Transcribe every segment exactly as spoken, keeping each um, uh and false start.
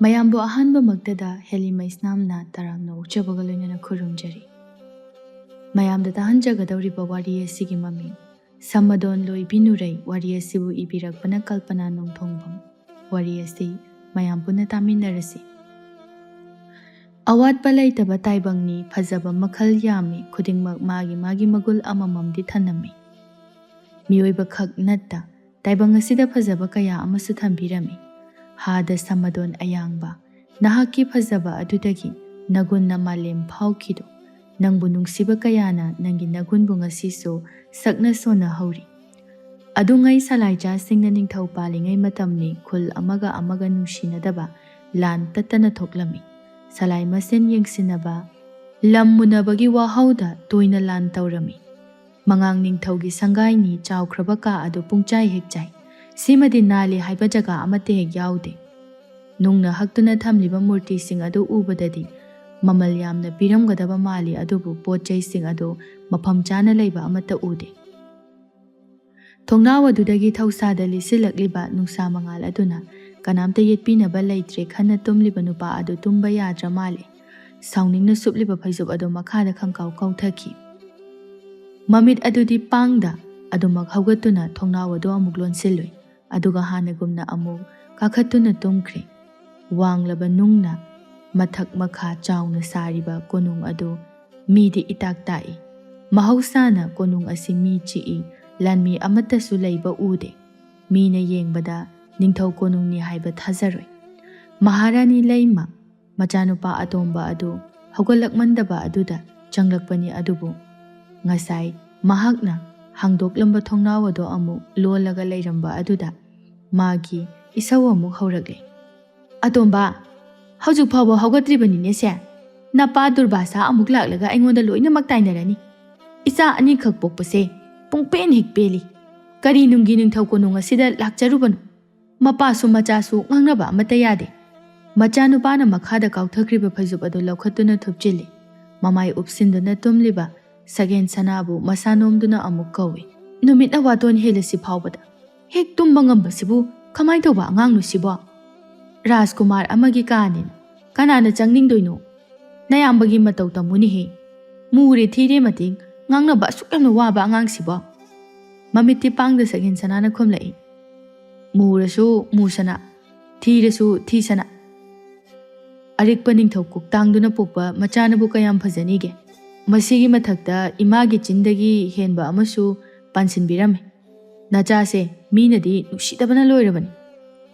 ꯃꯌꯥꯝꯕꯨ ꯑꯍꯥꯟꯕꯃꯛꯇꯗ ꯍꯦꯂꯤ ꯃꯩꯁꯅꯥꯝꯅ ꯇꯔꯥꯝꯅ ꯑꯣꯛꯆꯕꯒ ꯂꯣꯏꯅꯅ ꯈꯨꯔꯨꯝꯖꯔꯤ꯫ ꯃꯌꯥꯝꯗ ꯇꯥꯍꯟꯖꯒꯗꯧꯔꯤꯕ ꯋꯥꯔꯤ ꯑꯁꯤꯒꯤ ꯃꯃꯤꯡ ꯁꯃꯗꯣꯟ ꯂꯣꯏꯕꯤ ꯅꯨꯔꯩ꯫ ꯋꯥꯔꯤ ꯑꯁꯤꯕꯨ ꯏꯕꯤꯔꯛꯄꯅ ꯀꯜꯄꯅꯥ ꯅꯣꯡꯊꯣꯡꯕꯝ꯫ ꯋꯥꯔꯤ ꯑꯁꯤ ꯃꯌꯥꯝ ꯄꯨꯟꯅ ꯇꯥꯃꯤꯟꯅꯔꯁꯤ꯫ ꯑꯋꯥꯠꯄ ꯂꯩꯇꯕ ꯇꯥꯏꯕꯪꯅꯤ, ꯐꯖꯕ ꯃꯈꯜ ꯌꯥꯝꯃꯤ, ꯈꯨꯗꯤꯡꯃꯛ ꯃꯥꯒꯤ ꯃꯥꯒꯤ ꯃꯒꯨꯜ ꯑꯃꯃꯝꯗꯤ ꯊꯅꯝꯃꯤ꯫ ꯃꯤꯑꯣꯏꯕ ꯈꯛ ꯅꯠꯇ, ꯇꯥꯏꯕꯪ ꯑꯁꯤꯗ ꯐꯖꯕ ꯀꯌꯥ ꯑꯃꯁꯨ ꯊꯝꯕꯤꯔꯝꯃꯤ꯫ ꯍꯥꯗ ꯁꯃꯗꯣꯟ ꯑꯌꯥꯡꯕ, ꯅꯍꯥꯛꯀꯤ ꯐꯖꯕ ꯑꯗꯨꯗꯒꯤ ꯅꯒꯨꯟꯅ ꯃꯥꯂꯦꯝ ꯐꯥꯎꯈꯤꯗꯣ꯫ ꯅꯪꯕꯨ ꯅꯨꯡꯁꯤꯕ ꯀꯌꯥꯅ ꯅꯪꯒꯤ ꯅꯒꯨꯟꯕꯨ ꯉꯁꯤꯁꯨ ꯁꯛꯅ ꯁꯣꯟꯅꯍꯧꯔꯤ꯫ ꯑꯗꯨꯉꯩ ꯁꯂꯥꯏꯆꯥꯁꯤꯡꯅ ꯅꯤꯡꯊꯧ ꯄꯥꯜꯂꯤꯉꯩ ꯃꯇꯝꯅꯤ꯫ ꯈꯨꯜ ꯑꯃꯒ ꯑꯃꯒ ꯅꯨꯡꯁꯤꯅꯗꯕ ꯂꯥꯟ ꯇꯠꯇꯅ ꯊꯣꯛꯂꯝꯃꯤ꯫ ꯁꯂꯥꯏ ꯃꯁꯦꯟ ꯌꯦꯡꯁꯤꯟꯅꯕ, ꯂꯝ ꯃꯨꯟꯅꯕꯒꯤ ꯋꯥꯍꯧꯗ ꯇꯣꯏꯅ ꯂꯥꯟ ꯇꯧꯔꯝꯃꯤ꯫ ꯃꯉꯥꯡ ꯅꯤꯡꯊꯧꯒꯤ ꯁꯪꯒꯥꯏꯅꯤ꯫ ꯆꯥꯎꯈ꯭ꯔꯕ ꯀꯥ ꯑꯗꯨ ꯄꯨꯡꯆꯥꯏ ꯍꯦꯛ ꯆꯥꯏ꯫ ꯁꯤꯃꯗꯤ ꯅꯥꯜꯂꯤ ꯍꯥꯏꯕ ꯖꯒꯥ ꯑꯃꯠꯇ ꯍꯦꯛ ꯌꯥꯎꯗꯦ꯫ ꯅꯨꯡꯅ ꯍꯛꯇꯨꯅ ꯊꯝꯂꯤꯕ ꯃꯨꯔꯇꯤꯁꯤꯡ ꯑꯗꯨ ꯎꯕꯗꯗꯤ ꯃꯃꯜ ꯌꯥꯝꯅ ꯄꯤꯔꯝꯒꯗꯕ ꯃꯥꯜꯂꯤ, ꯑꯗꯨꯕꯨ ꯄꯣꯠ ꯆꯩꯁꯤꯡ ꯑꯗꯨ ꯃꯐꯝ ꯆꯥꯅ ꯂꯩꯕ ꯑꯃꯠꯇ ꯎꯗꯦ꯫ ꯊꯣꯡꯅꯥꯎ ꯑꯗꯨꯗꯒꯤ ꯊꯧꯁꯥꯗ ꯂꯤꯁꯤꯜꯂꯛꯂꯤꯕ ꯅꯨꯡꯁꯥ ꯃꯉꯥꯜ ꯑꯗꯨꯅ ꯀꯅꯥꯝꯇ ꯌꯦꯠꯄꯤꯅꯕ ꯂꯩꯇ꯭ꯔꯦ ꯈꯟꯅ ꯇꯨꯝꯂꯤꯕ ꯅꯨꯄꯥ ꯑꯗꯨ ꯇꯨꯝꯕ ꯌꯥꯗ꯭ꯔ ꯃꯥꯜꯂꯦ꯫ ꯁꯥꯎꯅꯤꯡꯅ ꯁꯨꯞꯂꯤꯕ ꯐꯩꯖꯨꯞ ꯑꯗꯨ ꯃꯈꯥꯗ ꯈꯪꯀꯥꯎ ꯀꯥꯎꯊꯈꯤ꯫ ꯃꯃꯤꯠ ꯑꯗꯨꯗꯤ ꯄꯥꯡꯗ ꯑꯗꯨꯃꯛ ꯍꯧꯒꯠꯇꯨꯅ ꯊꯣꯡꯅꯥꯎ ꯑꯗꯨ ꯑꯃꯨꯛ ꯂꯣꯟꯁꯤꯜꯂꯨꯏ꯫ ꯑꯗꯨꯒ ꯍꯥꯟꯅꯒꯨꯝꯅ ꯑꯃꯨꯛ ꯀꯥꯈꯠꯇꯨꯅ ꯇꯨꯝꯈ꯭ꯔꯦ꯫ ꯋꯥꯡꯂꯕ ꯅꯨꯡꯅ ꯃꯊꯛ ꯃꯈꯥ ꯆꯥꯎꯅ ꯁꯥꯔꯤꯕ ꯀꯣꯅꯨꯡ ꯑꯗꯨ ꯃꯤꯗꯤ ꯏꯇꯥꯛ ꯇꯥꯛꯏ꯫ ꯃꯍꯧꯁꯥꯅ ꯀꯣꯅꯨꯡ ꯑꯁꯤ ꯃꯤ ꯆꯤꯛꯏ, ꯂꯥꯟꯃꯤ ꯑꯃꯠꯇꯁꯨ ꯂꯩꯕ ꯎꯗꯦ꯫ ꯃꯤꯅ ꯌꯦꯡꯕꯗ ꯅꯤꯡꯊꯧ ꯀꯣꯅꯨꯡꯅꯤ ꯍꯥꯏꯕ ꯊꯥꯖꯔꯣꯏ꯫ ꯃꯍꯥꯔꯥꯅꯤ ꯂꯩꯃ ꯃꯆꯥꯅꯨꯄꯥ ꯑꯇꯣꯝꯕ ꯑꯗꯨ ꯍꯧꯒꯠꯂꯛꯃꯟꯗꯕ ꯑꯗꯨꯗ ꯆꯪꯂꯛꯄꯅꯤ, ꯑꯗꯨꯕꯨ ꯉꯁꯥꯏ ꯃꯍꯥꯛꯅ ꯍꯥꯡꯗꯣꯛꯂꯝꯕ ꯊꯣꯡꯅꯥꯎ ꯑꯗꯨ ꯑꯃꯨꯛ ꯂꯣꯜꯂꯒ ꯂꯩꯔꯝꯕ ꯑꯗꯨꯗ ꯃꯥꯒꯤ ꯏꯁꯧ ꯑꯃꯨꯛ ꯍꯧꯔꯛꯂꯦ꯫ "ꯑꯇꯣꯝꯕ, ꯍꯧꯖꯤꯛ ꯐꯥꯎꯕ ꯍꯧꯒꯠꯇ꯭ꯔꯤꯕꯅꯤꯅꯦ ꯁꯦ꯫ ꯅꯄꯥ ꯗꯨꯔꯕꯥꯁꯥ ꯑꯃꯨꯛ ꯂꯥꯛꯂꯒ ꯑꯩꯉꯣꯟꯗ ꯂꯣꯏꯅꯃꯛ ꯇꯥꯏꯅꯔꯅꯤ꯫ ꯏꯆꯥ ꯑꯅꯤꯈꯛ ꯄꯣꯛꯄꯁꯦ ꯄꯨꯡꯄꯦꯟ ꯍꯦꯛ ꯄꯦꯜꯂꯤ꯫ ꯀꯔꯤ ꯅꯨꯡꯒꯤ ꯅꯤꯡꯊꯧ ꯀꯣꯅꯨꯡ ꯑꯁꯤꯗ ꯂꯥꯛꯆꯔꯨꯕꯅꯣ? ꯃꯄꯥꯁꯨ ꯃꯆꯥꯁꯨ ꯉꯥꯡꯅꯕ ꯑꯃꯠꯇ ꯌꯥꯗꯦ꯫" ꯃꯆꯥꯅꯨꯄꯥꯅ ꯃꯈꯥꯗ ꯀꯥꯎꯊꯈ꯭ꯔꯤꯕ ꯐꯩꯖꯨꯞ ꯑꯗꯨ ꯂꯧꯈꯠꯇꯨꯅ ꯊꯨꯞꯆꯤꯜꯂꯤ꯫ ꯃꯃꯥꯏ ꯎꯞꯁꯤꯟꯗꯨꯅ ꯇꯨꯝꯂꯤꯕ ꯁꯒꯦꯟ ꯁꯅꯥꯕꯨ ꯃꯁꯥ ꯅꯣꯝꯗꯨꯅ ꯑꯃꯨꯛ ꯀꯧꯏ꯫ "ꯅꯨꯃꯤꯠꯅ ꯋꯥꯇꯣꯟ ꯍꯦꯜꯂꯁꯤ ꯐꯥꯎꯕꯗ ꯍꯦꯛ ꯇꯨꯝꯕ ꯉꯝꯕꯁꯤꯕꯨ ꯀꯃꯥꯏ ꯇꯧꯕ ꯑꯉꯥꯡꯅꯣ ꯁꯤꯕꯣ?" ꯔꯥꯖꯀꯨꯃꯥꯔ ꯑꯃꯒꯤ ꯀꯥꯅꯦꯅ ꯀꯅꯥꯅ ꯆꯪꯅꯤꯡꯗꯣꯏꯅꯣ? ꯅꯌꯥꯝꯕꯒꯤ ꯃꯇꯧ ꯇꯝꯃꯨꯅꯦꯍꯦ꯫ ꯃꯨꯔꯦ ꯊꯤꯔꯦ ꯃꯇꯤꯡ ꯉꯥꯡꯅꯕ ꯑꯁꯨꯛ ꯌꯥꯝꯅ ꯋꯥꯕ ꯑꯉꯥꯡꯁꯤꯕꯣ꯫ ꯃꯃꯤꯠꯇꯤ ꯄꯥꯡꯗ ꯁꯒꯦꯟ ꯁꯅꯥꯅ ꯈꯨꯝꯂꯛꯏ꯫ ꯃꯨꯔꯁꯨ ꯃꯨꯁꯅꯥ, ꯊꯤꯔꯁꯨ ꯊꯤꯁꯅꯥ꯫ ꯑꯔꯤꯛꯄ ꯅꯤꯡꯊꯧ ꯀꯣꯛꯇꯥꯡꯗꯨꯅ ꯄꯣꯛꯄ ꯃꯆꯥꯅꯕꯨ ꯀꯌꯥꯝ ꯐꯖꯅꯤꯒꯦ? ꯃꯁꯤꯒꯤ ꯃꯊꯛꯇ ꯏꯃꯥꯒꯤ ꯆꯤꯟꯗꯒꯤ ꯍꯦꯟꯕ ꯑꯃꯁꯨ ꯄꯥꯟꯁꯤꯟꯕꯤꯔꯝꯃꯦ꯫ ꯅꯆꯥꯁꯦ ꯃꯤꯅꯗꯤ ꯅꯨꯡꯁꯤꯗꯕꯅ ꯂꯣꯏꯔꯕꯅꯤ꯫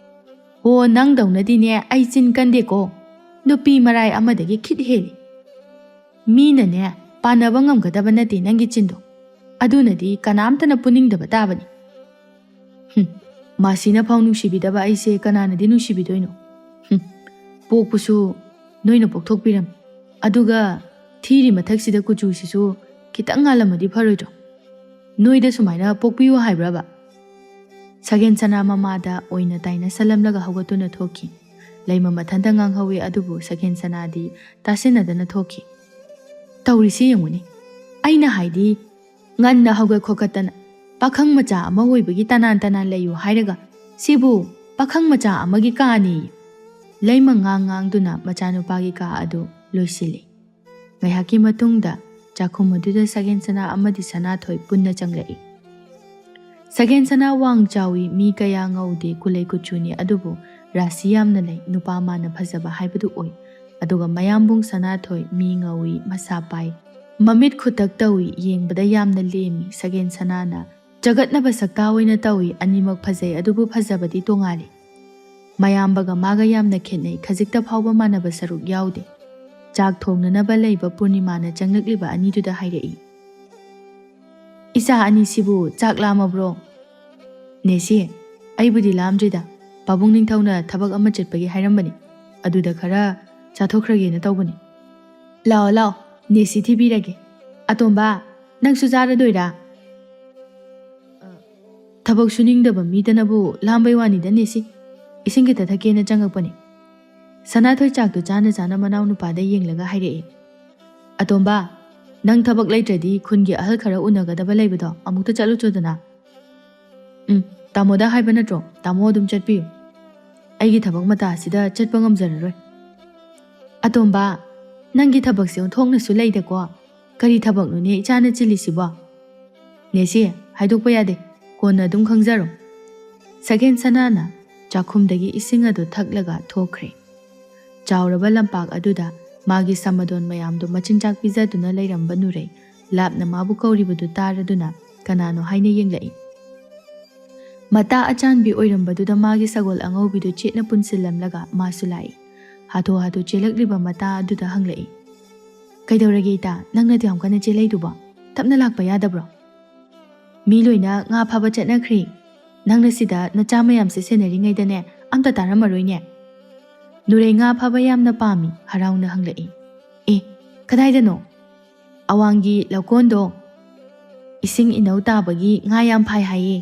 ꯍꯣ, ꯅꯪꯗꯧꯅꯗꯤꯅꯦ ꯑꯩ ꯆꯤꯟ ꯀꯟꯗꯦꯀꯣ꯫ ꯅꯨꯄꯤ ꯃꯔꯥꯏ ꯑꯃꯗꯒꯤ ꯈꯤꯠ ꯍꯦꯜꯂꯤ꯫ ꯃꯤꯅꯅꯦ ꯄꯥꯟꯅꯕ ꯉꯝꯒꯗꯕ ꯅꯠꯇꯦ ꯅꯪꯒꯤ ꯆꯤꯟꯗꯣ꯫ ꯑꯗꯨꯅꯗꯤ ꯀꯅꯥꯝꯇꯅ ꯄꯨꯅꯤꯡꯗꯕ ꯇꯥꯕꯅꯤ꯫ ꯍꯨꯝ, ꯃꯥꯁꯤꯅ ꯐꯥꯎ ꯅꯨꯡꯁꯤꯕꯤꯗꯕ ꯑꯩꯁꯦ ꯀꯅꯥꯅꯗꯤ ꯅꯨꯡꯁꯤꯕꯤꯗꯣꯏꯅꯣ? ꯍꯨꯝ, ꯄꯣꯛꯄꯁꯨ ꯅꯣꯏꯅ ꯄꯣꯛꯊꯣꯛꯄꯤꯔꯝꯃꯤ꯫ ꯑꯗꯨꯒ ꯊꯤꯔꯤ ꯃꯊꯛꯁꯤꯗ ꯀꯨꯆꯨꯁꯤꯁꯨ ꯈꯤꯇꯪ ꯉꯥꯜꯂꯝꯃꯗꯤ ꯐꯔꯣꯏꯗ꯭ꯔꯣ? ꯅꯣꯏꯗ ꯁꯨꯃꯥꯏꯅ ꯄꯣꯛꯄꯤꯌꯨ ꯍꯥꯏꯕ꯭ꯔꯕ? ꯁꯒꯦꯟ ꯁꯅꯥ ꯃꯃꯥꯗ ꯑꯣꯏꯅ ꯇꯥꯏꯅ ꯁꯜꯂꯝꯂꯒ ꯍꯧꯒꯠꯇꯨꯅ ꯊꯣꯛꯈꯤ꯫ ꯂꯩꯃ ꯃꯊꯟꯇ ꯉꯥꯡꯍꯧꯋꯤ, ꯑꯗꯨꯕꯨ ꯁꯒꯦꯟ ꯁꯅꯥꯗꯤ ꯇꯥꯁꯤꯟꯅꯗꯅ ꯊꯣꯛꯈꯤ꯫ ꯇꯧꯔꯤꯁꯤ ꯌꯦꯡꯉꯨꯅꯦ꯫ ꯑꯩꯅ ꯍꯥꯏꯗꯤ, ꯉꯟꯅ ꯍꯧꯒꯠ ꯈꯣꯠꯀꯠꯇꯅ ꯄꯥꯈꯪ ꯃꯆꯥ ꯑꯃ ꯑꯣꯏꯕꯒꯤ ꯇꯅꯥꯟ ꯇꯅꯥꯟ ꯂꯩꯌꯨ ꯍꯥꯏꯔꯒ, ꯁꯤꯕꯨ ꯄꯥꯈꯪ ꯃꯆꯥ ꯑꯃꯒꯤ ꯀꯥꯅꯤ꯫ ꯂꯩꯃ ꯉꯥꯡ ꯉꯥꯡꯗꯨꯅ ꯃꯆꯥꯅꯨꯄꯥꯒꯤ ꯀꯥ ꯑꯗꯨ ꯂꯣꯏꯁꯤꯜꯂꯤ꯫ ꯉꯥꯏꯍꯥꯛꯀꯤ ꯃꯇꯨꯡꯗ ꯆꯥꯛꯈꯨꯝ ꯑꯗꯨꯗ ꯁꯒꯦꯟ ꯁꯅꯥ ꯑꯃꯗꯤ ꯁꯅꯥꯊꯣꯏ ꯄꯨꯟꯅ ꯆꯪꯂꯛꯏ꯫ ꯁꯒꯦꯟ ꯁꯅꯥ ꯋꯥꯡ ꯆꯥꯎꯏ, ꯃꯤ ꯀꯌꯥ ꯉꯧꯗꯦ, ꯀꯨꯂꯩ ꯀꯨꯆꯨꯅꯤ, ꯑꯗꯨꯕꯨ ꯔꯥꯁꯤ ꯌꯥꯝꯅ ꯂꯩ, ꯅꯨꯄꯥ ꯃꯥꯅ ꯐꯖꯕ ꯍꯥꯏꯕꯗꯨ ꯑꯣꯏ꯫ ꯑꯗꯨꯒ ꯃꯌꯥꯝꯕꯨꯡ ꯁꯅꯥꯊꯣꯏ ꯃꯤ ꯉꯧꯏ, ꯃꯁꯥ ꯄꯥꯏ, ꯃꯃꯤꯠ ꯈꯨꯇꯛ ꯇꯧꯏ, ꯌꯦꯡꯕꯗ ꯌꯥꯝꯅ ꯂꯦꯝꯃꯤ꯫ ꯁꯒꯦꯟ ꯁꯅꯥꯅ ꯆꯒꯠꯅꯕ ꯁꯛꯇꯥ ꯑꯣꯏꯅ ꯇꯧꯏ, ꯑꯅꯤꯃꯛ ꯐꯖꯩ, ꯑꯗꯨꯕꯨ ꯐꯖꯕꯗꯤ ꯇꯣꯉꯥꯜꯂꯤ꯫ ꯃꯌꯥꯝꯕꯒ ꯃꯥꯒ ꯌꯥꯝꯅ ꯈꯦꯠꯅꯩ, ꯈꯖꯤꯛꯇ ꯐꯥꯎꯕ ꯃꯥꯟꯅꯕ ꯁꯔꯨꯛ ꯌꯥꯎꯗꯦ꯫ ꯆꯥꯛ ꯊꯣꯡꯅꯅꯕ ꯂꯩꯕ ꯄꯨꯔꯅꯤꯃꯥꯅ ꯆꯪꯂꯛꯂꯤꯕ ꯑꯅꯤꯗꯨꯗ ꯍꯥꯏꯔꯛꯏ꯫ "ꯏꯆꯥ ꯑꯅꯤꯁꯤꯕꯨ ꯆꯥꯛ ꯂꯥꯝꯃꯕ꯭ꯔꯣ?" "ꯅꯦꯁꯤ, ꯑꯩꯕꯨꯗꯤ ꯂꯥꯝꯗ꯭ꯔꯤꯗ, ꯄꯥꯕꯨꯡ ꯅꯤꯡꯊꯧꯅ ꯊꯕꯛ ꯑꯃ ꯆꯠꯄꯒꯤ ꯍꯥꯏꯔꯝꯕꯅꯤ, ꯑꯗꯨꯗ ꯈꯔ ꯆꯥꯊꯣꯛꯈ꯭ꯔꯒꯦꯅ ꯇꯧꯕꯅꯤ꯫" "ꯂꯥꯛꯑꯣ ꯂꯥꯛꯑꯣ, ꯅꯦꯁꯤ ꯊꯤꯕꯤꯔꯒꯦ꯫ ꯑꯇꯣꯝꯕ, ꯅꯪꯁꯨ ꯆꯥꯔꯗꯣꯏꯔꯥ?" "ꯊꯕꯛ ꯁꯨꯅꯤꯡꯗꯕ ꯃꯤꯗꯅꯕꯨ ꯂꯥꯝꯕꯩ ꯋꯥꯅꯤꯗ ꯅꯦꯁꯤ, ꯏꯁꯤꯡ ꯈꯤꯇ ꯊꯛꯀꯦꯅ ꯆꯪꯉꯛꯄꯅꯤ꯫" ꯁꯅꯥꯊꯣꯏ ꯆꯥꯛꯇꯨ ꯆꯥꯅ ꯆꯥꯅ ꯃꯅꯥꯎ ꯅꯨꯄꯥꯗ ꯌꯦꯡꯂꯒ ꯍꯥꯏꯔꯛꯏ꯫ "ꯑꯇꯣꯝꯕ, ꯅꯪ ꯊꯕꯛ ꯂꯩꯇ꯭ꯔꯗꯤ ꯈꯨꯟꯒꯤ ꯑꯍꯜ ꯈꯔ ꯎꯅꯒꯗꯕ ꯂꯩꯕꯗꯣ ꯑꯃꯨꯛꯇ ꯆꯠꯂꯨꯆꯣꯗꯅ꯫" "ꯎꯝ, ꯇꯥꯃꯣꯗ ꯍꯥꯏꯕ ꯅꯠꯇ꯭ꯔꯣ? ꯇꯥꯃꯣ ꯑꯗꯨꯝ ꯆꯠꯄꯤꯌꯨ꯫" ꯑꯩꯒꯤ ꯊꯕꯛ ꯃꯇꯥꯁꯤꯗ ꯆꯠꯄ ꯉꯝꯖꯔꯔꯣꯏ꯫ "ꯑꯇꯣꯝꯕ, ꯅꯪꯒꯤ ꯊꯕꯛꯁꯦ ꯑꯣꯟꯊꯣꯛꯅꯁꯨ ꯂꯩꯗꯀꯣ꯫ ꯀꯔꯤ ꯊꯕꯛꯅꯣꯅꯦ ꯏꯆꯥꯅ ꯆꯤꯜꯂꯤꯁꯤꯕꯣ?" "ꯅꯦꯁꯤ, ꯍꯥꯏꯗꯣꯛꯄ ꯌꯥꯗꯦ꯫ ꯀꯣꯟꯅ ꯑꯗꯨꯝ ꯈꯪꯖꯔꯣ꯫" ꯁꯒꯦꯟ ꯁꯅꯥꯅ ꯆꯥꯛꯈꯨꯝꯗꯒꯤ ꯏꯁꯤꯡ ꯑꯗꯨ ꯊꯛꯂꯒ ꯊꯣꯛꯈ꯭ꯔꯦ꯫ ꯆꯥꯎꯔꯕ ꯂꯝꯄꯥꯛ ꯑꯗꯨꯗ ꯃꯥꯒꯤ ꯁꯃꯗꯣꯟ ꯃꯌꯥꯝꯗꯨ ꯃꯆꯤꯟꯖꯥꯛ ꯄꯤꯖꯗꯨꯅ ꯂꯩꯔꯝꯕ ꯅꯨꯔꯩ ꯂꯥꯞꯅ ꯃꯥꯕꯨ ꯀꯧꯔꯤꯕꯗꯨ ꯇꯥꯔꯗꯨꯅ ꯀꯅꯥꯅꯣ ꯍꯥꯏꯅ ꯌꯦꯡꯂꯛꯏ꯫ ꯃꯇꯥ ꯑꯆꯥꯟꯕꯤ ꯑꯣꯏꯔꯝꯕꯗꯨꯗ ꯃꯥꯒꯤ ꯁꯒꯣꯜ ꯑꯉꯧꯕꯤꯗꯨ ꯆꯦꯠꯅ ꯄꯨꯟꯁꯤꯜꯂꯝꯂꯒ ꯃꯥꯁꯨ ꯂꯥꯛꯏ꯫ ꯍꯥꯊꯨ ꯍꯥꯊꯨ ꯆꯦꯜꯂꯛꯂꯤꯕ ꯃꯇꯥ ꯑꯗꯨꯗ ꯍꯪꯂꯛꯏ, "ꯀꯩꯗꯧꯔꯒꯦ ꯏꯇꯥ, ꯅꯪꯅ ꯑꯗꯨ ꯌꯥꯝ ꯀꯟꯅ ꯆꯦꯜꯂꯛꯏꯗꯨꯕꯣ? ꯇꯞꯅ ꯂꯥꯛꯄ ꯌꯥꯗꯕ꯭ꯔꯣ?" "ꯃꯤ ꯂꯣꯏꯅ ꯉꯥ ꯐꯥꯕ ꯆꯠꯅꯈ꯭ꯔꯦ꯫ ꯅꯪꯅ ꯁꯤꯗ ꯅꯆꯥ ꯃꯌꯥꯝꯁꯦ ꯁꯦꯟꯅꯔꯤꯉꯩꯗꯅꯦ ꯑꯝꯇ ꯇꯥꯔꯝꯃꯔꯣꯏꯅꯦ꯫" ꯅꯨꯔꯩ ꯉꯥ ꯐꯥꯕ ꯌꯥꯝꯅ ꯄꯥꯝꯃꯤ, ꯍꯔꯥꯎꯅ ꯍꯪꯂꯛꯏ꯫ "ꯑꯦ, ꯀꯗꯥꯏꯗꯅꯣ?" "ꯑꯋꯥꯡꯒꯤ ꯂꯧꯀꯣꯟꯗꯣ ꯏꯁꯤꯡ ꯏꯅꯧ ꯇꯥꯕꯒꯤ ꯉꯥ ꯌꯥꯝ ꯐꯥꯏ ꯍꯥꯏꯌꯦ꯫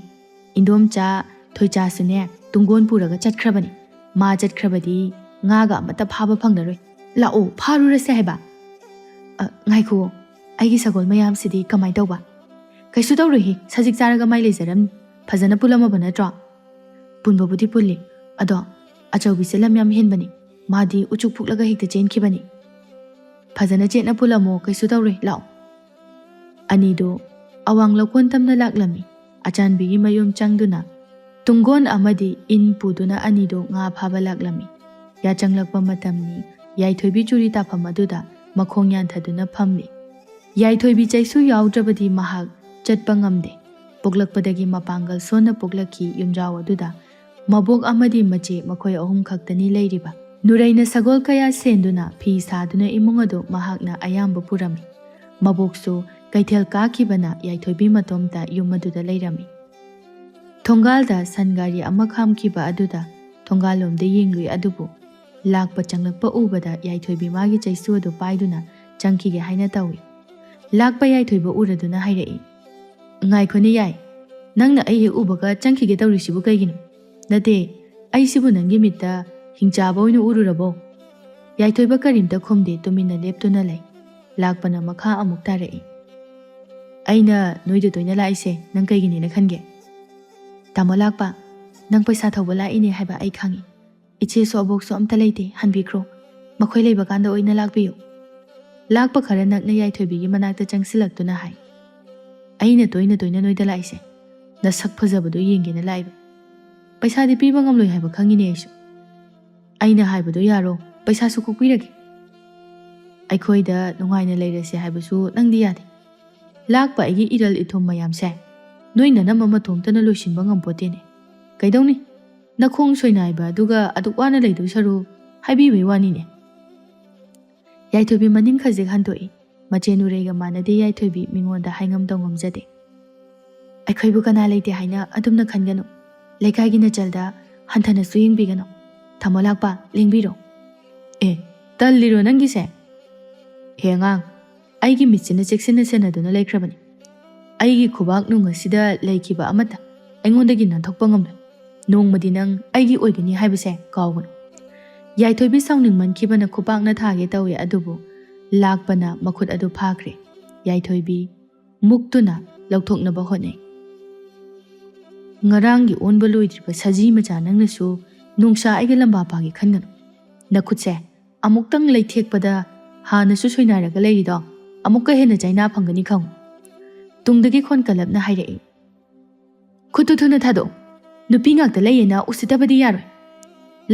ꯏꯟꯗꯣꯝꯆꯥ ꯊꯣꯏꯆꯥꯁꯨꯅꯦ ꯇꯨꯡꯒꯣꯟ ꯄꯨꯔꯒ ꯆꯠꯈ꯭ꯔꯕꯅꯤ꯫ ꯃꯥ ꯆꯠꯈ꯭ꯔꯕꯗꯤ ꯉꯥꯒ ꯑꯃꯠꯇ ꯐꯥꯕ ꯐꯪꯂꯔꯣꯏ꯫ ꯂꯥꯛꯑꯣ, ꯐꯥꯔꯨꯔꯁꯦ ꯍꯥꯏꯕ꯫" "ꯑ, ꯉꯥꯏꯈꯨꯑꯣ, ꯑꯩꯒꯤ ꯁꯒꯣꯜ ꯃꯌꯥꯝꯁꯤꯗꯤ ꯀꯃꯥꯏ ꯇꯧꯕ?" "ꯀꯩꯁꯨ ꯇꯧꯔꯣꯏꯍꯦ, ꯁꯖꯤꯛ ꯆꯥꯔꯒ ꯃꯥꯏ ꯂꯩꯖꯔꯝꯅꯤ꯫ ꯐꯖꯅ ꯄꯨꯜꯂꯝꯃꯕ ꯅꯠꯇ꯭ꯔꯣ?" "ꯄꯨꯟꯕꯕꯨꯗꯤ ꯄꯨꯜꯂꯤ, ꯑꯗꯣ ꯑꯆꯧꯕꯤꯁꯦ ꯂꯝ ꯌꯥꯝ ꯍꯦꯟꯕꯅꯤ꯫ ꯃꯥꯗꯤ ꯎꯆꯨꯛ ꯐꯨꯛꯂꯒ ꯍꯦꯛꯇ ꯆꯦꯟꯈꯤꯕꯅꯤ꯫" "ꯐꯖꯅ ꯆꯦꯠꯅ ꯄꯨꯜꯂꯝꯃꯣ, ꯀꯩꯁꯨ ꯇꯧꯔꯣꯏ, ꯂꯥꯛꯑꯣ꯫" ꯑꯅꯤꯗꯨ ꯑꯋꯥꯡ ꯂꯧꯀꯣꯟ ꯇꯝꯅ ꯂꯥꯛꯂꯝꯃꯤ꯫ ꯑꯆꯥꯟꯕꯤꯒꯤ ꯃꯌꯨꯝ ꯆꯪꯗꯨꯅ ꯇꯨꯡꯒꯣꯟ ꯑꯃꯗꯤ ꯏꯟ ꯄꯨꯗꯨꯅ ꯑꯅꯤꯗꯨ ꯉꯥ ꯐꯥꯕ ꯂꯥꯛꯂꯝꯃꯤ꯫ ꯌꯥꯆꯪꯂꯛꯄ ꯃꯇꯝꯅꯤ꯫ ꯌꯥꯏꯊꯣꯏꯕꯤ ꯆꯨꯔꯤ ꯇꯥꯐꯝ ꯑꯗꯨꯗ ꯃꯈꯣꯡ ꯌꯥꯟꯊꯗꯨꯅ ꯐꯝꯂꯤ꯫ ꯌꯥꯏꯊꯣꯏꯕꯤ ꯆꯩꯁꯨ ꯌꯥꯎꯗ꯭ꯔꯕꯗꯤ ꯃꯍꯥꯛ ꯆꯠꯄ ꯉꯝꯗꯦ꯫ ꯄꯣꯛꯂꯛꯄꯗꯒꯤ ꯃꯄꯥꯡꯒꯜ ꯁꯣꯟꯅ ꯄꯣꯛꯂꯛꯈꯤ꯫ ꯌꯨꯝꯖꯥꯎ ꯑꯗꯨꯗ ꯃꯕꯣꯛ ꯑꯃꯗꯤ ꯃꯆꯦ ꯃꯈꯣꯏ ꯑꯍꯨꯝ ꯈꯛꯇꯅꯤ ꯂꯩꯔꯤꯕ꯫ ꯅꯨꯔꯩꯅ ꯁꯒꯣꯜ ꯀꯌꯥ ꯁꯦꯟꯗꯨꯅ ꯐꯤ ꯁꯥꯗꯨꯅ ꯏꯃꯨꯡ ꯑꯗꯨ ꯃꯍꯥꯛꯅ ꯑꯌꯥꯝꯕ ꯄꯨꯔꯝꯃꯤ꯫ ꯃꯕꯣꯛꯁꯨ ꯀꯩꯊꯦꯜ ꯀꯥꯈꯤꯕꯅ ꯌꯥꯏꯊꯣꯏꯕꯤ ꯃꯇꯣꯝꯇ ꯌꯨꯝ ꯑꯗꯨꯗ ꯂꯩꯔꯝꯃꯤ꯫ ꯊꯣꯡꯒꯥꯜꯗ ꯁꯟ ꯒꯥꯔꯤ ꯑꯃ ꯈꯥꯝꯈꯤꯕ ꯑꯗꯨꯗ ꯊꯣꯡꯒꯥꯜꯂꯣꯝꯗ ꯌꯦꯡꯂꯨꯏ, ꯑꯗꯨꯕꯨ ꯂꯥꯛꯄ ꯆꯪꯂꯛꯄ ꯎꯕꯗ ꯌꯥꯏꯊꯣꯏꯕꯤ ꯃꯥꯒꯤ ꯆꯩꯁꯨ ꯑꯗꯨ ꯄꯥꯏꯗꯨꯅ ꯆꯪꯈꯤꯒꯦ ꯍꯥꯏꯅ ꯇꯧꯏ꯫ ꯂꯥꯛꯄ ꯌꯥꯏꯊꯣꯏꯕ ꯎꯔꯗꯨꯅ ꯍꯥꯏꯔꯛꯏ, "ꯉꯥꯏꯈꯣꯅꯦ ꯌꯥꯏ, ꯅꯪꯅ ꯑꯩ ꯍꯦꯛ ꯎꯕꯒ ꯆꯪꯈꯤꯒꯦ ꯇꯧꯔꯤꯁꯤꯕꯨ ꯀꯩꯒꯤꯅꯣ? ꯅꯠꯇꯦ, ꯑꯩꯁꯤꯕꯨ ꯅꯪꯒꯤ ꯃꯤꯠꯇ ꯍꯤꯡꯆꯥꯕ ꯑꯣꯏꯅ ꯎꯔꯨꯔꯕꯣ?" ꯌꯥꯏꯊꯣꯏꯕ ꯀꯔꯤꯝꯇ ꯈꯨꯝꯗꯦ, ꯇꯨꯃꯤꯟꯅ ꯂꯦꯞꯇꯨꯅ ꯂꯩ꯫ ꯂꯥꯛꯄꯅ ꯃꯈꯥ ꯑꯃꯨꯛ ꯇꯥꯔꯛꯏ, "ꯑꯩꯅ ꯅꯣꯏꯗ ꯇꯣꯏꯅ ꯂꯥꯛꯏꯁꯦ ꯅꯪ ꯀꯩꯒꯤꯅꯦꯅ ꯈꯟꯒꯦ? ꯇꯥꯃꯣ ꯂꯥꯛꯄ, ꯅꯪ ꯄꯩꯁꯥ ꯊꯧꯕ ꯂꯥꯛꯏꯅꯦ ꯍꯥꯏꯕ ꯑꯩ ꯈꯪꯏ꯫ "ꯏꯆꯦꯁꯨ ꯑꯕꯣꯛꯁꯨ ꯑꯝꯇ ꯂꯩꯇꯦ, ꯍꯟꯕꯤꯈ꯭ꯔꯣ꯫ ꯃꯈꯣꯏ ꯂꯩꯕ ꯀꯥꯟꯗ ꯑꯣꯏꯅ ꯂꯥꯛꯄꯤꯌꯨ"꯫ ꯂꯥꯛꯄ ꯈꯔ ꯅꯛꯅ ꯌꯥꯏꯊꯣꯏꯕꯤꯒꯤ ꯃꯅꯥꯛꯇ ꯆꯪꯁꯤꯜꯂꯛꯇꯨꯅ ꯍꯥꯏ, "ꯑꯩꯅ ꯇꯣꯏꯅ ꯇꯣꯏꯅ ꯅꯣꯏꯗ ꯂꯥꯛꯏꯁꯦ, ꯅꯁꯛ ꯐꯖꯕꯗꯣ ꯌꯦꯡꯒꯦꯅ ꯂꯥꯛꯏꯕ꯫ ꯄꯩꯁꯥꯗꯤ ꯄꯤꯕ ꯉꯝꯂꯣꯏ ꯍꯥꯏꯕ ꯈꯪꯉꯤꯅꯦ ꯑꯩꯁꯨ꯫ ꯑꯩꯅ ꯍꯥꯏꯕꯗꯣ ꯌꯥꯔꯣ, ꯄꯩꯁꯥꯁꯨ ꯀꯣꯛꯄꯤꯔꯒꯦ꯫ ꯑꯩꯈꯣꯏꯗ ꯅꯨꯡꯉꯥꯏꯅ ꯂꯩꯔꯁꯦ ꯍꯥꯏꯕꯁꯨ ꯅꯪꯗꯤ ꯌꯥꯗꯦ꯫ ꯂꯥꯛꯄ ꯑꯩꯒꯤ ꯏꯔꯜ ꯏꯊꯨꯝ ꯃꯌꯥꯝꯁꯦ ꯅꯣꯏ ꯅꯅꯝꯃ ꯃꯇꯣꯝꯇꯅ ꯂꯣꯏꯁꯤꯟꯕ ꯉꯝꯄꯣꯠꯇꯦꯅꯦ꯫ ꯀꯩꯗꯧꯅꯤ? ꯅꯈꯣꯡ ꯁꯣꯏꯅꯥꯏꯕ ꯑꯗꯨꯒ ꯑꯗꯨꯛ ꯋꯥꯅ ꯂꯩꯗꯧ ꯁꯔꯨꯛ ꯍꯥꯏꯕꯤꯕꯩ ꯋꯥꯅꯤꯅꯦ"꯫ ꯌꯥꯏꯊꯣꯏꯕꯤ ꯃꯅꯤꯡ ꯈꯖꯤꯛ ꯍꯟꯗꯣꯛꯏ꯫ ꯃꯆꯦ ꯅꯨꯔꯩꯒ ꯃꯥꯟꯅꯗꯦ ꯌꯥꯏꯊꯣꯏꯕꯤ, ꯃꯤꯉꯣꯟꯗ ꯍꯥꯏꯉꯝꯗꯧ ꯉꯝꯖꯗꯦ꯫ "ꯑꯩꯈꯣꯏꯕꯨ ꯀꯅꯥ ꯂꯩꯇꯦ ꯍꯥꯏꯅ ꯑꯗꯨꯝꯅ ꯈꯟꯒꯅꯨ꯫ ꯂꯩꯀꯥꯏꯒꯤ ꯅꯆꯜꯗ ꯍꯟꯊꯅꯁꯨ ꯌꯦꯡꯕꯤꯒꯅꯨ꯫ ꯇꯥꯃꯣ ꯂꯥꯛꯄ, ꯂꯦꯡꯕꯤꯔꯣ"꯫ "ꯑꯦ, ꯇꯜꯂꯤꯔꯣ ꯅꯪꯒꯤꯁꯦ? ꯍꯦ ꯑꯉꯥꯡ, ꯑꯩꯒꯤ ꯃꯤꯠꯁꯤꯅ ꯆꯦꯛꯁꯤꯟꯅ ꯁꯦꯟꯅꯗꯨꯅ ꯂꯩꯈ꯭ꯔꯕꯅꯤ꯫ ꯑꯩꯒꯤ ꯈꯨꯕꯥꯛ ꯅꯨꯡ ꯑꯁꯤꯗ ꯂꯩꯈꯤꯕ ꯑꯃꯠꯇ ꯑꯩꯉꯣꯟꯗꯒꯤ ꯅꯥꯟꯊꯣꯛꯄ ꯉꯝꯂꯣꯏ꯫ ꯅꯣꯡꯃꯗꯤ ꯅꯪ ꯑꯩꯒꯤ ꯑꯣꯏꯒꯅꯤ ꯍꯥꯏꯕꯁꯦ ꯀꯥꯎꯒꯅꯨ"꯫ ꯌꯥꯏꯊꯣꯏꯕꯤ ꯁꯥꯎꯅꯤꯡꯃꯟꯈꯤꯕꯅ ꯈꯨꯄꯥꯛꯅ ꯊꯥꯒꯦ ꯇꯧꯏ, ꯑꯗꯨꯕꯨ ꯂꯥꯛꯄꯅ ꯃꯈꯨꯠ ꯑꯗꯨ ꯐꯥꯈ꯭ꯔꯦ꯫ ꯌꯥꯏꯊꯣꯏꯕꯤ ꯃꯨꯛꯇꯨꯅ ꯂꯧꯊꯣꯛꯅꯕ ꯍꯣꯠꯅꯩ꯫ "ꯉꯔꯥꯡꯒꯤ ꯑꯣꯟꯕ ꯂꯣꯏꯗ꯭ꯔꯤꯕ ꯁꯖꯤ ꯃꯆꯥ ꯅꯪꯅꯁꯨ ꯅꯣꯡꯁꯥ ꯑꯩꯒ ꯂꯝꯕꯥ ꯄꯥꯒꯦ ꯈꯟꯒꯅꯨ꯫ ꯅꯈꯨꯠꯁꯦ ꯑꯃꯨꯛꯇꯪ ꯂꯩꯊꯦꯛꯄꯗ ꯍꯥꯟꯅꯁꯨ ꯁꯣꯏꯅꯥꯏꯔꯒ ꯂꯩꯔꯤꯗꯣ ꯑꯃꯨꯛꯀ ꯍꯦꯟꯅ ꯆꯩꯅꯥ ꯐꯪꯒꯅꯤ ꯈꯪꯉꯨ"꯫ ꯇꯨꯡꯗꯒꯤ ꯈꯣꯟ ꯀꯜꯂꯞꯅ ꯍꯥꯏꯔꯛꯏ, "ꯈꯨꯠꯇꯨ ꯊꯨꯅ ꯊꯥꯗꯣꯛꯎ꯫ ꯅꯨꯄꯤ ꯉꯥꯛꯇ ꯂꯩꯌꯦꯅ ꯎꯁꯤꯠꯇꯕꯗꯤ ꯌꯥꯔꯣꯏ"꯫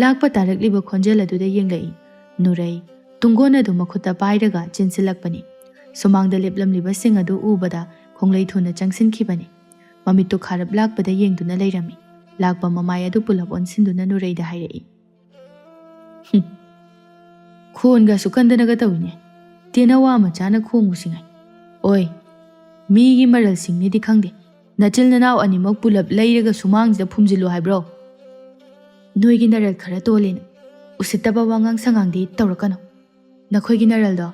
ꯂꯥꯛꯄ ꯇꯥꯔꯛꯂꯤꯕ ꯈꯣꯟꯖꯦꯜ ꯑꯗꯨꯗ ꯌꯦꯡꯂꯛꯏ꯫ ꯅꯨꯔꯩ ꯇꯨꯡꯒꯣꯟ ꯑꯗꯨ ꯃꯈꯨꯠꯇ ꯄꯥꯏꯔꯒ ꯆꯦꯟꯁꯤꯜꯂꯛꯄꯅꯤ꯫ ꯁꯨꯃꯥꯡꯗ ꯂꯦꯞꯂꯝꯂꯤꯕꯁꯤꯡ ꯑꯗꯨ ꯎꯕꯗ ꯈꯣꯡꯂꯩ ꯊꯨꯅ ꯆꯪꯁꯤꯟꯈꯤꯕꯅꯤ꯫ ꯃꯃꯤꯠꯇꯨ ꯈꯥꯔꯞ ꯂꯥꯛꯄꯗ ꯌꯦꯡꯗꯨꯅ ꯂꯩꯔꯝꯃꯤ꯫ ꯂꯥꯛꯄ ꯃꯃꯥꯏ ꯑꯗꯨ ꯄꯨꯂꯞ ꯑꯣꯟꯁꯤꯟꯗꯨꯅ ꯅꯨꯔꯩꯗ ꯍꯥꯏꯔꯛꯏ, "ꯍꯨꯝ, ꯈꯣꯟꯒꯁꯨ ꯀꯟꯗꯅꯒ ꯇꯧꯏꯅꯦ꯫ ꯇꯦꯅꯋꯥ ꯃꯆꯥꯅ ꯈꯣꯡꯉꯨꯁꯤꯉꯥꯏ꯫ ꯑꯣꯏ, ꯃꯤꯒꯤ ꯃꯔꯜꯁꯤꯡꯅꯤꯗꯤ ꯈꯪꯗꯦ, ꯅꯆꯤꯜ ꯅꯅꯥꯎ ꯑꯅꯤꯃꯛ ꯄꯨꯂꯞ ꯂꯩꯔꯒ ꯁꯨꯃꯥꯡꯁꯤꯗ ꯐꯨꯝꯖꯤꯜꯂꯨ ꯍꯥꯏꯕ꯭ꯔꯣ?" "ꯅꯣꯏꯒꯤ ꯅꯔꯜ ꯈꯔ ꯇꯣꯜꯂꯦꯅ ꯎꯁꯤꯠꯇꯕ ꯋꯥꯉꯥꯡ ꯁꯉꯥꯡꯗꯤ ꯇꯧꯔꯛꯀꯅꯨ꯫ ꯅꯈꯣꯏꯒꯤ ꯅꯔꯜꯗꯣ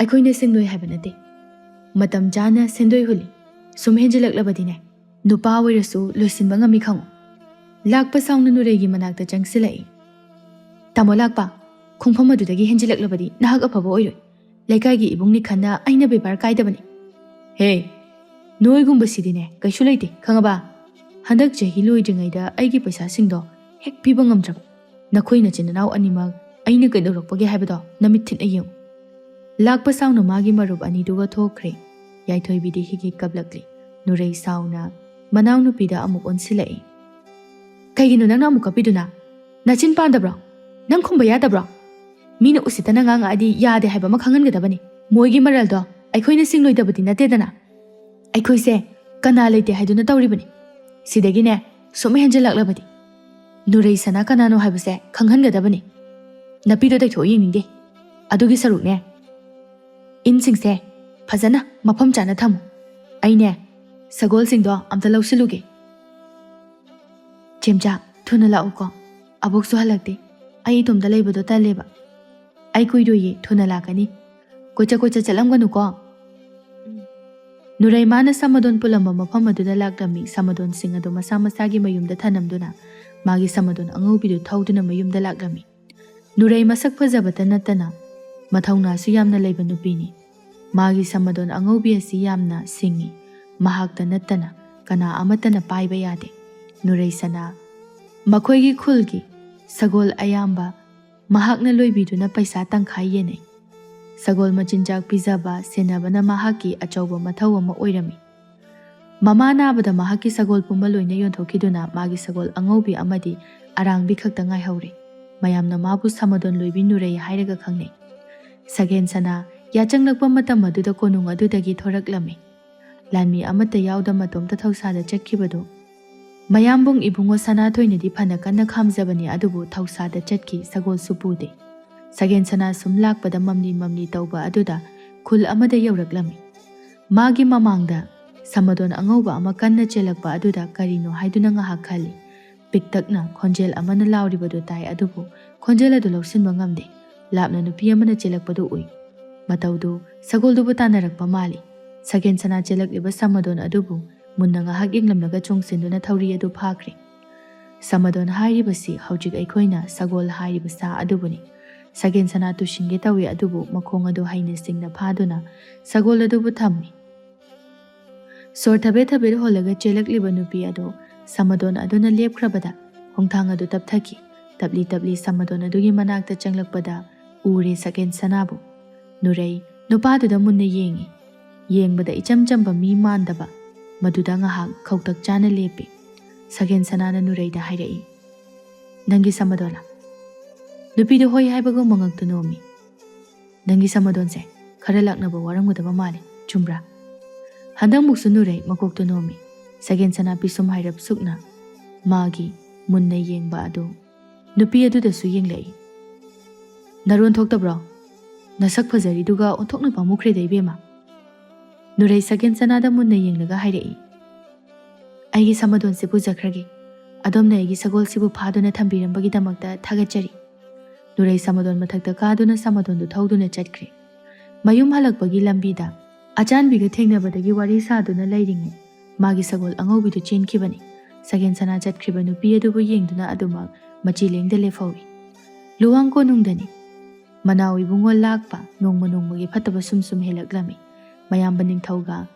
ꯑꯩꯈꯣꯏꯅ ꯁꯦꯡꯗꯣꯏ ꯍꯥꯏꯕ ꯅꯠꯇꯦ꯫ ꯃꯇꯝ ꯆꯥꯅ ꯁꯦꯟꯗꯣꯏ ꯍꯨꯜꯂꯤ꯫ ꯁꯨꯝ ꯍꯦꯟꯖꯤꯜꯂꯛꯂꯕꯗꯤꯅꯦ, ꯅꯨꯄꯥ ꯑꯣꯏꯔꯁꯨ ꯂꯣꯏꯁꯤꯟꯕ ꯉꯝꯃꯤ ꯈꯪꯉꯨ"꯫ ꯂꯥꯛꯄ ꯁꯥꯎꯅ ꯅꯨꯔꯩꯒꯤ ꯃꯅꯥꯛꯇ ꯆꯪꯁꯤꯜꯂꯛꯏ꯫ "ꯇꯥꯃꯣ ꯂꯥꯛꯄ, ꯈꯣꯡꯐꯝ ꯑꯗꯨꯗꯒꯤ ꯍꯦꯟꯖꯤꯜꯂꯛꯂꯕꯗꯤ ꯅꯍꯥꯛ ꯑꯐꯕ ꯑꯣꯏꯔꯣꯏ꯫ ꯂꯩꯀꯥꯏꯒꯤ ꯏꯕꯨꯡꯅꯤ ꯈꯟꯅ ꯑꯩꯅ ꯕꯦꯕꯥꯔ ꯀꯥꯏꯗꯕꯅꯤ"꯫ "ꯍꯦ, ꯅꯣꯏꯒꯨꯝꯕꯁꯤꯗꯤꯅꯦ ꯀꯩꯁꯨ ꯂꯩꯇꯦ, ꯈꯪꯉꯕ? ꯍꯟꯗꯛ ꯆꯍꯤ ꯂꯣꯏꯗ꯭ꯔꯤꯉꯩꯗ ꯑꯩꯒꯤ ꯄꯩꯁꯥꯁꯤꯡꯗꯣ ꯍꯦꯛ ꯄꯤꯕ ꯉꯝꯗ꯭ꯔꯕ꯫ "ꯅꯈꯣꯏ ꯅꯆꯤꯟ ꯅꯅꯥꯎ ꯑꯅꯤꯃꯛ ꯑꯩꯅ ꯀꯩꯗꯧꯔꯛꯄꯒꯦ ꯍꯥꯏꯕꯗꯣ ꯅꯃꯤꯠ ꯊꯤꯠꯅ ꯌꯦꯡꯉꯨ"꯫ ꯂꯥꯛꯄ ꯁꯥꯎꯅ ꯃꯥꯒꯤ ꯃꯔꯨꯞ ꯑꯅꯤꯗꯨꯒ ꯊꯣꯛꯈ꯭ꯔꯦ꯫ ꯌꯥꯏꯊꯣꯏꯕꯤꯗꯤ ꯍꯤꯛ ꯍꯤꯛ ꯀꯞꯂꯛꯂꯤ꯫ ꯅꯨꯔꯩ ꯁꯥꯎꯅ ꯃꯅꯥꯎꯅꯨꯄꯤꯗ ꯑꯃꯨꯛ ꯑꯣꯟꯁꯤꯜꯂꯛꯏ꯫ "ꯀꯩꯒꯤꯅꯣ ꯅꯪꯅ ꯑꯃꯨꯛ ꯀꯞꯄꯤꯗꯨꯅ? ꯅꯆꯤꯟ ꯄꯥꯟꯗꯕ꯭ꯔꯣ? ꯅꯪ ꯈꯨꯝꯕ ꯌꯥꯗꯕ꯭ꯔꯣ? ꯃꯤꯅ ꯎꯁꯤꯠꯇꯅ ꯉꯥꯡꯉꯛꯑꯗꯤ ꯌꯥꯗꯦ ꯍꯥꯏꯕ ꯑꯃ ꯈꯪꯍꯟꯒꯗꯕꯅꯤ꯫ ꯃꯣꯏꯒꯤ ꯃꯔꯜꯗꯣ ꯑꯩꯈꯣꯏꯅ ꯁꯤꯡꯂꯣꯏꯗꯕꯗꯤ ꯅꯠꯇꯦꯗꯅ꯫ ꯑꯩꯈꯣꯏꯁꯦ ꯀꯅꯥ ꯂꯩꯇꯦ ꯍꯥꯏꯗꯨꯅ ꯇꯧꯔꯤꯕꯅꯤ꯫ ꯁꯤꯗꯒꯤꯅꯦ ꯁꯨꯝ ꯍꯦꯟꯖꯜꯂꯛꯂꯕꯗꯤ ꯅꯨꯔꯩ ꯁꯅꯥ ꯀꯅꯥꯅꯣ ꯍꯥꯏꯕꯁꯦ ꯈꯪꯍꯟꯒꯗꯕꯅꯤ꯫ ꯅꯄꯤꯗꯣ ꯇꯩꯊꯣꯛꯑ ꯌꯦꯡꯅꯤꯡꯗꯦ꯫ ꯑꯗꯨꯒꯤ ꯁꯔꯨꯛꯅꯦ, ꯏꯟꯁꯤꯡꯁꯦ ꯐꯖꯅ ꯃꯐꯝ ꯆꯥꯅ ꯊꯝꯃꯨ꯫ ꯑꯩꯅꯦ ꯁꯒꯣꯜꯁꯤꯡꯗꯣ ꯑꯝꯇ ꯂꯧꯁꯤꯜꯂꯨꯒꯦ꯫ ꯆꯦꯝꯆꯥ, ꯊꯨꯅ ꯂꯥꯛꯎꯀꯣ꯫ ꯑꯕꯣꯛꯁꯨ ꯍꯜꯂꯛꯇꯦ꯫ ꯑꯩ ꯏꯇꯣꯝꯇ ꯂꯩꯕꯗꯣ ꯇꯜꯂꯦꯕ꯫ ꯑꯩ ꯀꯨꯏꯔꯣꯏꯌꯦ, ꯊꯨꯅ ꯂꯥꯛꯀꯅꯤ꯫ ꯀꯣꯏꯆꯠ ꯀꯣꯏꯆꯠ ꯆꯠꯂꯝꯒꯅꯨꯀꯣ꯫ ꯅꯨꯔꯩꯃꯥꯅ ꯁꯃꯗꯣꯟ ꯄꯨꯜꯂꯝꯕ ꯃꯐꯝ ꯑꯗꯨꯗ ꯂꯥꯛꯂꯝꯃꯤ꯫ ꯁꯃꯗꯣꯟꯁꯤꯡ ꯑꯗꯨ ꯃꯁꯥ ꯃꯁꯥꯒꯤ ꯃꯌꯨꯝꯗ ꯊꯅꯝꯗꯨꯅ ꯃꯥꯒꯤ ꯁꯃꯗꯣꯟ ꯑꯉꯧꯕꯤꯗꯨ ꯊꯧꯗꯨꯅ ꯃꯌꯨꯝꯗ ꯂꯥꯛꯂꯝꯃꯤ꯫ ꯅꯨꯔꯩ ꯃꯁꯛ ꯐꯖꯕꯇ ꯅꯠꯇꯅ ꯃꯊꯧꯅꯥꯁꯨ ꯌꯥꯝꯅ ꯂꯩꯕ ꯅꯨꯄꯤꯅꯤ꯫ ꯃꯥꯒꯤ ꯁꯃꯗꯣꯟ ꯑꯉꯧꯕꯤ ꯑꯁꯤ ꯌꯥꯝꯅ ꯁꯤꯡꯉꯤ꯫ ꯃꯍꯥꯛꯇ ꯅꯠꯇꯅ ꯀꯅꯥ ꯑꯃꯠꯇꯅ ꯄꯥꯏꯕ ꯌꯥꯗꯦ꯫ ꯅꯨꯔꯩ ꯁꯅꯥ, ꯃꯈꯣꯏꯒꯤ ꯈꯨꯜꯒꯤ ꯁꯒꯣꯜ ꯑꯌꯥꯝꯕ ꯃꯍꯥꯛꯅ ꯂꯣꯏꯕꯤꯗꯨꯅ ꯄꯩꯁꯥ ꯇꯪꯈꯥꯏ ꯌꯦꯟꯅꯩ꯫ ꯁꯒꯣꯜ ꯃꯆꯤꯟꯖꯥꯛ ꯄꯤꯖꯕ, ꯁꯦꯟꯅꯕꯅ ꯃꯍꯥꯛꯀꯤ ꯑꯆꯧꯕ ꯃꯊꯧ ꯑꯃ ꯑꯣꯏꯔꯝꯃꯤ꯫ ꯃꯃꯥ ꯅꯥꯕꯗ ꯃꯍꯥꯛꯀꯤ ꯁꯒꯣꯜ ꯄꯨꯝꯕ ꯂꯣꯏꯅ ꯌꯣꯟꯊꯣꯛꯈꯤꯗꯨꯅ ꯃꯥꯒꯤ ꯁꯒꯣꯜ ꯑꯉꯧꯕꯤ ꯑꯃꯗꯤ ꯑꯔꯥꯡꯕꯤ ꯈꯛꯇ ꯉꯥꯏꯍꯧꯔꯦ꯫ ꯃꯌꯥꯝꯅ ꯃꯥꯕꯨ ꯁꯃꯗꯣꯟ ꯂꯣꯏꯕꯤ ꯅꯨꯔꯩ ꯍꯥꯏꯔꯒ ꯈꯪꯅꯩ꯫ ꯁꯒꯦꯟ ꯁꯅꯥ ꯌꯥꯆꯪꯂꯛꯄ ꯃꯇꯝ ꯑꯗꯨꯗ ꯀꯣꯅꯨꯡ ꯑꯗꯨꯗꯒꯤ ꯊꯣꯔꯛꯂꯝꯃꯤ꯫ ꯂꯥꯟꯃꯤ ꯑꯃꯠꯇ ꯌꯥꯎꯗ ꯃꯇꯣꯝꯇ ꯊꯧꯁꯥꯗ ꯆꯠꯈꯤꯕꯗꯨ ꯃꯌꯥꯝꯕꯨꯡ ꯏꯕꯨꯡꯉꯣ ꯁꯅꯥꯊꯣꯏꯅꯗꯤ ꯐꯅ ꯀꯟꯅ ꯈꯥꯝꯖꯕꯅꯤ, ꯑꯗꯨꯕꯨ ꯊꯧꯁꯥꯗ ꯆꯠꯈꯤ, ꯁꯒꯣꯜꯁꯨ ꯄꯨꯗꯦ꯫ ꯁꯒꯦꯟ ꯁꯅꯥ ꯁꯨꯝ ꯂꯥꯛꯄꯗ ꯃꯝꯂꯤ ꯃꯝꯂꯤ ꯇꯧꯕ ꯑꯗꯨꯗ ꯈꯨꯜ ꯑꯃꯗ ꯌꯧꯔꯛꯂꯝꯃꯤ꯫ ꯃꯥꯒꯤ ꯃꯃꯥꯡꯗ ꯁꯃꯗꯣꯟ ꯑꯉꯧꯕ ꯑꯃ ꯀꯟꯅ ꯆꯦꯜꯂꯛꯄ ꯑꯗꯨꯗ ꯀꯔꯤꯅꯣ ꯍꯥꯏꯗꯨꯅ ꯉꯥꯏꯍꯥꯛ ꯈꯜꯂꯤ꯫ ꯄꯤꯛꯇꯛꯅ ꯈꯣꯟꯖꯦꯜ ꯑꯃꯅ ꯂꯥꯎꯔꯤꯕꯗꯨ ꯇꯥꯏ, ꯑꯗꯨꯕꯨ ꯈꯣꯟꯖꯦꯜ ꯑꯗꯨ ꯂꯧꯁꯤꯟꯕ ꯉꯝꯗꯦ꯫ ꯂꯥꯞꯅ ꯅꯨꯄꯤ ꯑꯃꯅ ꯆꯦꯜꯂꯛꯄꯗꯨ ꯎꯏ꯫ ꯃꯇꯧꯗꯨ ꯁꯒꯣꯜꯗꯨꯕꯨ ꯇꯥꯟꯅꯔꯛꯄ ꯃꯥꯜꯂꯤ꯫ ꯁꯒꯦꯟ ꯁꯅꯥ ꯆꯦꯜꯂꯛꯂꯤꯕ ꯁꯃꯗꯣꯟ ꯑꯗꯨꯕꯨ ꯃꯨꯟꯅ ꯉꯥꯏꯍꯥꯛ ꯌꯦꯡꯂꯝꯂꯒ ꯆꯣꯡꯁꯤꯟꯗꯨꯅ ꯊꯧꯔꯤ ꯑꯗꯨ ꯐꯥꯈ꯭ꯔꯦ꯫ ꯁꯃꯗꯣꯟ ꯍꯥꯏꯔꯤꯕꯁꯤ ꯍꯧꯖꯤꯛ ꯑꯩꯈꯣꯏꯅ ꯁꯒꯣꯜ ꯍꯥꯏꯔꯤꯕ ꯁꯥ ꯑꯗꯨꯕꯨꯅꯤ꯫ ꯁꯒꯦꯟ ꯁꯅꯥ ꯇꯨꯁꯤꯟꯒꯦ ꯇꯧꯏ, ꯑꯗꯨꯕꯨ ꯃꯈꯣꯡ ꯑꯗꯨ ꯍꯩꯅ ꯁꯤꯡꯅ ꯐꯥꯗꯨꯅ ꯁꯒꯣꯜ ꯑꯗꯨꯕꯨ ꯊꯝꯃꯤ꯫ ꯁꯣꯔ ꯊꯕꯦꯠ ꯊꯕꯦꯠ ꯍꯣꯜꯂꯒ ꯆꯦꯜꯂꯛꯂꯤꯕ ꯅꯨꯄꯤ ꯑꯗꯨ ꯁꯃꯗꯣꯟ ꯑꯗꯨꯅ ꯂꯦꯞꯈ꯭ꯔꯕꯗ ꯈꯣꯡꯊꯥꯡ ꯑꯗꯨ ꯇꯞꯊꯈꯤ꯫ ꯇꯞꯂꯤ ꯇꯞꯂꯤ ꯁꯃꯗꯣꯟ ꯑꯗꯨꯒꯤ ꯃꯅꯥꯛꯇ ꯆꯪꯂꯛꯄꯗ ꯎꯔꯦ ꯁꯒꯦꯟ ꯁꯅꯥꯕꯨ꯫ ꯅꯨꯔꯩ ꯅꯨꯄꯥꯗꯨꯗ ꯃꯨꯟꯅ ꯌꯦꯡꯉꯤ꯫ ꯌꯦꯡꯕꯗ ꯏꯆꯝ ꯆꯝꯕ ꯃꯤ ꯃꯥꯟꯗꯕ꯫ ꯃꯗꯨꯗ ꯉꯥꯏꯍꯥꯛ ꯈꯧꯇꯛ ꯆꯥꯅ ꯂꯦꯞꯄꯤ꯫ ꯁꯒꯦꯟ ꯁꯅꯥꯅ ꯅꯨꯔꯩꯗ ꯍꯥꯏꯔꯛꯏ, "ꯅꯪꯒꯤ ꯁꯃꯗꯣꯟꯂꯥ?" ꯅꯨꯄꯤꯗꯨ ꯍꯣꯏ ꯍꯥꯏꯕꯒꯨꯝ ꯃꯉꯛꯇꯨ ꯅꯣꯝꯃꯤ꯫ "ꯅꯪꯒꯤ ꯁꯃꯗꯣꯟꯁꯦ ꯈꯔ ꯂꯥꯛꯅꯕ ꯋꯥꯔꯝꯒꯗꯕ ꯃꯥꯜꯂꯤ, ꯆꯨꯝꯕ꯭ꯔꯥ?" ꯍꯟꯗꯛꯃꯨꯛꯁꯨ ꯅꯨꯔꯩ ꯃꯀꯣꯛꯇꯨ ꯅꯣꯝꯃꯤ꯫ ꯁꯒꯦꯟ ꯁꯅꯥ ꯄꯤꯁꯨꯝ ꯍꯥꯏꯔꯞ ꯁꯨꯛꯅ ꯃꯥꯒꯤ ꯃꯨꯟꯅ ꯌꯦꯡꯕ ꯑꯗꯨ꯫ ꯅꯨꯄꯤ ꯑꯗꯨꯗꯁꯨ ꯌꯦꯡꯂꯛꯏ꯫ "ꯅꯔꯣꯟ ꯊꯣꯛꯇꯕ꯭ꯔꯣ? ꯅꯁꯛ ꯐꯖꯔꯤꯗꯨꯒ ꯑꯣꯟꯊꯣꯛꯅ ꯄꯥꯝꯃꯨꯈ꯭ꯔꯦꯗ ꯏꯕꯦꯝꯃ꯫" ꯅꯨꯔꯩ ꯁꯒꯦꯟ ꯁꯅꯥꯗ ꯃꯨꯟꯅ ꯌꯦꯡꯂꯒ ꯍꯥꯏꯔꯛꯏ, "ꯑꯩꯒꯤ ꯁꯃꯗꯣꯟꯁꯤꯕꯨ ꯖꯈ꯭ꯔꯒꯦ꯫ ꯑꯗꯣꯝꯅ ꯑꯩꯒꯤ ꯁꯒꯣꯜꯁꯤꯕꯨ ꯐꯥꯗꯨꯅ ꯊꯝꯕꯤꯔꯝꯕꯒꯤꯗꯃꯛꯇ ꯊꯥꯒꯠꯆꯔꯤ꯫" ꯅꯨꯔꯩ ꯁꯃꯗꯣꯟ ꯃꯊꯛꯇ ꯀꯥꯗꯨꯅ ꯁꯃꯗꯣꯟꯗꯨ ꯊꯧꯗꯨꯅ ꯆꯠꯈ꯭ꯔꯦ꯫ ꯃꯌꯨꯝ ꯍꯜꯂꯛꯄꯒꯤ ꯂꯝꯕꯤꯗ ꯑꯆꯥꯟꯕꯤꯒ ꯊꯦꯡꯅꯕꯗꯒꯤ ꯋꯥꯔꯤ ꯁꯥꯗꯨꯅ ꯂꯩꯔꯤꯉꯩ ꯃꯥꯒꯤ ꯁꯒꯣꯜ ꯑꯉꯧꯕꯤꯗꯨ ꯆꯦꯟꯈꯤꯕꯅꯤ꯫ ꯁꯒꯦꯟ ꯁꯅꯥ ꯆꯠꯈ꯭ꯔꯤꯕ ꯅꯨꯄꯤ ꯑꯗꯨꯕꯨ ꯌꯦꯡꯗꯨꯅ ꯑꯗꯨꯃꯛ ꯃꯆꯤ ꯂꯦꯡꯗ ꯂꯦꯞꯍꯧꯏ꯫ ꯂꯨꯋꯥꯡ ꯀꯣꯅꯨꯡꯗꯅꯤ꯫ ꯃꯅꯥꯎ ꯏꯕꯨꯡꯉꯣ ꯂꯥꯛꯄ ꯅꯣꯡꯃ ꯅꯣꯡꯃꯒꯤ ꯐꯠꯇꯕ ꯁꯨꯝ ꯁꯨꯝ ꯍꯦꯜꯂꯛꯂꯝꯃꯤ꯫ ꯃꯌꯥꯝꯕ ꯅꯤꯡꯊꯧꯒ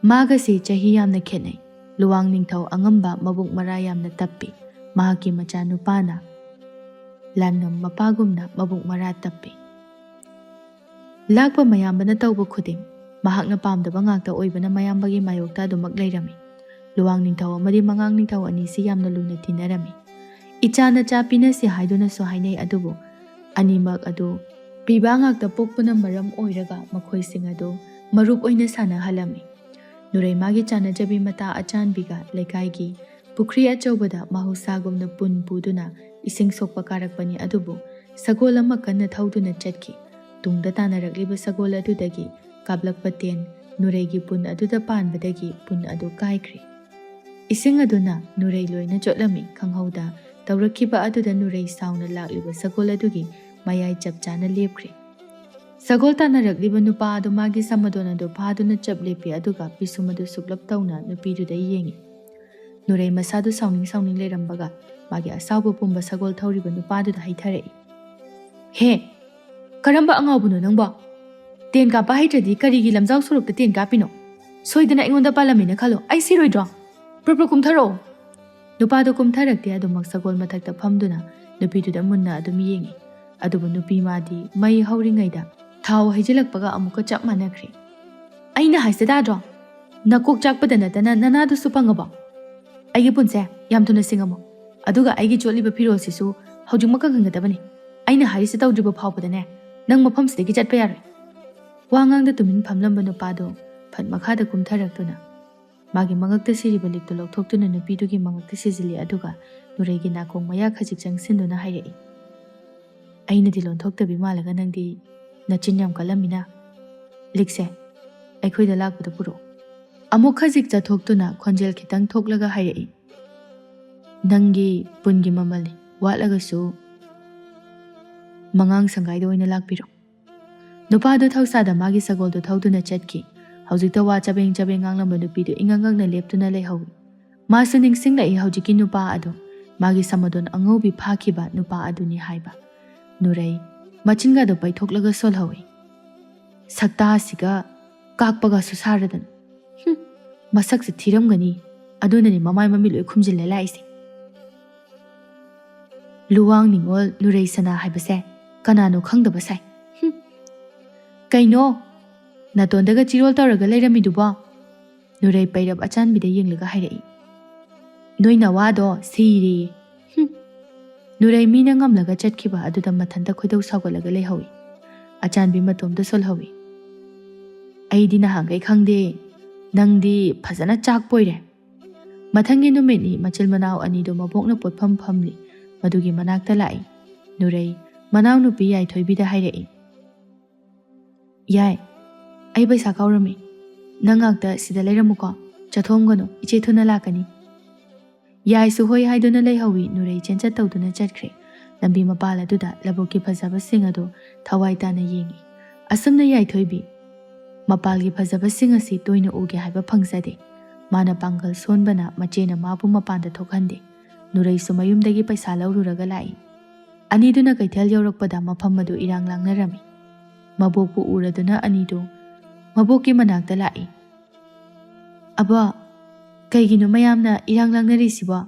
ꯃꯥꯒꯁꯤ ꯆꯍꯤ ꯌꯥꯝꯅ ꯈꯦꯠꯅꯩ꯫ ꯂꯨꯋꯥꯡ ꯅꯤꯡꯊꯧ ꯑꯉꯝꯕ ꯃꯕꯨꯛ ꯃꯔꯥ ꯌꯥꯝꯅ ꯇꯞꯄꯤ꯫ ꯃꯍꯥꯛꯀꯤ ꯃꯆꯥꯅꯨꯄꯥꯅ ꯂꯥꯟꯉꯝ ꯃꯄꯥꯒꯨꯝꯅ ꯃꯕꯨꯛ ꯃꯔꯥ ꯇꯞꯄꯤ꯫ ꯂꯥꯛꯄ ꯃꯌꯥꯝꯕꯅ ꯇꯧꯕ ꯈꯨꯗꯤꯡ ꯃꯍꯥꯛꯅ ꯄꯥꯝꯗꯕ ꯉꯥꯛꯇ ꯑꯣꯏꯕꯅ ꯃꯌꯥꯝꯕꯒꯤ ꯃꯥꯌꯣꯛꯇ ꯑꯗꯨꯃꯛ ꯂꯩꯔꯝꯃꯤ꯫ ꯂꯨꯋꯥꯡ ꯅꯤꯡꯊꯧ ꯑꯃꯗꯤ ꯃꯉꯥꯡ ꯅꯤꯡꯊꯧ ꯑꯅꯤꯁꯤ ꯌꯥꯝꯅ ꯂꯨꯅ ꯇꯤꯟꯅꯔꯝꯃꯤ꯫ "ꯏꯆꯥ ꯅꯆꯥ ꯄꯤꯅꯁꯤ" ꯍꯥꯏꯗꯨꯅꯁꯨ ꯍꯥꯏꯅꯩ, ꯑꯗꯨꯕꯨ ꯑꯅꯤꯃꯛ ꯑꯗꯨ ꯄꯤꯕ ꯉꯥꯛꯇ ꯄꯣꯛꯄꯅ ꯃꯔꯝ ꯑꯣꯏꯔꯒ ꯃꯈꯣꯏꯁꯤꯡ ꯑꯗꯨ ꯃꯔꯨꯞ ꯑꯣꯏꯅ ꯁꯥꯟꯅꯍꯜꯂꯝꯃꯤ꯫ ꯅꯨꯔꯩ ꯃꯥꯒꯤ ꯆꯥꯟꯅꯖꯕꯤ ꯃꯇꯥ ꯑꯆꯥꯟꯕꯤꯒ ꯂꯩꯀꯥꯏꯒꯤ ꯄꯨꯈ꯭ꯔꯤ ꯑꯆꯧꯕꯗ ꯃꯍꯧꯁꯥꯒꯨꯝꯅ ꯄꯨꯟ ꯄꯨꯗꯨꯅ ꯏꯁꯤꯡ ꯁꯣꯛꯄ ꯀꯥꯔꯛꯄꯅꯤ, ꯑꯗꯨꯕꯨ ꯁꯒꯣꯜ ꯑꯃ ꯀꯟꯅ ꯊꯧꯗꯨꯅ ꯆꯠꯈꯤ꯫ ꯇꯨꯡꯗ ꯇꯥꯟꯅꯔꯛꯂꯤꯕ ꯁꯒꯣꯜ ꯑꯗꯨꯗꯒꯤ ꯀꯥꯞꯂꯛꯄ ꯇꯦꯟ ꯅꯨꯔꯩꯒꯤ ꯄꯨꯟ ꯑꯗꯨꯗ ꯄꯥꯟꯕꯗꯒꯤ ꯄꯨꯟ ꯑꯗꯨ ꯀꯥꯏꯈ꯭ꯔꯦ꯫ ꯏꯁꯤꯡ ꯑꯗꯨꯅ ꯅꯨꯔꯩ ꯂꯣꯏꯅ ꯆꯣꯠꯂꯝꯃꯤ꯫ ꯈꯪꯍꯧꯗ ꯇꯧꯔꯛꯈꯤꯕ ꯑꯗꯨꯗ ꯅꯨꯔꯩ ꯁꯥꯎꯅ ꯂꯥꯛꯂꯤꯕ ꯁꯒꯣꯜ ꯑꯗꯨꯒꯤ ꯃꯌꯥꯏ ꯆꯞ ꯆꯥꯅ ꯂꯦꯞꯈ꯭ꯔꯦ꯫ ꯁꯒꯣꯜ ꯇꯥꯟꯅꯔꯛꯂꯤꯕ ꯅꯨꯄꯥ ꯑꯗꯨ ꯃꯥꯒꯤ ꯁꯃꯗꯣꯟ ꯑꯗꯨ ꯐꯥꯗꯨꯅ ꯆꯞ ꯂꯦꯞꯄꯤ, ꯑꯗꯨꯒ ꯄꯤꯁꯨꯝ ꯑꯗꯨ ꯁꯨꯞꯂꯞ ꯇꯧꯅ ꯅꯨꯄꯤꯗꯨꯗ ꯌꯦꯡꯉꯤ꯫ ꯅꯨꯔꯩ ꯃꯁꯥꯗꯨ ꯁꯥꯎꯅꯤꯡ ꯁꯥꯎꯅꯤꯡ ꯂꯩꯔꯝꯕꯒ ꯃꯥꯒꯤ ꯑꯁꯥꯎꯕ ꯄꯨꯝꯕ ꯁꯒꯣꯜ ꯊꯧꯔꯤꯕ ꯅꯨꯄꯥꯗꯨꯗ ꯍꯩꯊꯔꯛꯏ꯫ "ꯍꯦ, ꯀꯔꯝꯕ ꯑꯉꯥꯎꯕꯅꯣ ꯅꯪꯕꯣ? ꯇꯦꯟ ꯀꯥꯞꯄ ꯍꯩꯇ꯭ꯔꯗꯤ ꯀꯔꯤꯒꯤ ꯂꯝꯖꯥꯎ ꯁꯣꯔꯣꯛꯇ ꯇꯦꯟ ꯀꯥꯞꯄꯤꯅꯣ? ꯁꯣꯏꯗꯅ ꯑꯩꯉꯣꯟꯗ ꯄꯥꯜꯂꯝꯃꯦꯅ ꯈꯜꯂꯣ, ꯑꯩ ꯁꯤꯔꯣꯏꯗ꯭ꯔꯣ? ꯄ꯭ꯔꯞ ꯄ꯭ꯔꯞ ꯀꯨꯝꯊꯔꯛꯑꯣ꯫" ꯅꯨꯄꯥꯗꯨ ꯀꯨꯝꯊꯔꯛꯇꯦ, ꯑꯗꯨꯃꯛ ꯁꯒꯣꯜ ꯃꯊꯛꯇ ꯐꯝꯗꯨꯅ ꯅꯨꯄꯤꯗꯨꯗ ꯃꯨꯟꯅ ꯑꯗꯨꯝ ꯌꯦꯡꯉꯤ꯫ ꯑꯗꯨꯕꯨ ꯅꯨꯄꯤ ꯃꯥꯗꯤ ꯃꯩ ꯍꯧꯔꯤꯉꯩꯗ ꯊꯥꯎ ꯍꯩꯖꯤꯜꯂꯛꯄꯒ ꯑꯃꯨꯛꯀ ꯆꯞ ꯃꯥꯟꯅꯈ꯭ꯔꯦ꯫ "ꯑꯩꯅ ꯍꯥꯏꯁꯦ ꯇꯥꯗ꯭ꯔꯣ? ꯅꯀꯣꯛ ꯆꯥꯛꯄꯗ ꯅꯠꯇꯅ ꯅꯅꯥꯗꯨꯁꯨ ꯄꯪꯉꯕꯣ? ꯑꯩꯒꯤ ꯄꯨꯟꯁꯦ ꯌꯥꯝ ꯊꯨꯅ ꯁꯤꯡꯉꯝꯃꯣ꯫ ꯑꯗꯨꯒ ꯑꯩꯒꯤ ꯆꯣꯠꯂꯤꯕ ꯐꯤꯔꯣꯜꯁꯤꯁꯨ ꯍꯧꯖꯤꯛꯃꯛ ꯀꯪꯍꯟꯒꯗꯕꯅꯤ꯫ ꯑꯩꯅ ꯍꯥꯏꯔꯤꯁꯦ ꯇꯧꯗ꯭ꯔꯤꯕ ꯐꯥꯎꯕꯗꯅꯦ, ꯅꯪ ꯃꯐꯝꯁꯤꯗꯒꯤ ꯆꯠꯄ ꯌꯥꯔꯣꯏ꯫" ꯋꯥ ꯉꯥꯡꯗ ꯇꯨꯃꯤꯟ ꯐꯝꯂꯝꯕ ꯅꯨꯄꯥꯗꯣ ꯐꯠ ꯃꯈꯥꯗ ꯀꯨꯝꯊꯔꯛꯇꯨꯅ ꯃꯥꯒꯤ ꯃꯉꯛꯇ ꯁꯤꯔꯤꯕ ꯂꯤꯛꯇꯨ ꯂꯧꯊꯣꯛꯇꯨꯅ ꯅꯨꯄꯤꯗꯨꯒꯤ ꯃꯉꯛꯇ ꯁꯤꯖꯤꯜꯂꯤ, ꯑꯗꯨꯒ ꯅꯨꯔꯩꯒꯤ ꯅꯥꯀꯣꯡ ꯃꯌꯥ ꯈꯖꯤꯛ ꯆꯪꯁꯤꯟꯗꯨꯅ ꯍꯥꯏꯔꯛꯏ, "ꯑꯩꯅꯗꯤ ꯂꯣꯟꯊꯣꯛꯇꯕꯤ ꯃꯥꯜꯂꯒ ꯅꯪꯗꯤ ꯅꯆꯤꯟ ꯌꯥꯝ ꯀꯜꯂꯝꯃꯤꯅ꯫ ꯂꯤꯛꯁꯦ ꯑꯩꯈꯣꯏꯗ ꯂꯥꯛꯄꯗ ꯄꯨꯔꯛꯑꯣ꯫" ꯑꯃꯨꯛ ꯈꯖꯤꯛ ꯆꯠꯊꯣꯛꯇꯨꯅ ꯈꯣꯟꯖꯦꯜ ꯈꯤꯇꯪ ꯊꯣꯛꯂꯒ ꯍꯥꯏꯔꯛꯏ, "ꯅꯪꯒꯤ ꯄꯨꯟꯒꯤ ꯃꯃꯜꯅꯤ, ꯋꯥꯠꯂꯒꯁꯨ ꯃꯉꯥꯡ ꯁꯪꯒꯥꯏꯗ ꯑꯣꯏꯅ ꯂꯥꯛꯄꯤꯔꯣ꯫" ꯅꯨꯄꯥꯗꯨ ꯊꯧꯁꯥꯗ ꯃꯥꯒꯤ ꯁꯒꯣꯜꯗꯨ ꯊꯧꯗꯨꯅ ꯆꯠꯈꯤ꯫ ꯍꯧꯖꯤꯛꯇ ꯋꯥ ꯆꯕꯦꯡ ꯆꯕꯦꯡ ꯉꯥꯡꯂꯝꯕ ꯅꯨꯄꯤꯗꯨ ꯏꯉꯛ ꯉꯛꯅ ꯂꯦꯞꯇꯨꯅ ꯂꯩꯍꯧꯏ꯫ ꯃꯥꯁꯨ ꯅꯤꯡꯁꯤꯡꯂꯛꯏ ꯍꯧꯖꯤꯛꯀꯤ ꯅꯨꯄꯥ ꯑꯗꯨ, ꯃꯥꯒꯤ ꯁꯃꯗꯣꯟ ꯑꯉꯧꯕꯤ ꯐꯥꯈꯤꯕ ꯅꯨꯄꯥ ꯑꯗꯨꯅꯤ ꯍꯥꯏꯕ꯫ ꯅꯨꯔꯩ ꯃꯆꯤꯟꯒꯗꯨ ꯄꯩꯊꯣꯛꯂꯒ ꯁꯣꯜꯍꯧꯏ꯫ "ꯁꯛꯇꯥꯁꯤꯒ ꯀꯥꯛꯄꯒꯁꯨ ꯁꯥꯔꯗꯅ꯫ ꯍꯨꯝ, ꯃꯁꯛꯁꯦ ꯊꯤꯔꯝꯒꯅꯤ, ꯑꯗꯨꯅꯅꯦ ꯃꯃꯥꯏ ꯃꯃꯤꯠ ꯂꯣꯏ ꯈꯨꯝꯖꯤꯜꯂ ꯂꯥꯛꯏꯁꯦ꯫" ꯂꯨꯋꯥꯡ ꯅꯤꯉꯣꯜ ꯅꯨꯔꯩ ꯁꯅꯥ ꯍꯥꯏꯕꯁꯦ ꯀꯅꯥꯅꯣ ꯈꯪꯗꯕ ꯁꯥꯏ꯫ ꯍꯨꯝ꯫ "ꯀꯩꯅꯣ? ꯅꯥꯇꯣꯟꯗꯒ ꯆꯤꯔꯣꯜ ꯇꯧꯔꯒ ꯂꯩꯔꯝꯃꯤꯗꯨꯕꯣ?" ꯅꯨꯔꯩ ꯄꯩꯔꯞ ꯑꯆꯥꯟꯕꯤꯗ ꯌꯦꯡꯂꯒ ꯍꯥꯏꯔꯛꯏ꯫ "ꯅꯣꯏ ꯅꯋꯥꯗꯣ ꯁꯤꯔꯦꯌꯦ꯫" ꯍꯨꯝ꯫ ꯅꯨꯔꯩ ꯃꯤꯅ ꯉꯝꯂꯒ ꯆꯠꯈꯤꯕ ꯑꯗꯨꯗ ꯃꯊꯟꯇ ꯈꯣꯏꯗꯧ ꯁꯥꯎꯒꯠꯂꯒ ꯂꯩꯍꯧꯏ꯫ ꯑꯆꯥꯟꯕꯤ ꯃꯇꯣꯝꯇ ꯁꯣꯜꯍꯧꯏ꯫ "ꯑꯩꯗꯤ ꯅꯍꯥꯟꯈꯩ ꯈꯪꯗꯦ, ꯅꯪꯗꯤ ꯐꯖꯅ ꯆꯥꯛꯄ ꯑꯣꯏꯔꯦ꯫" ꯃꯊꯪꯒꯤ ꯅꯨꯃꯤꯠꯅꯤ ꯃꯆꯤꯜ ꯃꯅꯥꯎ ꯑꯅꯤꯗꯨ ꯃꯕꯣꯛꯅ ꯄꯣꯠꯐꯝ ꯐꯝꯂꯤ, ꯃꯗꯨꯒꯤ ꯃꯅꯥꯛꯇ ꯂꯥꯛꯏ꯫ ꯅꯨꯔꯩ ꯃꯅꯥꯎꯅꯨꯄꯤ ꯌꯥꯏꯊꯣꯏꯕꯤꯗ ꯍꯥꯏꯔꯛꯏ, "ꯌꯥꯏ, ꯑꯩ ꯄꯩꯁꯥ ꯀꯥꯎꯔꯝꯃꯤ꯫ ꯅꯪ ꯉꯥꯛꯇ ꯁꯤꯗ ꯂꯩꯔꯝꯃꯨꯀꯣ, ꯆꯠꯊꯣꯛꯑꯝꯒꯅꯨ, ꯏꯆꯦ ꯊꯨꯅ ꯂꯥꯛꯀꯅꯤ꯫" ꯌꯥꯏꯁꯨ ꯍꯣꯏ ꯍꯥꯏꯗꯨꯅ ꯂꯩꯍꯧꯏ꯫ ꯅꯨꯔꯩ ꯆꯦꯟꯆꯠ ꯇꯧꯗꯨꯅ ꯆꯠꯈ꯭ꯔꯦ꯫ ꯂꯝꯕꯤ ꯃꯄꯥꯜ ꯑꯗꯨꯗ ꯂꯧꯕꯨꯛꯀꯤ ꯐꯖꯕꯁꯤꯡ ꯑꯗꯨ ꯊꯋꯥꯏ ꯇꯥꯅ ꯌꯦꯡꯏ꯫ ꯑꯁꯨꯝꯅ ꯌꯥꯏꯊꯣꯏꯕꯤ ꯃꯄꯥꯜꯒꯤ ꯐꯖꯕꯁꯤꯡ ꯑꯁꯤ ꯇꯣꯏꯅ ꯎꯒꯦ ꯍꯥꯏꯕ ꯐꯪꯖꯗꯦ꯫ ꯃꯥꯅ ꯄꯥꯡꯒꯜ ꯁꯣꯟꯕꯅ ꯃꯆꯦꯅ ꯃꯥꯕꯨ ꯃꯄꯥꯟꯗ ꯊꯣꯛꯍꯟꯗꯦ꯫ ꯅꯨꯔꯩꯁꯨ ꯃꯌꯨꯝꯗꯒꯤ ꯄꯩꯁꯥ ꯂꯧꯔꯨꯔꯒ ꯂꯥꯛꯏ꯫ ꯑꯅꯤꯗꯨꯅ ꯀꯩꯊꯦꯜ ꯌꯧꯔꯛꯄꯗ ꯃꯐꯝ ꯑꯗꯨ ꯏꯔꯥꯡ ꯂꯥꯡꯅꯔꯝꯃꯤ꯫ ꯃꯕꯣꯛꯄꯨ ꯎꯔꯗꯨꯅ ꯑꯅꯤꯗꯨ ꯃꯕꯣꯛꯀꯤ ꯃꯅꯥꯛꯇ ꯂꯥꯛꯏ꯫ "ꯑꯕꯣ, ꯀꯩꯒꯤꯅꯣ ꯃꯌꯥꯝꯅ ꯏꯔꯥꯡ ꯂꯥꯡꯅꯔꯤꯁꯤꯕꯣ?"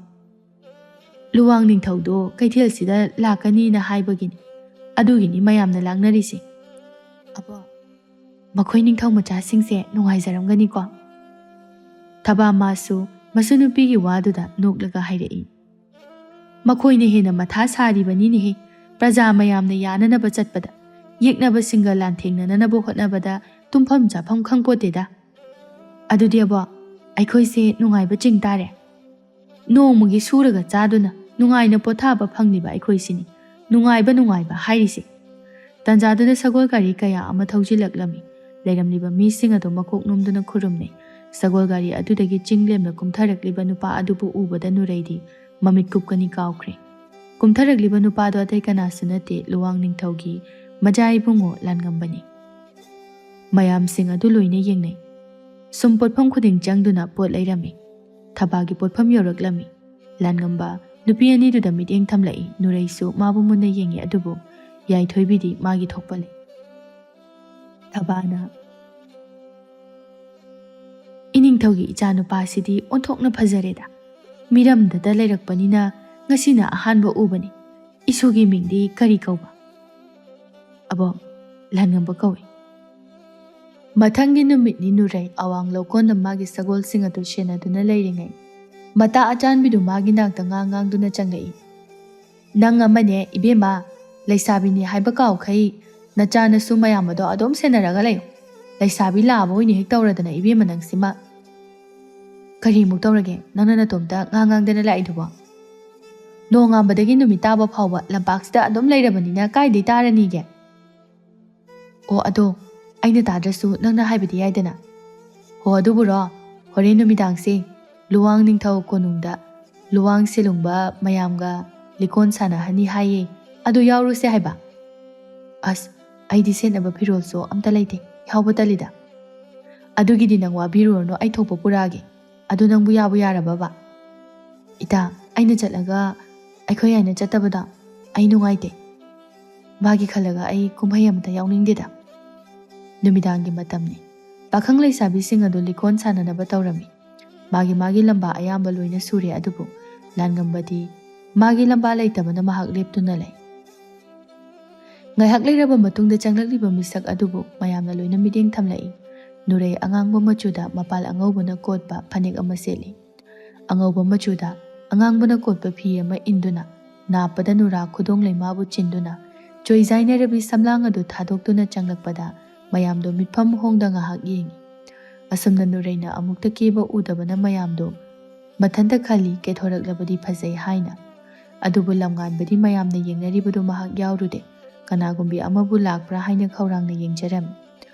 ꯂꯨꯋꯥꯡ ꯅꯤꯡꯊꯧꯗꯣ ꯀꯩꯊꯦꯜꯁꯤꯗ ꯂꯥꯛꯀꯅꯤꯅ ꯍꯥꯏꯕꯒꯤꯅꯤ꯫ ꯑꯗꯨꯒꯤꯅꯤ ꯃꯌꯥꯝꯅ ꯂꯥꯡꯅꯔꯤꯁꯦ꯫ ꯑꯕꯣ, ꯃꯈꯣꯏ ꯅꯤꯡꯊꯧ ꯃꯆꯥꯁꯤꯡꯁꯦ ꯅꯨꯡꯉꯥꯏꯖꯔꯝꯒꯅꯤꯀꯣ꯫ ꯊꯕꯥ ꯃꯥꯁꯨ ꯃꯁꯨ ꯅꯨꯄꯤꯒꯤ ꯋꯥꯗꯨꯗ ꯅꯣꯛꯂꯒ ꯍꯥꯏꯔꯛꯏ꯫ ꯃꯈꯣꯏꯅ ꯍꯦꯟꯅ ꯃꯊꯥ ꯁꯥꯔꯤꯕꯅꯤꯅꯦꯍꯦ꯫ ꯄ꯭ꯔꯖꯥ ꯃꯌꯥꯝꯅ ꯌꯥꯅꯅꯕ ꯆꯠꯄꯗ, ꯌꯦꯛꯅꯕꯁꯤꯡꯒ ꯂꯥꯟꯊꯦꯡꯅꯅꯅꯕ ꯍꯣꯠꯅꯕꯗ ꯇꯨꯝꯐꯝ ꯆꯥꯐꯝ ꯈꯪꯄꯣꯠꯇꯦꯗ꯫ ꯑꯗꯨꯗꯤ ꯑꯕꯣ, ꯑꯩꯈꯣꯏꯁꯦ ꯅꯨꯡꯉꯥꯏꯕ ꯆꯤꯡ ꯇꯥꯔꯦ꯫ ꯅꯣꯡꯃꯒꯤ ꯁꯨꯔꯒ ꯆꯥꯗꯨꯅ ꯅꯨꯡꯉꯥꯏꯅ ꯄꯣꯊꯥꯕ ꯐꯪꯂꯤꯕ ꯑꯩꯈꯣꯏꯁꯤꯅꯤ ꯅꯨꯡꯉꯥꯏꯕ, ꯅꯨꯡꯉꯥꯏꯕ ꯍꯥꯏꯔꯤꯁꯦ꯫ ꯇꯟꯖꯥꯗꯨꯗ ꯁꯒꯣꯜ ꯒꯥꯔꯤ ꯀꯌꯥ ꯑꯃ ꯊꯧꯖꯤꯜꯂꯛꯂꯝꯃꯤ꯫ ꯂꯩꯔꯝꯂꯤꯕ ꯃꯤꯁꯤꯡ ꯑꯗꯨ ꯃꯀꯣꯛ ꯅꯣꯝꯗꯨꯅ ꯈꯨꯔꯨꯝꯅꯩ꯫ ꯁꯒꯣꯜ ꯒꯥꯔꯤ ꯑꯗꯨꯗꯒꯤ ꯆꯤꯡ ꯂꯦꯝꯅ ꯀꯨꯝꯊꯔꯛꯂꯤꯕ ꯅꯨꯄꯥ ꯑꯗꯨꯕꯨ ꯎꯕꯗ ꯅꯨꯔꯩꯗꯤ ꯃꯃꯤꯠ ꯀꯨꯞꯀꯅꯤ ꯀꯥꯎꯈ꯭ꯔꯦ꯫ ꯀꯨꯝꯊꯔꯛꯂꯤꯕ ꯅꯨꯄꯥꯗꯣ ꯑꯇꯩ ꯀꯅꯥꯁꯨ ꯅꯠꯇꯦ, ꯂꯨꯋꯥꯡ ꯅꯤꯡꯊꯧꯒꯤ ꯃꯆꯥ ꯏꯕꯨꯡꯉꯣ ꯂꯥꯟꯉꯝꯕꯅꯤ꯫ ꯃꯌꯥꯝꯁꯤꯡ ꯑꯗꯨ ꯂꯣꯏꯅ ꯌꯦꯡꯅꯩ꯫ ꯁꯨꯝ ꯄꯣꯠꯐꯝ ꯈꯨꯗꯤꯡ ꯆꯪꯗꯨꯅ ꯄꯣꯠ ꯂꯩꯔꯝꯃꯤ꯫ ꯊꯕꯥꯒꯤ ꯄꯣꯠꯐꯝ ꯌꯧꯔꯛꯂꯝꯃꯤ꯫ ꯂꯥꯟꯉꯝꯕ ꯅꯨꯄꯤ ꯑꯅꯤꯗꯨꯗ ꯃꯤꯠꯌꯦꯡ ꯊꯝꯂꯛꯏ꯫ ꯅꯨꯔꯩꯁꯨ ꯃꯥꯕꯨ ꯃꯨꯟꯅ ꯌꯦꯡꯉꯤ, ꯑꯗꯨꯕꯨ ꯌꯥꯏꯊꯣꯏꯕꯤꯗꯤ ꯃꯥꯒꯤ ꯊꯣꯛꯄ ꯂꯩ꯫ ꯊꯕꯥꯅ, "ꯏꯅꯤꯡꯊꯧꯒꯤ ꯏꯆꯥꯅꯨꯄꯥꯁꯤꯗꯤ ꯑꯣꯟꯊꯣꯛꯅ ꯐꯖꯔꯦꯗ꯫ ꯃꯤꯔꯝꯗꯇ ꯂꯩꯔꯛꯄꯅꯤꯅ ꯉꯁꯤꯅ ꯑꯍꯥꯟꯕ ꯎꯕꯅꯤ꯫ ꯏꯁꯨꯒꯤ ꯃꯤꯡꯗꯤ ꯀꯔꯤ ꯀꯧꯕ?" "ꯑꯕꯣ, ꯂꯥꯟꯉꯝꯕ ꯀꯧꯏ꯫" ꯃꯊꯪꯒꯤ ꯅꯨꯃꯤꯠꯅꯤ꯫ ꯅꯨꯔꯩ ꯑꯋꯥꯡ ꯂꯧꯀꯣꯟꯗ ꯃꯥꯒꯤ ꯁꯒꯣꯜꯁꯤꯡ ꯑꯗꯨ ꯁꯦꯟꯅꯗꯨꯅ ꯂꯩꯔꯤꯉꯩ, ꯃꯇꯥ ꯑꯆꯥꯟꯕꯤꯗꯨ ꯃꯥꯒꯤ ꯅꯥꯛꯇ ꯉꯥ ꯉꯥꯡꯗꯨꯅ ꯆꯪꯂꯛꯏ꯫ "ꯅꯪ ꯑꯃꯅꯦ ꯏꯕꯦꯝꯃ, ꯂꯩꯁꯥꯕꯤꯅꯤ ꯍꯥꯏꯕ ꯀꯥꯎꯈꯩ, ꯅꯆꯥꯅꯁꯨ ꯃꯌꯥꯝ ꯑꯗꯣ ꯑꯗꯨꯝ ꯁꯦꯟꯅꯔꯒ ꯂꯩꯌꯨ꯫ ꯂꯩꯁꯥꯕꯤ ꯂꯥꯕ ꯑꯣꯏꯅ ꯍꯦꯛ ꯇꯧꯔꯗꯅ ꯏꯕꯦꯝꯃ ꯅꯪꯁꯤꯃ꯫" "ꯀꯔꯤꯃꯨꯛ ꯇꯧꯔꯒꯦ? ꯅꯪꯅ ꯅꯇꯣꯝꯇ ꯉꯥ ꯉꯥꯡꯗꯅ ꯂꯥꯛꯏꯗꯨꯕꯣ?" "ꯅꯣꯡꯉꯥꯟꯕꯗꯒꯤ ꯅꯨꯃꯤꯠ ꯇꯥꯕ ꯐꯥꯎꯕ ꯂꯝꯄꯥꯛꯁꯤꯗ ꯑꯗꯨꯝ ꯂꯩꯔꯕꯅꯤꯅ ꯀꯥꯏꯗꯩ ꯇꯥꯔꯅꯤꯒꯦ?" "ꯑꯣ, ꯑꯗꯣ ꯑꯩꯅ ꯇꯥꯗ꯭ꯔꯁꯨ ꯅꯪꯅ ꯍꯥꯏꯕꯗꯤ ꯌꯥꯏꯗꯅ꯫" "ꯍꯣ, ꯑꯗꯨꯕꯨꯔꯣ, ꯍꯣꯔꯦꯟ ꯅꯨꯃꯤꯗꯥꯡꯁꯦ ꯂꯨꯋꯥꯡ ꯅꯤꯡꯊꯧ ꯀꯣꯅꯨꯡꯗ ꯂꯨꯋꯥꯡ ꯁꯤꯂꯨꯡꯕ ꯃꯌꯥꯝꯒ ꯂꯤꯀꯣꯟ ꯁꯥꯟꯅꯍꯟꯅꯤ ꯍꯥꯏꯌꯦ, ꯑꯗꯨ ꯌꯥꯎꯔꯨꯁꯦ ꯍꯥꯏꯕ?" "ꯑꯁ, ꯑꯩꯗꯤ ꯁꯦꯠꯅꯕ ꯐꯤꯔꯣꯜꯁꯨ ꯑꯝꯇ ꯂꯩꯇꯦ, ꯌꯥꯎꯕ ꯇꯜꯂꯤꯗ꯫" "ꯑꯗꯨꯒꯤꯗꯤ ꯅꯪ ꯋꯥꯕꯤꯔꯨꯔꯅꯨ, ꯑꯩ ꯊꯣꯛꯄ ꯄꯨꯔꯛꯑꯒꯦ꯫ ꯑꯗꯨ ꯅꯪꯕꯨ ꯌꯥꯕꯨ ꯌꯥꯔꯕꯕ?" "ꯏꯇꯥ, ꯑꯩꯅ ꯆꯠꯂꯒ ꯑꯩꯈꯣꯏ ꯌꯥꯏꯅ ꯆꯠꯇꯕꯗꯣ ꯑꯩ ꯅꯨꯡꯉꯥꯏꯇꯦ꯫ ꯃꯥꯒꯤ ꯈꯜꯂꯒ ꯑꯩ ꯀꯨꯝꯍꯩ ꯑꯃꯇ ꯌꯥꯎꯅꯤꯡꯗꯦꯗ꯫" ꯅꯨꯃꯤꯗꯥꯡꯒꯤ ꯃꯇꯝꯅꯤ꯫ ꯄꯥꯈꯪ ꯂꯩꯁꯥꯕꯤꯁꯤꯡ ꯑꯗꯨ ꯂꯤꯀꯣꯟ ꯁꯥꯟꯅꯅꯕ ꯇꯧꯔꯝꯃꯤ꯫ ꯃꯥꯒꯤ ꯃꯥꯒꯤ ꯂꯝꯕꯥ ꯑꯌꯥꯝꯕ ꯂꯣꯏꯅ ꯁꯨꯔꯦ, ꯑꯗꯨꯕꯨ ꯂꯥꯟꯉꯝꯕꯗꯤ ꯃꯥꯒꯤ ꯂꯝꯕꯥ ꯂꯩꯇꯕꯅ ꯃꯍꯥꯛ ꯂꯦꯞꯇꯨꯅ ꯂꯩ꯫ ꯉꯥꯏꯍꯥꯛ ꯂꯩꯔꯕ ꯃꯇꯨꯡꯗ ꯆꯪꯂꯛꯂꯤꯕ ꯃꯤꯁꯛ ꯑꯗꯨꯕꯨ ꯃꯌꯥꯝꯅ ꯂꯣꯏꯅ ꯃꯤꯠꯌꯦꯡ ꯊꯝꯂꯛꯏ꯫ ꯅꯨꯔꯩ ꯑꯉꯥꯡꯕ ꯃꯆꯨꯗ ꯃꯄꯥꯜ ꯑꯉꯧꯕꯅ ꯀꯣꯠꯄ ꯐꯅꯦꯛ ꯑꯃ ꯁꯦꯠꯂꯤ꯫ ꯑꯉꯧꯕ ꯃꯆꯨꯗ ꯑꯉꯥꯡꯕꯅ ꯀꯣꯠꯄ ꯐꯤ ꯑꯃ ꯏꯟꯗꯨꯅ, ꯅꯥꯞꯄꯗ ꯅꯨꯔꯥ ꯈꯨꯗꯣꯡ ꯂꯩꯃꯥꯕꯨ ꯆꯤꯟꯗꯨꯅ, ꯆꯣꯏꯖꯥꯏꯅꯔꯕꯤ ꯁꯝꯂꯥꯡ ꯑꯗꯨ ꯊꯥꯗꯣꯛꯇꯨꯅ ꯆꯪꯂꯛꯄꯗ ꯃꯌꯥꯝꯗꯣ ꯃꯤꯠꯐꯝ ꯍꯣꯡꯗ ꯉꯥꯏꯍꯥꯛ ꯌꯦꯡꯏ꯫ ꯑꯁꯨꯝꯅ ꯅꯨꯔꯩꯅ ꯑꯃꯨꯛꯇ ꯀꯦꯕ ꯎꯗꯕꯅ ꯃꯌꯥꯝꯗꯣ ꯃꯊꯟꯇ ꯈꯜꯂꯤ, ꯀꯦꯊꯣꯔꯛꯂꯕꯗꯤ ꯐꯖꯩ ꯍꯥꯏꯅ꯫ ꯑꯗꯨꯕꯨ ꯂꯝꯉꯥꯟꯕꯗꯤ ꯃꯌꯥꯝꯅ ꯌꯦꯡꯅꯔꯤꯕꯗꯨ ꯃꯍꯥꯛ ꯌꯥꯎꯔꯨꯗꯦ꯫ ꯀꯅꯥꯒꯨꯝꯕꯤ ꯑꯃꯕꯨ ꯂꯥꯛꯄ꯭ꯔꯥ ꯍꯥꯏꯅ ꯈꯧꯔꯥꯡꯅ ꯌꯦꯡꯖꯔꯝꯃꯤ꯫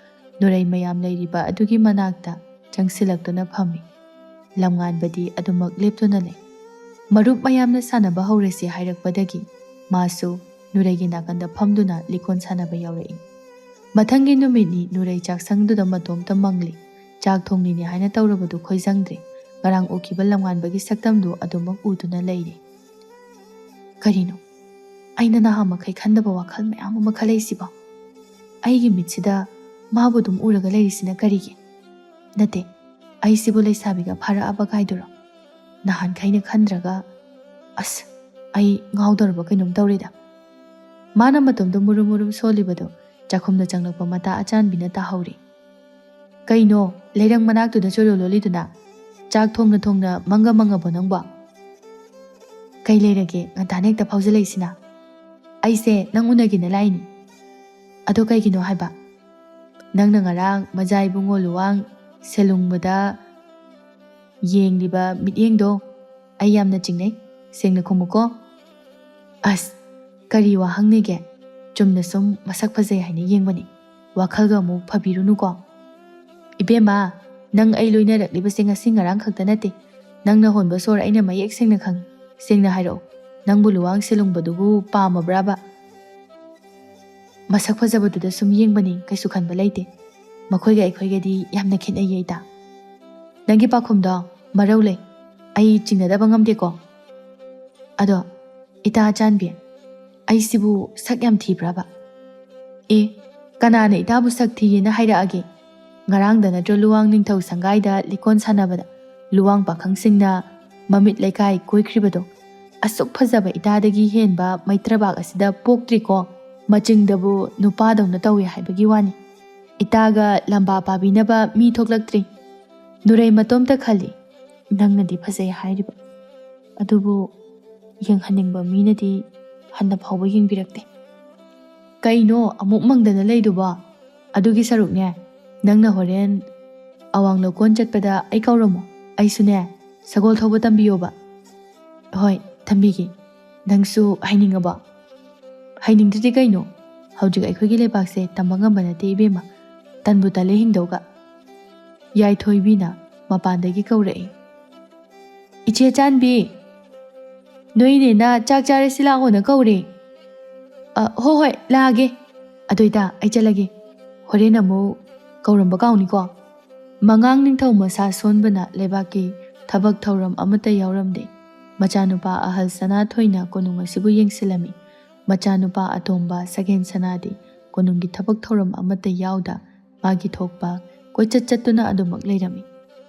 ꯅꯨꯔꯩ ꯃꯌꯥꯝ ꯂꯩꯔꯤꯕ ꯑꯗꯨꯒꯤ ꯃꯅꯥꯛꯇ ꯆꯪꯁꯤꯜꯂꯛꯇꯨꯅ ꯐꯝꯃꯤ꯫ ꯂꯝꯉꯥꯟꯕꯗꯤ ꯑꯗꯨꯃꯛ ꯂꯦꯞꯇꯨꯅ ꯂꯩ꯫ ꯃꯔꯨꯞ ꯃꯌꯥꯝꯅ ꯁꯥꯟꯅꯕ ꯍꯧꯔꯁꯤ ꯍꯥꯏꯔꯛꯄꯗꯒꯤ ꯃꯥꯁꯨ ꯅꯨꯔꯩꯒꯤ ꯅꯥꯀꯟꯗ ꯐꯝꯗꯨꯅ ꯂꯤꯀꯣꯟ ꯁꯥꯟꯅꯕ ꯌꯥꯎꯔꯛꯏ꯫ ꯃꯊꯪꯒꯤ ꯅꯨꯃꯤꯠꯅꯤ ꯅꯨꯔꯩ ꯆꯥꯛꯁꯪꯗꯨꯗ ꯃꯇꯣꯝꯇ ꯃꯪꯂꯤ꯫ ꯆꯥꯛ ꯊꯣꯡꯂꯤꯅꯤ ꯍꯥꯏꯅ ꯇꯧꯔꯕꯗꯨ ꯈꯣꯏꯖꯪꯗ꯭ꯔꯦ꯫ ꯉꯔꯥꯡ ꯎꯈꯤꯕ ꯂꯝꯉꯥꯟꯕꯒꯤ ꯁꯛꯇꯝꯗꯨ ꯑꯗꯨꯃꯛ ꯎꯗꯨꯅ ꯂꯩꯔꯤ꯫ ꯀꯔꯤꯅꯣ? ꯑꯩꯅ ꯅꯍꯥ ꯃꯈꯩ ꯈꯟꯗꯕ ꯋꯥꯈꯜ ꯃꯌꯥꯝ ꯑꯃ ꯈꯜꯂꯛꯏꯁꯤꯕꯣ? ꯑꯩꯒꯤ ꯃꯤꯠꯁꯤꯗ ꯃꯥꯕꯨ ꯑꯗꯨꯝ ꯎꯔꯒ ꯂꯩꯔꯤꯁꯤꯅ ꯀꯔꯤꯒꯤ? ꯅꯠꯇꯦ, ꯑꯩꯁꯤꯕꯨ ꯂꯩꯁꯥꯕꯤꯒ ꯐꯥꯔꯛꯑꯕ ꯀꯥꯏꯗꯨꯔꯣ? ꯅꯍꯥꯟꯈꯩꯅ ꯈꯟꯗ꯭ꯔꯒ, ꯑꯁ, ꯑꯩ ꯉꯥꯎꯗꯧꯔꯕ ꯀꯩꯅꯣꯝ ꯇꯧꯔꯦꯗ꯫ ꯃꯥꯅ ꯃꯇꯣꯝꯗ ꯃꯨꯔꯨꯝ ꯃꯨꯔꯨꯝ ꯁꯣꯜꯂꯤꯕꯗꯣ ꯆꯥꯛꯈꯨꯝꯗ ꯆꯪꯂꯛꯄ ꯃꯇꯥ ꯑꯆꯥꯟꯕꯤꯅ ꯇꯥꯍꯧꯔꯤ꯫ "ꯀꯩꯅꯣ, ꯂꯩꯔꯪ ꯃꯅꯥꯛꯇꯨꯗ ꯆꯣꯏꯔꯣ ꯂꯣꯜꯂꯤꯗꯨꯅ? ꯆꯥꯛ ꯊꯣꯡꯅ ꯊꯣꯡꯅ ꯃꯪꯒ ꯃꯪꯉꯕꯣ ꯅꯪꯕꯣ?" "ꯀꯩ ꯂꯩꯔꯒꯦ ꯉꯟꯇꯥꯅ ꯍꯦꯛꯇ ꯐꯥꯎꯖꯜꯂꯛꯏꯁꯤꯅ?" "ꯑꯩꯁꯦ ꯅꯪ ꯎꯅꯒꯦꯅ ꯂꯥꯛꯏꯅꯤ꯫" "ꯑꯗꯣ ꯀꯩꯒꯤꯅꯣ ꯍꯥꯏꯕ?" "ꯅꯪꯅ ꯉꯔꯥꯡ ꯃꯖꯥ ꯏꯕꯨꯡꯉꯣ ꯂꯨꯋꯥꯡ ꯁꯦꯂꯨꯡꯕꯗ ꯌꯦꯡꯂꯤꯕ ꯃꯤꯠꯌꯦꯡꯗꯣ ꯑꯩ ꯌꯥꯝꯅ ꯆꯤꯡꯅꯩ꯫ ꯁꯦꯡꯅ ꯈꯨꯝꯃꯨꯀꯣ꯫" "ꯑꯁ, ꯀꯔꯤ ꯋꯥꯍꯪꯅꯤꯒꯦ? ꯆꯨꯝꯅ ꯁꯨꯝ ꯃꯁꯛ ꯐꯖꯩ ꯍꯥꯏꯅ ꯌꯦꯡꯕꯅꯤ꯫ ꯋꯥꯈꯜꯒ ꯑꯃꯨꯛ ꯐꯕꯤꯔꯨꯅꯨꯀꯣ꯫" "ꯏꯕꯦꯝꯃ, ꯅꯪ ꯑꯩ ꯂꯣꯏꯅꯔꯛꯂꯤꯕꯁꯦ ꯉꯁꯤ ꯉꯔꯥꯡ ꯈꯛꯇ ꯅꯠꯇꯦ꯫ ꯅꯪꯅ ꯍꯣꯟꯕ ꯁꯣꯔ ꯑꯩꯅ ꯃꯌꯦꯛ ꯁꯦꯡꯅ ꯈꯪꯏ꯫ ꯁꯦꯡꯅ ꯍꯥꯏꯔꯛꯑꯣ, ꯅꯪꯕꯨ ꯂꯨꯋꯥꯡ ꯁꯦꯂꯨꯡꯕꯗꯨꯕꯨ ꯄꯥꯝꯃꯕ꯭ꯔꯥꯕ?" "ꯃꯁꯛ ꯐꯖꯕꯗꯨꯗ ꯁꯨꯝ ꯌꯦꯡꯕꯅꯤ, ꯀꯩꯁꯨ ꯈꯟꯕ ꯂꯩꯇꯦ꯫ ꯃꯈꯣꯏꯒ ꯑꯩꯈꯣꯏꯒꯗꯤ ꯌꯥꯝꯅ ꯈꯦꯠꯅꯩꯌꯦ ꯏꯇꯥ꯫" "ꯅꯪꯒꯤ ꯄꯥꯎꯈꯨꯝꯗꯣ ꯃꯔꯧ ꯂꯩ꯫ ꯑꯩ ꯆꯤꯡꯅꯗꯕ ꯉꯝꯗꯦꯀꯣ꯫ ꯑꯗꯣ, ꯏꯇꯥ ꯑꯆꯥꯟꯕꯤ, ꯑꯩꯁꯤꯕꯨ ꯁꯛ ꯌꯥꯝ ꯊꯤꯕ꯭ꯔꯕ?" "ꯑꯦ, ꯀꯅꯥꯅ ꯏꯇꯥꯕꯨ ꯁꯛ ꯊꯤꯌꯦꯅ ꯍꯥꯏꯔꯛꯑꯒꯦ? ꯉꯔꯥꯡꯗ ꯅꯠꯇ꯭ꯔꯣ ꯂꯨꯋꯥꯡ ꯅꯤꯡꯊꯧ ꯁꯪꯒꯥꯏꯗ ꯂꯤꯀꯣꯟ ꯁꯥꯟꯅꯕꯗ ꯂꯨꯋꯥꯡ ꯄꯥꯈꯪꯁꯤꯡꯅ ꯃꯃꯤꯠ ꯂꯩꯀꯥꯏ ꯀꯣꯏꯈ꯭ꯔꯤꯕꯗꯣ? ꯑꯁꯨꯛ ꯐꯖꯕ ꯏꯇꯥꯗꯒꯤ ꯍꯦꯟꯕ ꯃꯩꯇ꯭ꯔꯕꯥꯛ ꯑꯁꯤꯗ ꯄꯣꯛꯇ꯭ꯔꯤꯀꯣ꯫ ꯃꯆꯤꯡꯗꯕꯨ ꯅꯨꯄꯥꯗꯧꯅ ꯇꯧꯏ ꯍꯥꯏꯕꯒꯤ ꯋꯥꯅꯤ꯫ ꯏꯇꯥꯒ ꯂꯝꯕꯥ ꯄꯥꯕꯤꯅꯕ ꯃꯤ ꯊꯣꯛꯂꯛꯇ꯭ꯔꯤ꯫ ꯅꯨꯔꯩ ꯃꯇꯣꯝꯇ ꯈꯜꯂꯤ, ꯅꯪꯅꯗꯤ ꯐꯖꯩ ꯍꯥꯏꯔꯤꯕ, ꯑꯗꯨꯕꯨ ꯌꯦꯡꯍꯟꯅꯤꯡꯕ ꯃꯤꯅꯗꯤ ꯍꯟꯅ ꯐꯥꯎꯕ ꯌꯦꯡꯕꯤꯔꯛꯇꯦ꯫ ꯀꯩꯅꯣ ꯑꯃꯨꯛ ꯃꯪꯗꯅ ꯂꯩꯗꯨꯕꯣ? ꯑꯗꯨꯒꯤ ꯁꯔꯨꯛꯅꯦ, ꯅꯪꯅ ꯍꯣꯔꯦꯟ ꯑꯋꯥꯡ ꯂꯧꯀꯣꯟ ꯆꯠꯄꯗ ꯑꯩ ꯀꯧꯔꯝꯃꯣ꯫ ꯑꯩꯁꯨꯅꯦ, ꯁꯒꯣꯜ ꯊꯧꯕ ꯇꯝꯕꯤꯌꯣꯕ꯫ ꯍꯣꯏ, ꯇꯝꯕꯤꯒꯦ꯫ ꯅꯪꯁꯨ ꯍꯩꯅꯤꯡꯉꯕꯣ? ꯍꯩꯅꯤꯡꯗ꯭ꯔꯗꯤ ꯀꯩꯅꯣ? ꯍꯧꯖꯤꯛ ꯑꯩꯈꯣꯏꯒꯤ ꯂꯩꯕꯥꯛꯁꯦ ꯇꯝꯕ ꯉꯝꯕ ꯅꯠꯇꯦ ꯏꯕꯦꯝꯃ꯫ ꯇꯟꯕꯨ ꯇꯜꯂꯦ ꯍꯤꯡꯗꯧꯒ꯫ ꯌꯥꯏꯊꯣꯏꯕꯤꯅ ꯃꯄꯥꯟꯗꯒꯤ ꯀꯧꯔꯛꯏ꯫ "ꯏꯆꯦ ꯆꯥꯟꯕꯤ, ꯅꯣꯏ ꯏꯅꯦꯅ ꯆꯥꯛ ꯆꯥꯔꯁꯤ ꯂꯥꯛꯑꯣꯅ ꯀꯧꯔꯦ꯫" "ꯑ, ꯍꯣ ꯍꯣꯏ, ꯂꯥꯛꯑꯒꯦ꯫ ꯑꯗꯣꯏꯇꯥ ꯑꯩ ꯆꯠꯂꯒꯦ꯫ ꯍꯣꯔꯦꯟ ꯑꯃꯨꯛ ꯀꯧꯔꯝꯕ ꯀꯥꯎꯅꯤꯀꯣ꯫" ꯃꯉꯥꯡ ꯅꯤꯡꯊꯧ ꯃꯁꯥ ꯁꯣꯟꯕꯅ ꯂꯩꯕꯥꯛꯀꯤ ꯊꯕꯛ ꯊꯧꯔꯝ ꯑꯃꯠꯇ ꯌꯥꯎꯔꯝꯗꯦ꯫ ꯃꯆꯥꯅꯨꯄꯥ ꯑꯍꯜ ꯁꯅꯥꯊꯣꯏꯅ ꯀꯣꯅꯨꯡ ꯑꯁꯤꯕꯨ ꯌꯦꯡꯁꯤꯜꯂꯝꯃꯤ꯫ ꯃꯆꯥꯅꯨꯄꯥ ꯑꯇꯣꯝꯕ ꯁꯒꯦꯟ ꯁꯅꯥꯗꯤ ꯀꯣꯅꯨꯡꯒꯤ ꯊꯕꯛ ꯊꯧꯔꯝ ꯑꯃꯠꯇ ꯌꯥꯎꯗ ꯃꯥꯒꯤ ꯊꯣꯛꯄ ꯀꯣꯏꯆꯠ ꯆꯠꯇꯨꯅ ꯑꯗꯨꯃꯛ ꯂꯩꯔꯝꯃꯤ꯫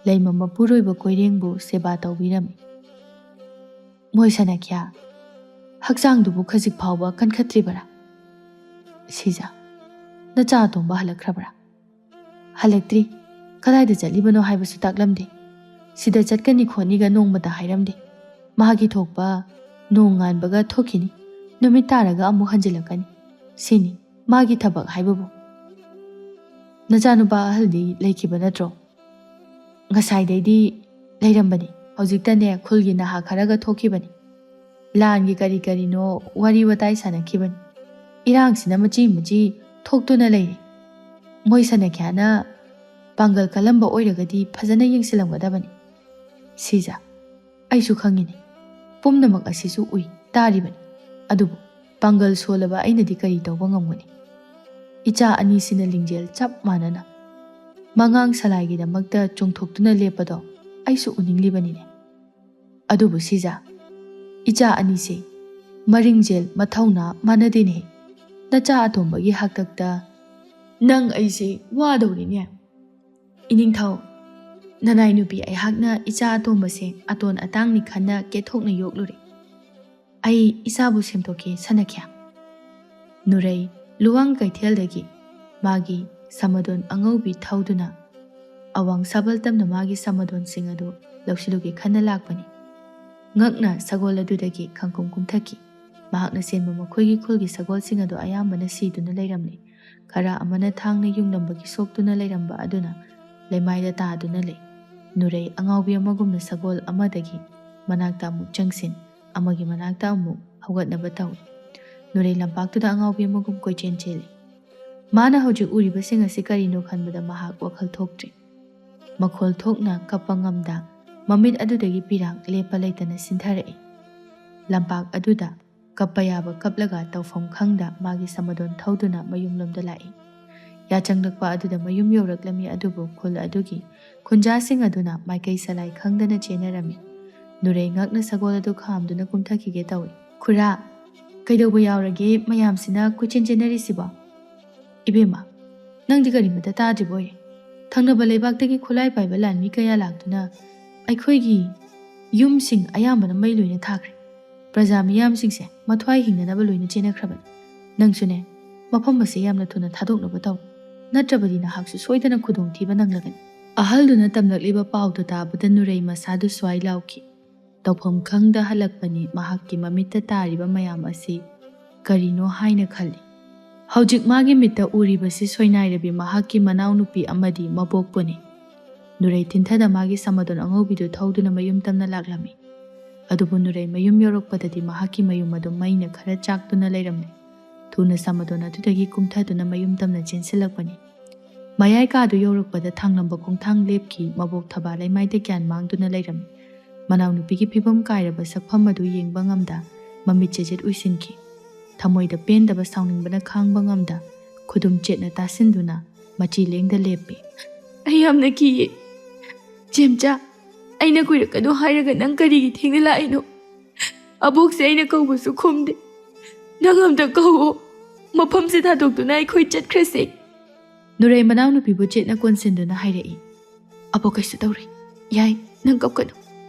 ꯂꯩꯃ ꯃꯄꯨꯔꯣꯏꯕ ꯀꯣꯏꯔꯦꯡꯕꯨ ꯁꯦꯕꯥ ꯇꯧꯕꯤꯔꯝꯃꯤ꯫ "ꯃꯣꯏ ꯁꯅꯥꯈ꯭ꯌꯥ, ꯍꯛꯆꯥꯡꯗꯨꯕꯨ ꯈꯖꯤꯛ ꯐꯥꯎꯕ ꯀꯟꯈꯠꯇ꯭ꯔꯤꯕꯔꯥ?" "ꯁꯤꯖ, ꯅꯆꯥ ꯑꯇꯣꯝꯕ ꯍꯜꯂꯛꯈ꯭ꯔꯕ꯭ꯔꯥ?" "ꯍꯜꯂꯛꯇ꯭ꯔꯤ꯫ ꯀꯗꯥꯏꯗ ꯆꯠꯂꯤꯕꯅꯣ ꯍꯥꯏꯕꯁꯨ ꯇꯥꯛꯂꯝꯗꯦ꯫ ꯁꯤꯗ ꯆꯠꯀꯅꯤ ꯈꯣꯠꯅꯤꯒ ꯅꯣꯡꯃꯇ ꯍꯥꯏꯔꯝꯗꯦ꯫ ꯃꯥꯒꯤ ꯊꯣꯛꯄ ꯅꯣꯡ ꯉꯥꯟꯕꯒ ꯊꯣꯛꯈꯤꯅꯤ, ꯅꯨꯃꯤꯠ ꯇꯥꯔꯒ ꯑꯃꯨꯛ ꯍꯟꯖꯤꯜꯂꯛꯀꯅꯤ꯫ ꯁꯤꯅꯤ ꯃꯥꯒꯤ ꯊꯕꯛ ꯍꯥꯏꯕꯕꯨ꯫" "ꯅꯆꯥꯅꯨꯄꯥ ꯑꯍꯜꯗꯤ ꯂꯩꯈꯤꯕ ꯅꯠꯇ꯭ꯔꯣ?" "ꯉꯁꯥꯏꯗꯩꯗꯤ ꯂꯩꯔꯝꯕꯅꯤ꯫ ꯍꯧꯖꯤꯛꯇꯅꯦ ꯈꯨꯜꯒꯤ ꯅꯍꯥ ꯈꯔꯒ ꯊꯣꯛꯈꯤꯕꯅꯤ꯫ ꯂꯥꯟꯒꯤ ꯀꯔꯤ ꯀꯔꯤꯅꯣ ꯋꯥꯔꯤ ꯋꯥꯇꯥꯏ ꯁꯥꯟꯅꯈꯤꯕꯅꯤ꯫ ꯏꯔꯥꯡꯁꯤꯅ ꯃꯆꯤ ꯃꯆꯤ ꯊꯣꯛꯇꯨꯅ ꯂꯩꯔꯤ꯫ ꯃꯣꯏ ꯁꯅꯥꯈ꯭ꯌꯥꯅ ꯄꯥꯡꯒꯜ ꯀꯜꯂꯝꯕ ꯑꯣꯏꯔꯒꯗꯤ ꯐꯖꯅ ꯌꯦꯡꯁꯤꯜꯂꯝꯒꯗꯕꯅꯤ꯫" "ꯁꯤꯖ, ꯑꯩꯁꯨ ꯈꯪꯉꯤꯅꯦ꯫ ꯄꯨꯝꯅꯃꯛ ꯑꯁꯤꯁꯨ ꯎꯏ, ꯇꯥꯔꯤꯕꯅꯤ꯫ ꯑꯗꯨꯕꯨ ꯄꯥꯡꯒꯜ ꯁꯣꯜꯂꯕ ꯑꯩꯅꯗꯤ ꯀꯔꯤ ꯇꯧꯕ ꯉꯝꯒꯅꯤ? ꯏꯆꯥ ꯑꯅꯤꯁꯤꯅ ꯂꯤꯡꯖꯦꯜ ꯆꯞ ꯃꯥꯟꯅꯅ ꯃꯉꯥꯡ ꯁꯂꯥꯏꯒꯤꯗꯃꯛꯇ ꯆꯣꯡꯊꯣꯛꯇꯨꯅ ꯂꯦꯞꯄꯗꯣ ꯑꯩꯁꯨ ꯎꯅꯤꯡꯂꯤꯕꯅꯤꯅꯦ꯫ ꯑꯗꯨꯕꯨ ꯁꯤꯖ, ꯏꯆꯥ ꯑꯅꯤꯁꯦ ꯃꯔꯤꯡꯖꯦꯜ ꯃꯊꯧꯅꯥ ꯃꯥꯟꯅꯗꯦꯅꯦ꯫ ꯅꯆꯥ ꯑꯇꯣꯝꯕꯒꯤ ꯍꯥꯛꯇꯛꯇ ꯅꯪ ꯑꯩꯁꯦ ꯋꯥꯗꯧꯔꯤꯅꯦ꯫" "ꯏꯅꯤꯡꯊꯧ, ꯅꯅꯥꯏ ꯅꯨꯄꯤ ꯑꯩꯍꯥꯛꯅ ꯏꯆꯥ ꯑꯇꯣꯝꯕꯁꯦ ꯑꯇꯣꯟ ꯑꯇꯥꯡꯅꯤ ꯈꯟꯅ ꯀꯦꯊꯣꯛꯅ ꯌꯣꯛꯂꯨꯔꯦ꯫ "ꯑꯩ ꯏꯆꯥꯕꯨ ꯁꯦꯝꯗꯣꯛꯀꯦ, ꯁꯅꯥꯈ꯭ꯌꯥ꯫" ꯅꯨꯔꯩ ꯂꯨꯋꯥꯡ ꯀꯩꯊꯦꯜꯗꯒꯤ ꯃꯥꯒꯤ ꯁꯃꯗꯣꯟ ꯑꯉꯧꯕꯤ ꯊꯧꯗꯨꯅ ꯑꯋꯥꯡ ꯁꯥꯕꯜ ꯇꯝꯅ ꯃꯥꯒꯤ ꯁꯃꯗꯣꯟꯁꯤꯡ ꯑꯗꯨ ꯂꯧꯁꯤꯜꯂꯨꯒꯦ ꯈꯟꯅ ꯂꯥꯛꯄꯅꯤ꯫ ꯉꯛꯅ ꯁꯒꯣꯜ ꯑꯗꯨꯗꯒꯤ ꯈꯪꯀꯨꯝ ꯀꯨꯝꯊꯈꯤ꯫ ꯃꯍꯥꯛꯅ ꯆꯦꯟꯕ ꯃꯈꯣꯏꯒꯤ ꯈꯨꯜꯒꯤ ꯁꯒꯣꯜꯁꯤꯡ ꯑꯗꯨ ꯑꯌꯥꯝꯕꯅ ꯁꯤꯗꯨꯅ ꯂꯩꯔꯝꯂꯤ꯫ ꯈꯔ ꯑꯃꯅ ꯊꯥꯡꯅ ꯌꯨꯡꯂꯝꯕꯒꯤ ꯁꯣꯛꯇꯨꯅ ꯂꯩꯔꯝꯕ ꯑꯗꯨꯅ ꯂꯩꯃꯥꯏꯗ ꯇꯥꯗꯨꯅ ꯂꯩ꯫ ꯅꯨꯔꯩ ꯑꯉꯥꯎꯕꯤ ꯑꯃꯒꯨꯝꯅ ꯁꯒꯣꯜ ꯑꯃꯗꯒꯤ ꯃꯅꯥꯛꯇ ꯑꯃꯨꯛ ꯆꯪꯁꯤꯟ, ꯑꯃꯒꯤ ꯃꯅꯥꯛꯇ ꯑꯃꯨꯛ ꯍꯧꯒꯠꯅꯕ ꯇꯧꯏ꯫ ꯅꯨꯔꯩ ꯂꯝꯄꯥꯛꯇꯨꯗ ꯑꯉꯥꯎꯕꯤ ꯑꯃꯒꯨꯝ ꯀꯣꯏꯆꯦꯟ ꯆꯦꯜꯂꯤ꯫ ꯃꯥꯅ ꯍꯧꯖꯤꯛ ꯎꯔꯤꯕꯁꯤꯡ ꯑꯁꯤ ꯀꯔꯤꯅꯣ ꯈꯟꯕꯗ ꯃꯍꯥꯛ ꯋꯥꯈꯜ ꯊꯣꯛꯇ꯭ꯔꯤ꯫ ꯃꯈꯣꯜ ꯊꯣꯛꯅ ꯀꯞꯄ ꯉꯝꯗ ꯃꯃꯤꯠ ꯑꯗꯨꯗꯒꯤ ꯄꯤꯔꯥꯡ ꯂꯦꯞꯄ ꯂꯩꯇꯅ ꯁꯤꯟꯊꯔꯛꯏ꯫ ꯂꯝꯄꯥꯛ ꯑꯗꯨꯗ ꯀꯞꯄ ꯌꯥꯕ ꯀꯞꯂꯒ ꯇꯧꯐꯝ ꯈꯪꯗ ꯃꯥꯒꯤ ꯁꯃꯗꯣꯟ ꯊꯧꯗꯨꯅ ꯃꯌꯨꯝꯂꯣꯝꯗ ꯂꯥꯛꯏ꯫ ꯌꯥꯆꯪꯂꯛꯄ ꯑꯗꯨꯗ ꯃꯌꯨꯝ ꯌꯧꯔꯛꯂꯝꯃꯤ, ꯑꯗꯨꯕꯨ ꯈꯨꯜ ꯑꯗꯨꯒꯤ ꯈꯨꯟꯖꯥꯁꯤꯡ ꯑꯗꯨꯅ ꯃꯥꯏꯀꯩ ꯁꯂꯥꯏ ꯈꯪꯗꯅ ꯆꯦꯟꯅꯔꯝꯃꯤ꯫ ꯅꯨꯔꯩ ꯉꯛꯅ ꯁꯒꯣꯜ ꯑꯗꯨ ꯈꯥꯝꯗꯨꯅ ꯀꯨꯝꯊꯈꯤꯒꯦ ꯇꯧꯏ꯫ "ꯈꯨꯔꯥ, ꯀꯩꯗꯧꯕ ꯌꯥꯎꯔꯒꯦ ꯃꯌꯥꯝꯁꯤꯅ ꯀꯣꯏꯆꯦꯟ ꯆꯦꯟꯅꯔꯤꯁꯤꯕꯣ? ꯏꯕꯦꯝꯃ, ꯅꯪꯗꯤ ꯀꯔꯤꯃꯇ ꯇꯥꯗ꯭ꯔꯤꯕꯣꯏꯔꯦ? ꯊꯪꯅꯕ ꯂꯩꯕꯥꯛꯇꯒꯤ ꯈꯨꯠꯂꯥꯏ ꯄꯥꯏꯕ ꯂꯥꯟꯃꯤ ꯀꯌꯥ ꯂꯥꯛꯇꯨꯅ ꯑꯩꯈꯣꯏꯒꯤ ꯌꯨꯝꯁꯤꯡ ꯑꯌꯥꯝꯕꯅ ꯃꯩ ꯂꯣꯏꯅ ꯊꯥꯈ꯭ꯔꯦ꯫ ꯄ꯭ꯔꯖꯥ ꯃꯤꯌꯥꯝꯁꯤꯡꯁꯦ ꯃꯊ꯭ꯋꯥꯏ ꯍꯤꯡꯅꯅꯕ ꯂꯣꯏꯅ ꯆꯦꯟꯅꯈ꯭ꯔꯕꯅꯤ꯫ ꯅꯪꯁꯨꯅꯦ, ꯃꯐꯝ ꯑꯁꯤ ꯌꯥꯝꯅ ꯊꯨꯅ ꯊꯥꯗꯣꯛꯅꯕ ꯇꯧ, ꯅꯠꯇ꯭ꯔꯕꯗꯤ ꯅꯍꯥꯛꯁꯨ ꯁꯣꯏꯗꯅ ꯈꯨꯗꯣꯡꯊꯤꯕ ꯅꯪꯂꯒꯅꯤ꯫" ꯑꯍꯜꯗꯨꯅ ꯇꯝꯂꯛꯂꯤꯕ ꯄꯥꯎꯗꯨ ꯇꯥꯕꯗ ꯅꯨꯔꯩ ꯃꯁꯥꯗꯨ ꯁ꯭ꯋꯥꯏ ꯂꯥꯎꯈꯤ꯫ ꯇꯧꯐꯝ ꯈꯪꯗ ꯍꯜꯂꯛꯄꯅꯤ ꯃꯍꯥꯛꯀꯤ ꯃꯃꯤꯠꯇ ꯇꯥꯔꯤꯕ ꯃꯌꯥꯝ ꯑꯁꯤ ꯀꯔꯤꯅꯣ ꯍꯥꯏꯅ ꯈꯜꯂꯤ꯫ ꯍꯧꯖꯤꯛ ꯃꯥꯒꯤ ꯃꯤꯠꯇ ꯎꯔꯤꯕꯁꯤ ꯁꯣꯏꯅꯥꯏꯔꯕꯤ ꯃꯍꯥꯛꯀꯤ ꯃꯅꯥꯎꯅꯨꯄꯤ ꯑꯃꯗꯤ ꯃꯕꯣꯛꯄꯨꯅꯤ꯫ ꯅꯨꯔꯩ ꯊꯤꯟꯊꯗ ꯃꯥꯒꯤ ꯁꯃꯗꯣꯟ ꯑꯉꯧꯕꯤꯗꯨ ꯊꯧꯗꯨꯅ ꯃꯌꯨꯝ ꯇꯝꯅ ꯂꯥꯛꯂꯝꯃꯤ꯫ ꯑꯗꯨꯕꯨ ꯅꯨꯔꯩ ꯃꯌꯨꯝ ꯌꯧꯔꯛꯄꯗꯗꯤ ꯃꯍꯥꯛꯀꯤ ꯃꯌꯨꯝ ꯑꯗꯨ ꯃꯩꯅ ꯈꯔ ꯆꯥꯛꯇꯨꯅ ꯂꯩꯔꯝꯂꯦ꯫ ꯊꯨꯅ ꯁꯃꯗꯣꯟ ꯑꯗꯨꯗꯒꯤ ꯀꯨꯝꯊꯗꯨꯅ ꯃꯌꯨꯝ ꯇꯝꯅ ꯆꯦꯟꯁꯤꯜꯂꯛꯄꯅꯤ꯫ ꯃꯌꯥꯏ ꯀꯥꯗꯨ ꯌꯧꯔꯛꯄꯗ ꯊꯥꯡꯂꯝꯕ ꯈꯣꯡꯊꯥꯡ ꯂꯦꯞꯈꯤ, ꯃꯕꯣꯛ ꯊꯕꯥ ꯂꯩꯃꯥꯏꯗ ꯒ꯭ꯌꯥꯟ ꯃꯥꯡꯗꯨꯅ ꯂꯩꯔꯝꯃꯤ꯫ ꯃꯅꯥꯎꯅꯨꯄꯤꯒꯤ ꯐꯤꯕꯝ ꯀꯥꯏꯔꯕ ꯁꯛꯐꯝ ꯑꯗꯨ ꯌꯦꯡꯕ ꯉꯝꯗ ꯃꯃꯤꯠ ꯆꯦꯖꯦꯠ ꯎꯏꯁꯤꯟꯈꯤ꯫ ꯊꯃꯣꯏꯗ ꯄꯦꯟꯗꯕ ꯁꯥꯎꯅꯤꯡꯕꯅ ꯈꯥꯡꯕ ꯉꯝꯗ ꯈꯨꯗꯨꯝ ꯆꯦꯠꯅ ꯇꯥꯁꯤꯟꯗꯨꯅ ꯃꯆꯤ ꯂꯦꯡꯗ ꯂꯦꯞꯄꯤ꯫ "ꯑꯩ ꯌꯥꯝꯅ ꯀꯤꯌꯦ꯫ ꯆꯦꯝꯆꯥ, ꯑꯩꯅ ꯀꯨꯏꯔꯛꯀꯅꯨ ꯍꯥꯏꯔꯒ ꯅꯪ ꯀꯔꯤꯒꯤ ꯊꯦꯡꯅ ꯂꯥꯛꯏꯅꯣ? ꯑꯕꯣꯛꯁꯦ ꯑꯩꯅ ꯀꯧꯕꯁꯨ ꯈꯨꯝꯗꯦ꯫ ꯅꯪ ꯑꯝꯇ ꯀꯧꯋꯣ꯫ ꯃꯐꯝꯁꯦ ꯊꯥꯗꯣꯛꯇꯨꯅ ꯑꯩꯈꯣꯏ ꯆꯠꯈ꯭ꯔꯁꯦ꯫" ꯅꯨꯔꯩ ꯃꯅꯥꯎꯅꯨꯄꯤꯕꯨ ꯆꯦꯠꯅ ꯀꯣꯟꯁꯤꯟꯗꯨꯅ ꯍꯥꯏꯔꯛꯏ꯫ "ꯑꯕꯣꯛ ꯀꯩꯁꯨ ꯇꯧꯔꯣꯏ꯫ ꯌꯥꯏ, ꯅꯪ ꯀꯞꯀꯅꯨ꯫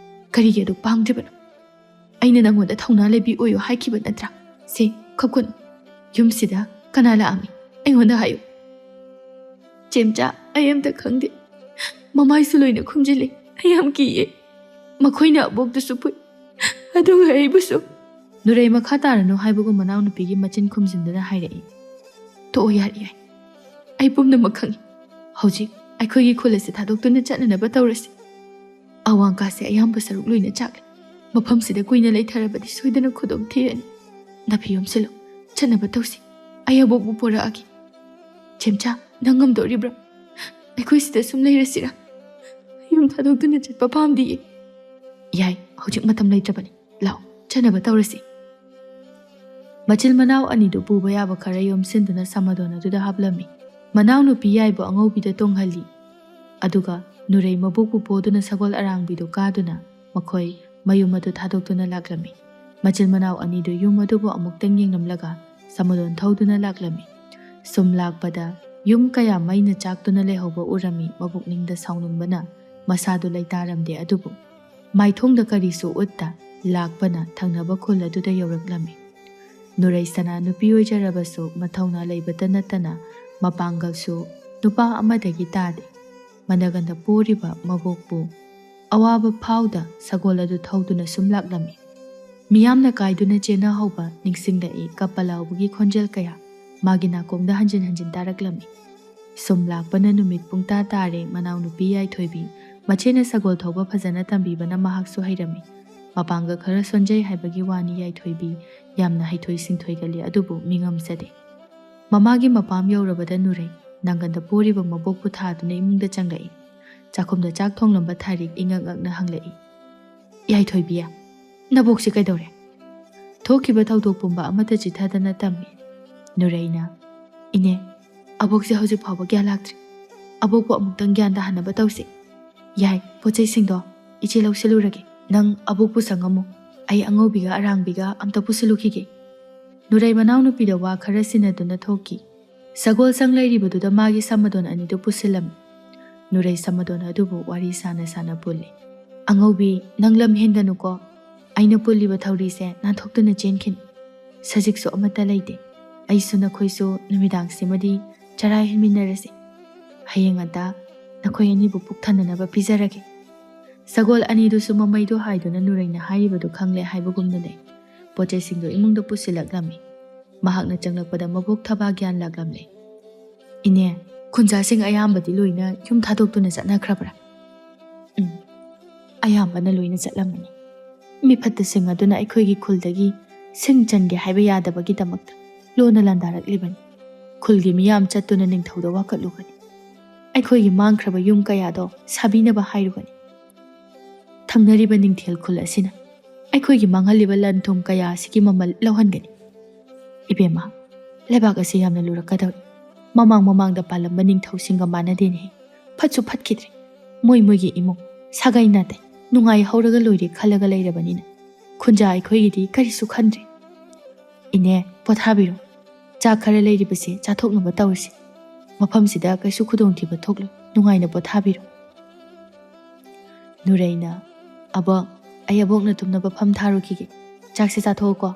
ꯀꯔꯤꯒꯤ ꯑꯗꯨꯛ ꯄꯥꯡꯗ꯭ꯔꯤꯕꯅꯣ?" ꯑꯩꯅ ꯅꯪꯉꯣꯟꯗ ꯊꯧꯅꯥ ꯂꯩꯕꯤ ꯑꯣꯏꯌꯨ ꯍꯥꯏꯈꯤꯕ ꯅꯠꯇ꯭ꯔꯥ? ꯁꯦ, ꯈꯞꯀꯅꯨ꯫ ꯌꯨꯝꯁꯤꯗ ꯀꯅꯥ ꯂꯥꯛꯑꯝꯃꯤ? ꯑꯩꯉꯣꯟꯗ ꯍꯥꯏꯌꯨ꯫ ꯆꯦꯝꯆꯥ, ꯑꯩ ꯑꯝꯇ ꯈꯪꯗꯦ꯫ ꯃꯃꯥꯏꯁꯨ ꯂꯣꯏꯅ ꯈꯨꯝꯖꯤꯜꯂꯤ꯫ ꯑꯩ ꯌꯥꯝ ꯀꯤꯌꯦ꯫ ꯃꯈꯣꯏꯅ ꯑꯕꯣꯛꯇꯨꯁꯨ ꯐꯨꯏ, ꯑꯗꯨꯒ ꯑꯩꯕꯨꯁꯨ꯫ ꯅꯨꯔꯩ ꯃꯈꯥ ꯇꯥꯔꯅꯨ ꯍꯥꯏꯕꯒꯨꯝ ꯃꯅꯥꯎꯅꯨꯄꯤꯒꯤ ꯃꯆꯤꯟ ꯈꯨꯝꯖꯤꯟꯗꯨꯅ ꯍꯥꯏꯔꯛꯏ꯫ ꯇꯣꯛꯑꯣ, ꯌꯥꯔꯦ, ꯌꯥꯏ꯫ ꯑꯩ ꯄꯨꯝꯅꯃꯛ ꯈꯪꯏ꯫ ꯍꯧꯖꯤꯛ ꯑꯩꯈꯣꯏꯒꯤ ꯈꯨꯜ ꯑꯁꯤ ꯊꯥꯗꯣꯛꯇꯨꯅ ꯆꯠꯅꯅꯕ ꯇꯧꯔꯁꯤ꯫ ꯑꯋꯥꯡ ꯀꯥꯁꯦ ꯑꯌꯥꯝꯕ ꯁꯔꯨꯛ ꯂꯣꯏꯅ ꯆꯥꯛꯂꯦ꯫ ꯃꯐꯝꯁꯤꯗ ꯀꯨꯏꯅ ꯂꯩꯊꯔꯕꯗꯤ ꯁꯣꯏꯗꯅ ꯈꯨꯗꯣꯡ ꯊꯤꯔꯅꯤ꯫ ꯅꯥꯐꯤ ꯌꯣꯝꯁꯤꯜꯂꯨ, ꯆꯠꯅꯕ ꯇꯧꯁꯤ꯫ ꯑꯩ ꯑꯕꯣꯛꯄꯨ ꯄꯣꯔꯛꯑꯒꯦ꯫ ꯆꯦꯝꯆꯥ, ꯅꯪ ꯉꯝꯗꯣꯔꯤꯕ꯭ꯔꯥ? ꯑꯩꯈꯣꯏ ꯁꯤꯗ ꯁꯨꯝ ꯂꯩꯔꯁꯤꯔꯥ? ꯌꯨꯝ ꯊꯥꯗꯣꯛꯇꯨꯅ ꯆꯠꯄ ꯄꯥꯝꯗꯤꯌꯦ꯫ ꯌꯥꯏ, ꯍꯧꯖꯤꯛ ꯃꯇꯝ ꯂꯩꯇ꯭ꯔꯕꯅꯤ꯫ ꯂꯥꯛꯑꯣ, ꯆꯠꯅꯕ ꯇꯧꯔꯁꯤ꯫ ꯃꯆꯤꯜ ꯃꯅꯥꯎ ꯑꯅꯤꯗꯨ ꯄꯨꯕ ꯌꯥꯕ ꯈꯔ ꯌꯣꯝꯁꯤꯟꯗꯨꯅ ꯁꯃꯗꯣꯟ ꯑꯗꯨꯗ ꯍꯥꯞꯂꯝꯃꯤ꯫ ꯃꯅꯥꯎꯅꯨꯄꯤ ꯌꯥꯏꯕꯨ ꯑꯉꯧꯕꯤꯗ ꯇꯣꯡꯍꯜꯂꯤ꯫ ꯑꯗꯨꯒ ꯅꯨꯔꯩ ꯃꯕꯣꯛꯄꯨ ꯄꯣꯗꯨꯅ ꯁꯒꯣꯜ ꯑꯔꯥꯡꯕꯤꯗꯨ ꯀꯥꯗꯨꯅ ꯃꯈꯣꯏ ꯃꯌꯨꯝ ꯑꯗꯨ ꯊꯥꯗꯣꯛꯇꯨꯅ ꯂꯥꯛꯂꯝꯃꯤ꯫ ꯃꯆꯤꯜ ꯃꯅꯥꯎ ꯑꯅꯤꯗꯨ ꯌꯨꯝ ꯑꯗꯨꯕꯨ ꯑꯃꯨꯛꯇꯪ ꯌꯦꯡꯂꯝꯂꯒ ꯁꯃꯗꯣꯟ ꯊꯧꯗꯨꯅ ꯂꯥꯛꯂꯝꯃꯤ꯫ ꯁꯨꯝ ꯂꯥꯛꯄꯗ ꯌꯨꯝ ꯀꯌꯥ ꯃꯩꯅ ꯆꯥꯛꯇꯨꯅ ꯂꯩꯍꯧꯕ ꯎꯔꯝꯃꯤ꯫ ꯃꯕꯨꯛꯅꯤꯡꯗ ꯁꯥꯎꯅꯤꯡꯕꯅ ꯃꯁꯥꯗꯨ ꯂꯩꯇꯥꯔꯝꯗꯦ, ꯑꯗꯨꯕꯨ ꯃꯥꯏꯊꯣꯡꯗ ꯀꯔꯤꯁꯨ ꯎꯠꯇ ꯂꯥꯛꯄꯅ ꯊꯪꯅꯕ ꯈꯨꯜ ꯑꯗꯨꯗ ꯌꯧꯔꯛꯂꯝꯃꯤ꯫ ꯅꯨꯔꯩ ꯁꯅꯥ ꯅꯨꯄꯤ ꯑꯣꯏꯖꯔꯕꯁꯨ ꯃꯊꯧꯅꯥ ꯂꯩꯕꯇ ꯅꯠꯇꯅ ꯃꯄꯥꯡꯒꯜꯁꯨ ꯅꯨꯄꯥ ꯑꯃꯗꯒꯤ ꯇꯥꯗꯦ꯫ ꯃꯅꯒꯟꯗ ꯄꯣꯔꯤꯕ ꯃꯕꯣꯛꯄꯨ ꯑꯋꯥꯕ ꯐꯥꯎꯗ ꯁꯒꯣꯜ ꯑꯗꯨ ꯊꯧꯗꯨꯅ ꯁꯨꯝ ꯂꯥꯛꯂꯝꯃꯤ꯫ ꯃꯤꯌꯥꯝꯅ ꯀꯥꯏꯗꯨꯅ ꯆꯦꯟꯅꯍꯧꯕ ꯅꯤꯡꯁꯤꯡꯂꯛꯏ꯫ ꯀꯞꯄ ꯂꯥꯎꯕꯒꯤ ꯈꯣꯟꯖꯦꯜ ꯀꯌꯥ ꯃꯥꯒꯤ ꯅꯥꯀꯣꯡꯗ ꯍꯟꯖꯤꯟ ꯍꯟꯖꯤꯟ ꯇꯥꯔꯛꯂꯝꯃꯤ꯫ ꯁꯨꯝ ꯂꯥꯛꯄꯅ ꯅꯨꯃꯤꯠ ꯄꯨꯡꯇꯥ ꯇꯥꯔꯦ꯫ ꯃꯅꯥꯎꯅꯨꯄꯤ ꯌꯥꯏꯊꯣꯏꯕꯤ ꯃꯆꯦꯅ ꯁꯒꯣꯜ ꯊꯧꯕ ꯐꯖꯅ ꯇꯝꯕꯤꯕꯅ ꯃꯍꯥꯛꯁꯨ ꯍꯩꯔꯝꯃꯤ꯫ ꯃꯄꯥꯡꯒꯜ ꯈꯔ ꯁꯣꯟꯖꯩ ꯍꯥꯏꯕꯒꯤ ꯋꯥꯅꯤ, ꯌꯥꯏꯊꯣꯏꯕꯤ ꯌꯥꯝꯅ ꯍꯩꯊꯣꯏ ꯁꯤꯡꯊꯣꯏꯒꯜꯂꯤ, ꯑꯗꯨꯕꯨ ꯃꯤꯉꯝꯖꯗꯦ꯫ ꯃꯃꯥꯒꯤ ꯃꯄꯥꯝ ꯌꯧꯔꯕꯗ ꯅꯨꯔꯩ ꯅꯪꯒꯟꯗ ꯄꯣꯔꯤꯕ ꯃꯕꯣꯛꯄꯨ ꯊꯥꯗꯨꯅ ꯏꯃꯨꯡꯗ ꯆꯪꯂꯛꯏ꯫ ꯆꯥꯛꯈꯨꯝꯗ ꯆꯥꯛ ꯊꯣꯡꯂꯝꯕ ꯊꯥꯔꯤꯛ ꯏꯉꯛ ꯉꯛꯅ ꯍꯪꯂꯛꯏ, "ꯌꯥꯏꯊꯣꯏꯕꯤ, ꯅꯕꯣꯛꯁꯤ ꯀꯩꯗꯧꯔꯦ?" ꯊꯣꯛꯈꯤꯕ ꯊꯧꯗꯣꯛ ꯄꯨꯝꯕ ꯑꯃꯠꯇ ꯆꯤꯊꯗꯅ ꯇꯝꯃꯤ꯫ ꯅꯨꯔꯩꯅ, "ꯏꯅꯦ, ꯑꯕꯣꯛꯁꯦ ꯍꯧꯖꯤꯛ ꯐꯥꯎꯕ ꯒ꯭ꯌꯥꯟ ꯂꯥꯛꯇ꯭ꯔꯤ꯫ ꯑꯕꯣꯛꯄꯨ ꯑꯃꯨꯛꯇꯪ ꯒ꯭ꯌꯥꯟ ꯇꯥꯍꯟꯅꯕ ꯇꯧꯁꯤ꯫ ꯌꯥꯏ, ꯄꯣꯠ ꯆꯩꯁꯤꯡꯗꯣ ꯏꯆꯦ ꯂꯧꯁꯤꯜꯂꯨꯔꯒꯦ꯫ ꯅꯪ ꯑꯕꯣꯛꯄꯨ ꯆꯪꯉꯝꯃꯨ꯫ ꯑꯩ ꯑꯉꯧꯕꯤꯒ ꯑꯔꯥꯡꯕꯤꯒ ꯑꯝꯇ ꯄꯨꯁꯤꯜꯂꯨꯈꯤꯒꯦ꯫" ꯅꯨꯔꯩ ꯃꯅꯥꯎꯅꯨꯄꯤꯗ ꯋꯥ ꯈꯔ ꯁꯤꯟꯅꯗꯨꯅ ꯊꯣꯛꯈꯤ꯫ ꯁꯒꯣꯜ ꯁꯪ ꯂꯩꯔꯤꯕꯗꯨꯗ ꯃꯥꯒꯤ ꯁꯃꯗꯣꯟ ꯑꯅꯤꯗꯨ ꯄꯨꯁꯤꯜꯂꯝꯃꯤ꯫ ꯅꯨꯔꯩ ꯁꯃꯗꯣꯟ ꯑꯗꯨꯕꯨ ꯋꯥꯔꯤ ꯁꯥꯅ ꯁꯥꯅ ꯄꯨꯜꯂꯤ꯫ "ꯑꯉꯧꯕꯤ, ꯅꯪ ꯂꯝ ꯍꯦꯟꯒꯅꯨꯀꯣ꯫ ꯑꯩꯅ ꯄꯨꯜꯂꯤꯕ ꯊꯧꯔꯤꯁꯦ ꯅꯥꯟꯊꯣꯛꯇꯨꯅ ꯆꯦꯟꯈꯤꯅꯤ꯫ ꯁꯖꯤꯛꯁꯨ ꯑꯃꯠꯇ ꯂꯩꯇꯦ꯫ ꯑꯩꯁꯨ ꯅꯈꯣꯏꯁꯨ ꯅꯨꯃꯤꯗꯥꯡꯁꯤꯃꯗꯤ ꯆꯔꯥ ꯍꯦꯟꯃꯤꯟꯅꯔꯁꯤ꯫ ꯍꯌꯦꯡ ꯉꯟꯇꯥ ꯅꯈꯣꯏ ꯑꯅꯤꯕꯨ ꯄꯨꯛ ꯊꯟꯅꯅꯕ ꯄꯤꯖꯔꯒꯦ꯫ ꯁꯒꯣꯜ ꯑꯅꯤꯗꯨꯁꯨ ꯃꯃꯩꯗꯨ ꯍꯥꯏꯗꯨꯅ ꯅꯨꯔꯩꯅ ꯍꯥꯏꯔꯤꯕꯗꯨ ꯈꯪꯂꯦ ꯍꯥꯏꯕꯒꯨꯝꯅꯅꯦ ꯄꯣꯠ ꯆꯩꯁꯤꯡꯗꯨ ꯏꯃꯨꯡꯗ ꯄꯨꯁꯤꯜꯂꯛꯂꯝꯃꯤ꯫ ꯃꯍꯥꯛꯅ ꯆꯪꯂꯛꯄꯗ ꯃꯕꯣꯛ ꯊꯕꯥ ꯒ꯭ꯌꯥꯟ ꯂꯥꯛꯂꯝꯂꯦ꯫ "ꯏꯅꯦ, ꯈꯨꯟꯖꯥꯁꯤꯡ ꯑꯌꯥꯝꯕꯗꯤ ꯂꯣꯏꯅ ꯌꯨꯝ ꯊꯥꯗꯣꯛꯇꯨꯅ ꯆꯠꯅꯈ꯭ꯔꯕ꯭ꯔꯥ?" "ꯎꯝ, ꯑꯌꯥꯝꯕꯅ ꯂꯣꯏꯅ ꯆꯠꯂꯝꯃꯅꯤ꯫ ꯃꯤꯐꯠꯇꯁꯤꯡ ꯑꯗꯨꯅ ꯑꯩꯈꯣꯏꯒꯤ ꯈꯨꯜꯗꯒꯤ ꯁꯤꯡ ꯆꯟꯒꯦ ꯍꯥꯏꯕ ꯌꯥꯗꯕꯒꯤꯗꯃꯛꯇ ꯂꯣꯟꯅ ꯂꯥꯟꯗꯥꯔꯛꯂꯤꯕꯅꯤ꯫ ꯈꯨꯜꯒꯤ ꯃꯤꯌꯥꯝ ꯆꯠꯇꯨꯅ ꯅꯤꯡꯊꯧꯗ ꯋꯥꯀꯠꯂꯨꯒꯅꯤ꯫ ꯑꯩꯈꯣꯏꯒꯤ ꯃꯥꯡꯈ꯭ꯔꯕ ꯌꯨꯝ ꯀꯌꯥꯗꯣ ꯁꯥꯕꯤꯅꯕ ꯍꯥꯏꯔꯨꯒꯅꯤ꯫ ꯊꯪꯅꯔꯤꯕ ꯅꯤꯡꯊꯦꯜ ꯈꯨꯜ ꯑꯁꯤꯅ ꯑꯩꯈꯣꯏꯒꯤ ꯃꯥꯡꯍꯜꯂꯤꯕ ꯂꯟ ꯊꯨꯝ ꯀꯌꯥ ꯑꯁꯤꯒꯤ ꯃꯃꯜ ꯂꯧꯍꯟꯒꯅꯤ꯫ ꯏꯕꯦꯝꯃ, ꯂꯩꯕꯥꯛ ꯑꯁꯤ ꯌꯥꯝꯅ ꯂꯨꯔꯛꯀꯗꯧꯔꯤ꯫ ꯃꯃꯥꯡ ꯃꯃꯥꯡꯗ ꯄꯥꯜꯂꯝꯕ ꯅꯤꯡꯊꯧꯁꯤꯡꯒ ꯃꯥꯟꯅꯗꯦꯅꯦ꯫ ꯐꯠꯁꯨ ꯐꯠꯈꯤꯗ꯭ꯔꯦ꯫ ꯃꯣꯏ ꯃꯣꯏꯒꯤ ꯏꯃꯨꯡ, ꯁꯥꯒꯩ ꯅꯥꯇꯩ, ꯅꯨꯡꯉꯥꯏ ꯍꯧꯔꯒ ꯂꯣꯏꯔꯦ ꯈꯜꯂꯒ ꯂꯩꯔꯕꯅꯤꯅ ꯈꯨꯟꯖꯥ ꯑꯩꯈꯣꯏꯒꯤꯗꯤ ꯀꯔꯤꯁꯨ ꯈꯟꯗ꯭ꯔꯦ꯫ ꯏꯅꯦ, ꯄꯣꯊꯥꯕꯤꯔꯣ꯫ ꯆꯥꯛ ꯈꯔ ꯂꯩꯔꯤꯕꯁꯦ ꯆꯥꯊꯣꯛꯅꯕ ꯇꯧꯔꯁꯤ꯫ ꯃꯐꯝꯁꯤꯗ ꯀꯩꯁꯨ ꯈꯨꯗꯣꯡꯊꯤꯕ ꯊꯣꯛꯂꯣꯏ꯫ ꯅꯨꯡꯉꯥꯏꯅ ꯄꯣꯊꯥꯕꯤꯔꯣ꯫" ꯅꯨꯔꯩꯅ, "ꯑꯕꯣꯛ, ꯑꯩ ꯑꯕꯣꯛꯅ ꯇꯨꯝꯅꯕ ꯐꯝ ꯊꯥꯔꯨꯈꯤꯒꯦ꯫ ꯆꯥꯛꯁꯦ ꯆꯥꯊꯣꯛꯎꯀꯣ꯫"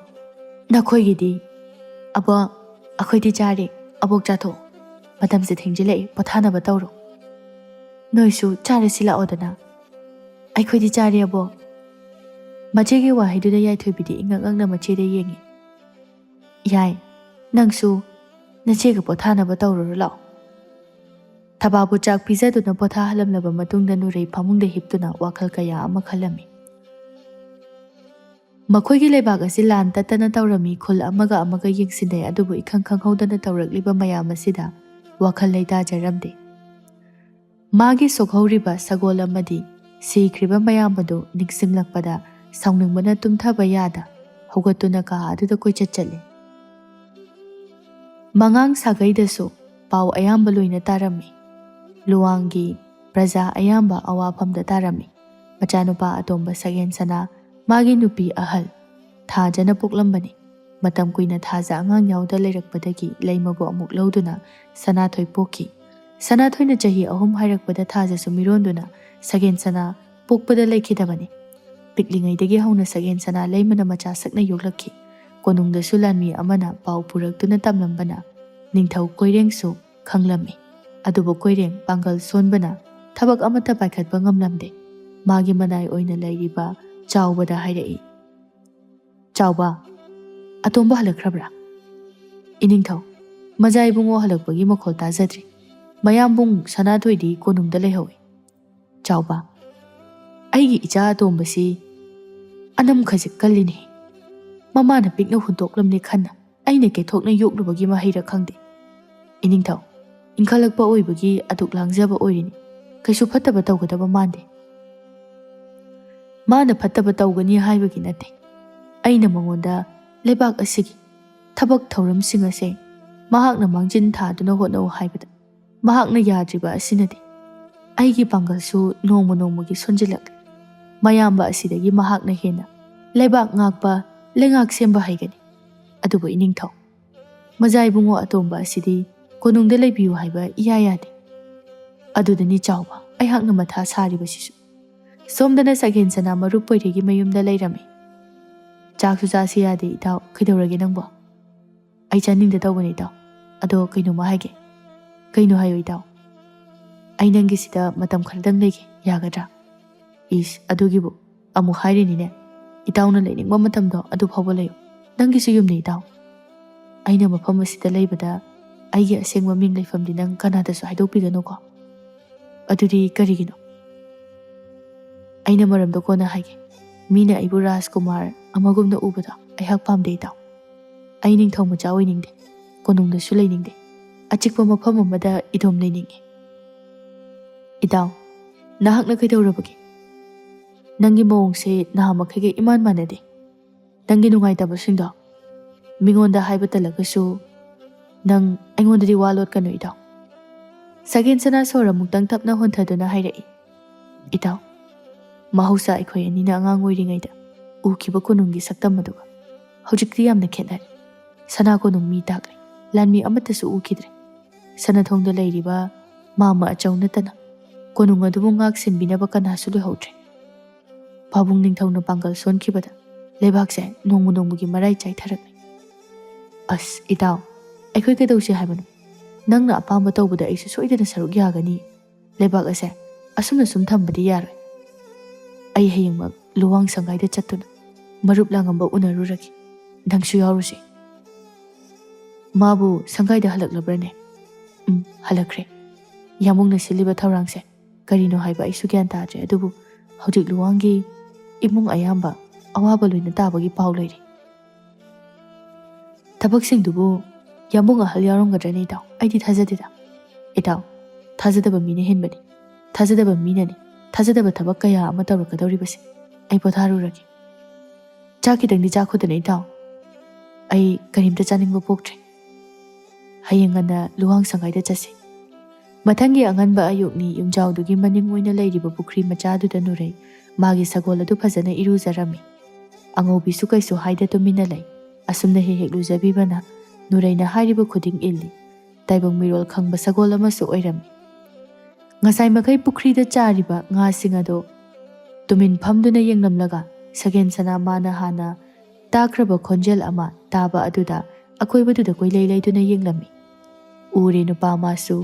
"ꯅꯈꯣꯏꯒꯤꯗꯤ?" "ꯑꯕꯣꯛ, ꯑꯩꯈꯣꯏꯗꯤ ꯆꯥꯔꯦ꯫ ꯑꯕꯣꯛ ꯆꯥꯊꯣꯛꯑꯣ꯫ ꯃꯇꯝꯁꯦ ꯊꯦꯡꯖꯤꯜꯂꯛꯑꯦ, ꯄꯣꯊꯥꯅꯕ ꯇꯧꯔꯣ꯫" "ꯅꯣꯏꯁꯨ ꯆꯥꯔꯁꯤ ꯂꯥꯛꯑꯣꯗꯅ꯫" "ꯑꯩꯈꯣꯏꯗꯤ ꯆꯥꯔꯦ, ꯑꯕꯣꯛ꯫" ꯃꯆꯦꯒꯤ ꯋꯥꯍꯩꯗꯨꯗ ꯌꯥꯏꯊꯣꯏꯕꯤꯗꯤ ꯏꯉꯛ ꯉꯛꯅ ꯃꯆꯦꯗ ꯌꯦꯡꯉꯤ꯫ "ꯌꯥꯏ, ꯅꯪꯁꯨ ꯅꯆꯦꯒ ꯄꯣꯊꯥꯅꯕ ꯇꯧꯔꯨꯔꯣ ꯂꯥꯛꯑꯣ꯫" ꯊꯕꯥꯕꯨ ꯆꯥꯛ ꯄꯤꯖꯗꯨꯅ ꯄꯣꯊꯥꯍꯜꯂꯝꯂꯕ ꯃꯇꯨꯡꯗ ꯅꯨꯔꯩ ꯐꯃꯨꯡꯗ ꯍꯤꯞꯇꯨꯅ ꯋꯥꯈꯜ ꯀꯌꯥ ꯑꯃ ꯈꯜꯂꯝꯃꯤ꯫ ꯃꯈꯣꯏꯒꯤ ꯂꯩꯕꯥꯛ ꯑꯁꯤ ꯂꯥꯟ ꯇꯠꯇꯅ ꯇꯧꯔꯝꯃꯤ, ꯈꯨꯜ ꯑꯃꯒ ꯑꯃꯒ ꯌꯦꯡꯁꯤꯟꯅꯩ, ꯑꯗꯨꯕꯨ ꯏꯈꯪ ꯈꯪꯍꯧꯗꯅ ꯇꯧꯔꯛꯂꯤꯕ ꯃꯌꯥꯝ ꯑꯁꯤꯗ ꯋꯥꯈꯜ ꯂꯩꯇꯥꯖꯔꯝꯗꯦ꯫ ꯃꯥꯒꯤ ꯁꯣꯛꯍꯧꯔꯤꯕ ꯁꯒꯣꯜ ꯑꯃꯗꯤ ꯁꯤꯈ꯭ꯔꯤꯕ ꯃꯌꯥꯝ ꯑꯗꯨ ꯅꯤꯡꯁꯤꯡꯂꯛꯄꯗ ꯁꯥꯎꯅꯤꯡꯕꯅ ꯇꯨꯝꯊꯕ ꯌꯥꯗ ꯍꯧꯒꯠꯇꯨꯅ ꯀꯥ ꯑꯗꯨꯗ ꯀꯣꯏꯆꯠ ꯆꯠꯂꯤ꯫ ꯃꯉꯥꯡ ꯁꯥꯒꯩꯗꯁꯨ ꯄꯥꯎ ꯑꯌꯥꯝꯕ ꯂꯣꯏꯅ ꯇꯥꯔꯝꯃꯤ꯫ ꯂꯨꯋꯥꯡꯒꯤ ꯄ꯭ꯔꯖꯥ ꯑꯌꯥꯝꯕ ꯑꯋꯥꯐꯝꯗ ꯇꯥꯔꯝꯃꯤ꯫ ꯃꯆꯥꯅꯨꯄꯥ ꯑꯇꯣꯝꯕ ꯁꯒꯦꯟ ꯁꯅꯥ ꯃꯥꯒꯤ ꯅꯨꯄꯤ ꯑꯍꯜ ꯊꯥꯖꯅ ꯄꯣꯛꯂꯝꯕꯅꯤ꯫ ꯃꯇꯝ ꯀꯨꯏꯅ ꯊꯥꯖ ꯑꯉꯥꯡ ꯌꯥꯎꯗ ꯂꯩꯔꯛꯄꯗꯒꯤ ꯂꯩꯃꯕꯨ ꯑꯃꯨꯛ ꯂꯧꯗꯨꯅ ꯁꯅꯥꯊꯣꯏ ꯄꯣꯛꯈꯤ꯫ ꯁꯅꯥꯊꯣꯏꯅ ꯆꯍꯤ ꯑꯍꯨꯝ ꯍꯥꯏꯔꯛꯄꯗ ꯊꯥꯖꯁꯨ ꯃꯤꯔꯣꯟꯗꯨꯅ ꯁꯒꯦꯟ ꯁꯅꯥ ꯄꯣꯛꯄꯗ ꯂꯩꯈꯤꯗꯕꯅꯤ꯫ ꯄꯤꯛꯂꯤꯉꯩꯗꯒꯤ ꯍꯧꯅ ꯁꯒꯦꯟ ꯁꯅꯥ ꯂꯩꯃꯅ ꯃꯆꯥ ꯁꯛꯅ ꯌꯣꯛꯂꯛꯈꯤ꯫ ꯀꯣꯅꯨꯡꯗꯁꯨ ꯂꯥꯟꯃꯤ ꯑꯃꯅ ꯄꯥꯎ ꯄꯨꯔꯛꯇꯨꯅ ꯇꯝꯂꯝꯕꯅ ꯅꯤꯡꯊꯧ ꯀꯣꯏꯔꯦꯡꯁꯨ ꯈꯪꯂꯝꯃꯤ꯫ ꯑꯗꯨꯕꯨ ꯀꯣꯏꯔꯦꯡ ꯄꯥꯡꯒꯜ ꯁꯣꯟꯕꯅ ꯊꯕꯛ ꯑꯃꯠꯇ ꯄꯥꯏꯈꯠꯄ ꯉꯝꯂꯝꯗꯦ꯫ ꯃꯥꯒꯤ ꯃꯅꯥꯏ ꯑꯣꯏꯅ ꯂꯩꯔꯤꯕ ꯆꯥꯎꯕꯗ ꯍꯥꯏꯔꯛꯏ, "ꯆꯥꯎꯕ, ꯑꯇꯣꯝꯕ ꯍꯜꯂꯛꯈ꯭ꯔꯕ꯭ꯔꯥ?" "ꯏꯅꯤꯡꯊꯧ, ꯃꯖꯥ ꯏꯕꯨꯡꯉꯣ ꯍꯜꯂꯛꯄꯒꯤ ꯃꯈꯣꯜ ꯇꯥꯖꯗ꯭ꯔꯤ꯫ ꯃꯌꯥꯝꯕꯨꯡ ꯁꯅꯥꯊꯣꯏꯗꯤ ꯀꯣꯅꯨꯡꯗ ꯂꯩꯍꯧꯏ꯫" "ꯆꯥꯎꯕ, ꯑꯩꯒꯤ ꯏꯆꯥ ꯑꯇꯣꯝꯕꯁꯤ ꯑꯅꯝ ꯈꯖꯤꯛ ꯀꯜꯂꯤꯅꯦ꯫ ꯃꯃꯥꯅ ꯄꯤꯛꯅ ꯍꯨꯟꯗꯣꯛꯂꯝꯅꯦ ꯈꯟꯅ ꯑꯩꯅ ꯀꯦꯊꯣꯛꯅ ꯌꯣꯛꯂꯨꯕꯒꯤ ꯃꯍꯩꯔ ꯈꯪꯗꯦ꯫ ꯏꯅꯤꯡꯊꯧ, ꯏꯟꯈꯠꯂꯛꯄ ꯑꯣꯏꯕꯒꯤ ꯑꯗꯨꯛ ꯂꯥꯡꯖꯕ ꯑꯣꯏꯔꯤꯅꯤ꯫ ꯀꯩꯁꯨ ꯐꯠꯇꯕ ꯇꯧꯒꯗꯕ ꯃꯥꯟꯗꯦ꯫" "ꯃꯥꯅ ꯐꯠꯇꯕ ꯇꯧꯒꯅꯤ ꯍꯥꯏꯕꯒꯤ ꯅꯠꯇꯦ꯫ ꯑꯩꯅ ꯃꯉꯣꯟꯗ ꯂꯩꯕꯥꯛ ꯑꯁꯤꯒꯤ ꯊꯕꯛ ꯊꯧꯔꯝꯁꯤꯡ ꯑꯁꯦ ꯃꯍꯥꯛꯅ ꯃꯥꯡꯖꯤꯟ ꯊꯥꯗꯨꯅ ꯍꯣꯠꯅꯧ ꯍꯥꯏꯕꯗ ꯃꯍꯥꯛꯅ ꯌꯥꯗ꯭ꯔꯤꯕ ꯑꯁꯤꯅꯗꯤ ꯑꯩꯒꯤ ꯄꯥꯡꯒꯜꯁꯨ ꯅꯣꯡꯃ ꯅꯣꯡꯃꯒꯤ ꯁꯣꯟꯖꯤꯜꯂꯛꯂꯤ꯫ ꯃꯌꯥꯝꯕ ꯑꯁꯤꯗꯒꯤ ꯃꯍꯥꯛꯅ ꯍꯦꯟꯅ ꯂꯩꯕꯥꯛ ꯉꯥꯛꯄ, ꯂꯩꯉꯥꯛ ꯁꯦꯝꯕ ꯍꯩꯒꯅꯤ꯫ ꯑꯗꯨꯕꯨ ꯏꯅꯤꯡꯊꯧ, ꯃꯖꯥ ꯏꯕꯨꯡꯉꯣ ꯑꯇꯣꯝꯕ ꯑꯁꯤꯗꯤ ꯀꯣꯅꯨꯡꯗ ꯂꯩꯕꯤꯌꯨ ꯍꯥꯏꯕ ꯏꯌꯥ ꯌꯥꯗꯦ꯫ ꯑꯗꯨꯗꯅꯤ ꯆꯥꯎꯕ ꯑꯩꯍꯥꯛꯅ ꯃꯊꯥ ꯁꯥꯔꯤꯕꯁꯤꯁꯨ꯫" ꯁꯣꯝꯗꯅ ꯁꯒꯦꯟ ꯁꯅꯥ ꯃꯔꯨꯞ ꯄꯣꯏꯔꯩꯒꯤ ꯃꯌꯨꯝꯗ ꯂꯩꯔꯝꯃꯤ꯫ "ꯆꯥꯛꯁꯨ ꯆꯥꯁꯤ ꯌꯥꯗꯦ ꯏꯇꯥꯎ, ꯀꯩꯗꯧꯔꯒꯦ ꯅꯪꯕꯣ?" "ꯑꯩ ꯆꯥꯅꯤꯡꯗ ꯇꯧꯕꯅꯤ ꯏꯇꯥꯎ꯫ ꯑꯗꯣ ꯀꯩꯅꯣꯝꯃ ꯍꯥꯏꯒꯦ꯫" "ꯀꯩꯅꯣ ꯍꯥꯏꯌꯣ ꯏꯇꯥꯎ꯫" "ꯑꯩ ꯅꯪꯒꯤꯁꯤꯗ ꯃꯇꯝ ꯈꯔꯗꯪ ꯂꯩꯒꯦ, ꯌꯥꯒꯗ꯭ꯔꯥ?" "ꯏꯁ, ꯑꯗꯨꯒꯤꯕꯨ ꯑꯃꯨꯛ ꯍꯥꯏꯔꯤꯅꯤꯅꯦ꯫ ꯏꯇꯥꯎꯅ ꯂꯩꯅꯤꯡꯕ ꯃꯇꯝꯗꯣ ꯑꯗꯨ ꯐꯥꯎꯕ ꯂꯩꯌꯨ꯫ ꯅꯪꯒꯤꯁꯨ ꯌꯨꯝꯅꯤ ꯏꯇꯥꯎ꯫ ꯑꯩꯅ ꯃꯐꯝ ꯑꯁꯤꯗ ꯂꯩꯕꯗ ꯑꯩꯒꯤ ꯑꯁꯦꯡꯕ ꯃꯤꯡ ꯂꯩꯐꯝꯗꯤ ꯅꯪ ꯀꯅꯥꯗꯁꯨ ꯍꯥꯏꯗꯣꯛꯄꯤꯒꯅꯨꯀꯣ꯫" "ꯑꯗꯨꯗꯤ ꯀꯔꯤꯒꯤꯅꯣ?" "ꯑꯩꯅ ꯃꯔꯝꯗꯣ ꯀꯣꯟꯅ ꯍꯥꯏꯒꯦ꯫ ꯃꯤꯅ ꯑꯩꯕꯨ ꯔꯥꯖꯀꯨꯃꯥꯔ ꯑꯃꯒꯨꯝꯅ ꯎꯕꯗꯣ ꯑꯩꯍꯥꯛ ꯄꯥꯝꯗꯦ ꯏꯇꯥꯎ꯫ ꯑꯩ ꯅꯤꯡꯊꯧ ꯃꯆꯥ ꯑꯣꯏꯅꯤꯡꯗꯦ꯫ ꯀꯣꯅꯨꯡꯗꯁꯨ ꯂꯩꯅꯤꯡꯗꯦ꯫ ꯑꯆꯤꯛꯄ ꯃꯐꯝ ꯑꯃꯗ ꯏꯗꯣꯝ ꯂꯩꯅꯤꯡꯉꯤ꯫" "ꯏꯇꯥꯎ, ꯅꯍꯥꯛꯅ ꯀꯩꯗꯧꯔꯕꯒꯦ? ꯅꯪꯒꯤ ꯃꯑꯣꯡꯁꯦ ꯅꯍꯥ ꯃꯈꯩꯒ ꯏꯃꯥꯟ ꯃꯥꯟꯅꯗꯦ꯫ ꯅꯪꯒꯤ ꯅꯨꯡꯉꯥꯏꯇꯕꯁꯤꯡꯗꯣ ꯃꯤꯉꯣꯟꯗ ꯍꯥꯏꯕ ꯇꯜꯂꯒꯁꯨ ꯅꯪ ꯑꯩꯉꯣꯟꯗꯗꯤ ꯋꯥ ꯂꯣꯠꯀꯅꯨ ꯏꯇꯥꯎ꯫" ꯁꯒꯦꯟ ꯁꯅꯥ ꯁꯣꯔ ꯑꯃꯨꯛꯇꯪ ꯇꯞꯅ ꯍꯣꯟꯊꯗꯨꯅ ꯍꯥꯏꯔꯛꯏ, "ꯏꯇꯥꯎ, ꯃꯍꯧꯁꯥ ꯑꯩꯈꯣꯏ ꯑꯅꯤꯅ ꯑꯉꯥꯡ ꯑꯣꯏꯔꯤꯉꯩꯗ ꯎꯈꯤꯕ ꯀꯣꯅꯨꯡꯒꯤ ꯁꯛꯇꯝ ꯑꯗꯨꯒ ꯍꯧꯖꯤꯛꯇꯤ ꯌꯥꯝꯅ ꯈꯦꯠꯅꯔꯦ꯫ ꯁꯅꯥ ꯀꯣꯅꯨꯡ ꯃꯤ ꯇꯥꯛꯂꯦ, ꯂꯥꯟꯃꯤ ꯑꯃꯠꯇꯁꯨ ꯎꯈꯤꯗ꯭ꯔꯦ꯫ ꯁꯅꯥꯊꯣꯡꯗ ꯂꯩꯔꯤꯕ ꯃꯥꯃ ꯑꯆꯧ ꯅꯠꯇꯅ ꯀꯣꯅꯨꯡ ꯑꯗꯨꯕꯨ ꯉꯥꯛ ꯁꯦꯟꯕꯤꯅꯕ ꯀꯅꯥꯁꯨ ꯂꯩꯍꯧꯗ꯭ꯔꯦ꯫ ꯄꯥꯕꯨꯡ ꯅꯤꯡꯊꯧꯅ ꯄꯥꯡꯒꯜ ꯁꯣꯟꯈꯤꯕꯗ ꯂꯩꯕꯥꯛꯁꯦ ꯅꯣꯡꯃ ꯅꯣꯡꯃꯒꯤ ꯃꯔꯥꯏ ꯆꯥꯏꯊꯔꯛꯂꯦ꯫ ꯑꯁ ꯏꯇꯥꯎ, ꯑꯩꯈꯣꯏ ꯀꯩꯗꯧꯁꯤ ꯍꯥꯏꯕꯅꯣ? ꯅꯪꯅ ꯑꯄꯥꯝꯕ ꯇꯧꯕꯗ ꯑꯩꯁꯨ ꯁꯣꯏꯗꯅ ꯁꯔꯨꯛ ꯌꯥꯒꯅꯤ꯫ ꯂꯩꯕꯥꯛ ꯑꯁꯦ ꯑꯁꯨꯝꯅ ꯁꯨꯝ ꯊꯝꯕꯗꯤ ꯌꯥꯔꯣꯏ꯫ ꯑꯩ ꯍꯌꯦꯡꯃꯛ ꯂꯨꯋꯥꯡ ꯁꯪꯒꯥꯏꯗ ꯆꯠꯇꯨꯅ ꯃꯔꯨꯞ ꯂꯥꯡꯉꯝꯕ ꯎꯅꯔꯨꯔꯒꯦ꯫ ꯅꯪꯁꯨ ꯌꯥꯎꯔꯨꯁꯤ꯫ ꯃꯥꯕꯨ ꯁꯪꯒꯥꯏꯗ ꯍꯜꯂꯛꯂꯕ꯭ꯔꯅꯦ? ꯎꯝ, ꯍꯜꯂꯛꯈ꯭ꯔꯦ꯫ ꯌꯥꯝꯕꯨꯡꯅ ꯁꯤꯜꯂꯤꯕ ꯊꯧꯔꯥꯡꯁꯦ ꯀꯔꯤꯅꯣ ꯍꯥꯏꯕ ꯑꯩꯁꯨ ꯒ꯭ꯌꯥꯟ ꯇꯥꯗ꯭ꯔꯦ, ꯑꯗꯨꯕꯨ ꯍꯧꯖꯤꯛ ꯂꯨꯋꯥꯡꯒꯤ ꯏꯃꯨꯡ ꯑꯌꯥꯝꯕ ꯑꯋꯥꯕ ꯂꯣꯏꯅ ꯇꯥꯕꯒꯤ ꯄꯥꯎ ꯂꯩꯔꯤ꯫ ꯊꯕꯛꯁꯤꯡꯗꯨꯕꯨ ꯌꯥꯝꯕꯨꯡ ꯑꯍꯜ ꯌꯥꯎꯔꯝꯒꯗ꯭ꯔꯅꯦ ꯏꯇꯥꯎ? ꯑꯩꯗꯤ ꯊꯥꯖꯗꯦꯗ꯫ ꯏꯇꯥꯎ, ꯊꯥꯖꯗꯕ ꯃꯤꯅ ꯍꯦꯟꯕꯅꯤ꯫ ꯊꯥꯖꯗꯕ ꯃꯤꯅꯅꯤ ꯊꯥꯖꯗꯕ ꯊꯕꯛ ꯀꯌꯥ ꯑꯃ ꯇꯧꯔꯛꯀꯗꯧꯔꯤꯕꯁꯦ꯫ ꯑꯩ ꯄꯣꯊꯥꯔꯨꯔꯒꯦ꯫ ꯆꯥꯛ ꯈꯤꯇꯪꯗꯤ ꯆꯥꯈꯣꯗꯅ ꯏꯇꯥꯎ꯫ ꯑꯩ ꯀꯔꯤꯝꯇ ꯆꯥꯅꯤꯡꯕ ꯄꯣꯛꯇ꯭ꯔꯦ꯫ ꯍꯌꯦꯡ ꯉꯟꯅ ꯂꯨꯋꯥꯡ ꯁꯪꯒꯥꯏꯗ ꯆꯠꯁꯤ꯫ ꯃꯊꯪꯒꯤ ꯑꯉꯟꯕ ꯑꯌꯨꯛꯅꯤ꯫ ꯌꯨꯝꯖꯥꯎꯗꯨꯒꯤ ꯃꯅꯤꯡ ꯑꯣꯏꯅ ꯂꯩꯔꯤꯕ ꯄꯨꯈ꯭ꯔꯤ ꯃꯆꯥꯗꯨꯗ ꯅꯨꯔꯩ ꯃꯥꯒꯤ ꯁꯒꯣꯜ ꯑꯗꯨ ꯐꯖꯅ ꯏꯔꯨꯖꯔꯝꯃꯤ꯫ ꯑꯉꯧꯕꯤꯁꯨ ꯀꯩꯁꯨ ꯍꯥꯏꯗ ꯇꯨꯃꯤꯟꯅ ꯂꯩ꯫ ꯑꯁꯨꯝꯅ ꯍꯦꯛ ꯍꯦꯛ ꯂꯨꯖꯕꯤꯕꯅ ꯅꯨꯔꯩꯅ ꯍꯥꯏꯔꯤꯕ ꯈꯨꯗꯤꯡ ꯏꯜꯂꯤ꯫ ꯇꯥꯏꯕꯪ ꯃꯤꯔꯣꯜ ꯈꯪꯕ ꯁꯒꯣꯜ ꯑꯃꯁꯨ ꯑꯣꯏꯔꯝꯃꯤ꯫ ꯉꯁꯥꯏ ꯃꯈꯩ ꯄꯨꯈ꯭ꯔꯤꯗ ꯆꯥꯔꯤꯕ ꯉꯥꯁꯤꯡ ꯑꯗꯨ ꯇꯨꯃꯤꯟ ꯐꯝꯗꯨꯅ ꯌꯦꯡꯂꯝꯂꯒ ꯁꯒꯦꯟ ꯁꯅꯥ ꯃꯥꯅ ꯍꯥꯟꯅ ꯇꯥꯈ꯭ꯔꯕ ꯈꯣꯟꯖꯦꯜ ꯑꯃ ꯇꯥꯕ ꯑꯗꯨꯗ ꯑꯀꯣꯏꯕꯗꯨꯗ ꯀꯣꯏꯂꯩ ꯂꯩꯗꯨꯅ ꯌꯦꯡꯂꯝꯃꯤ꯫ ꯎꯔꯦ ꯅꯨꯄꯥ ꯑꯃꯁꯨ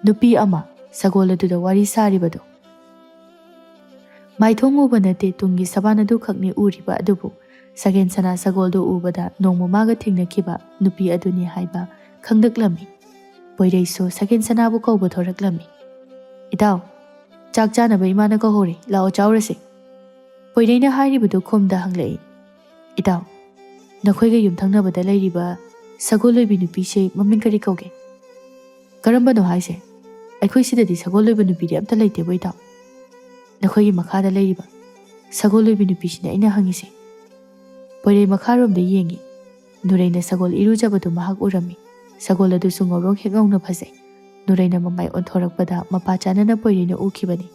ꯅꯨꯄꯤ ꯑꯃ ꯁꯒꯣꯜ ꯑꯗꯨꯗ ꯋꯥꯔꯤ ꯁꯥꯔꯤꯕꯗꯨ꯫ ꯃꯥꯏꯊꯣꯡ ꯎꯕ ꯅꯠꯇꯦ, ꯇꯨꯡꯒꯤ ꯁꯕꯥꯟ ꯑꯗꯨꯈꯛꯅꯤ ꯎꯔꯤꯕ ꯑꯗꯨꯕꯨ ꯁꯒꯦꯟ ꯁꯅꯥ ꯁꯒꯣꯜꯗꯨ ꯎꯕꯗ ꯅꯣꯡꯃ ꯃꯥꯒ ꯊꯦꯡꯅꯈꯤꯕ ꯅꯨꯄꯤ ꯑꯗꯨꯅꯤ ꯍꯥꯏꯕ ꯈꯪꯂꯛꯂꯝꯃꯤ꯫ ꯄꯣꯏꯔꯩꯁꯨ ꯁꯒꯦꯟ ꯁꯅꯥꯕꯨ ꯀꯧꯕ ꯊꯣꯔꯛꯂꯝꯃꯤ꯫ "ꯏꯇꯥꯎ, ꯆꯥꯛ ꯆꯥꯅꯕ ꯏꯃꯥꯅ ꯀꯧꯍꯧꯔꯦ, ꯂꯥꯛꯑꯣ ꯆꯥꯎꯔꯁꯦ꯫" ꯄꯣꯏꯔꯩꯅ ꯍꯥꯏꯔꯤꯕꯗꯨ ꯈꯨꯝꯗ ꯍꯪꯂꯛꯏ꯫ "ꯏꯇꯥꯎ, ꯅꯈꯣꯏꯒ ꯌꯨꯝꯊꯪꯅꯕꯗ ꯂꯩꯔꯤꯕ ꯁꯒꯣꯜ ꯂꯣꯏꯕꯤ ꯅꯨꯄꯤꯁꯦ ꯃꯃꯤꯡ ꯀꯔꯤ ꯀꯧꯒꯦ?" "ꯀꯔꯝꯕꯅꯣ ꯍꯥꯏꯁꯦ? ꯑꯩꯈꯣꯏ ꯁꯤꯗꯗꯤ ꯁꯒꯣꯜ ꯂꯣꯏꯕ ꯅꯨꯄꯤꯗꯤ ꯑꯝꯇ ꯂꯩꯇꯦꯕꯣ ꯏꯇꯥꯎ꯫ ꯅꯈꯣꯏꯒꯤ ꯃꯈꯥꯗ ꯂꯩꯔꯤꯕ ꯁꯒꯣꯜ ꯂꯣꯏꯕꯤ ꯅꯨꯄꯤꯁꯤꯅꯦ ꯑꯩꯅ ꯍꯪꯉꯤꯁꯦ꯫" ꯄꯣꯏꯔꯩ ꯃꯈꯥꯔꯣꯝꯗ ꯌꯦꯡꯉꯤ꯫ ꯅꯨꯔꯩꯅ ꯁꯒꯣꯜ ꯏꯔꯨꯖꯕꯗꯨ ꯃꯍꯥꯛ ꯎꯔꯝꯃꯤ꯫ ꯁꯒꯣꯜ ꯑꯗꯨꯁꯨ ꯉꯧꯔꯣꯛ ꯍꯦꯛ ꯉꯧꯅ ꯐꯖꯩ꯫ ꯅꯨꯔꯩꯅ ꯃꯃꯥꯏ ꯑꯣꯟꯊꯣꯔꯛꯄꯗ ꯃꯄꯥ ꯆꯥꯅꯅ ꯄꯣꯏꯔꯩꯅ ꯎꯈꯤꯕꯅꯤ꯫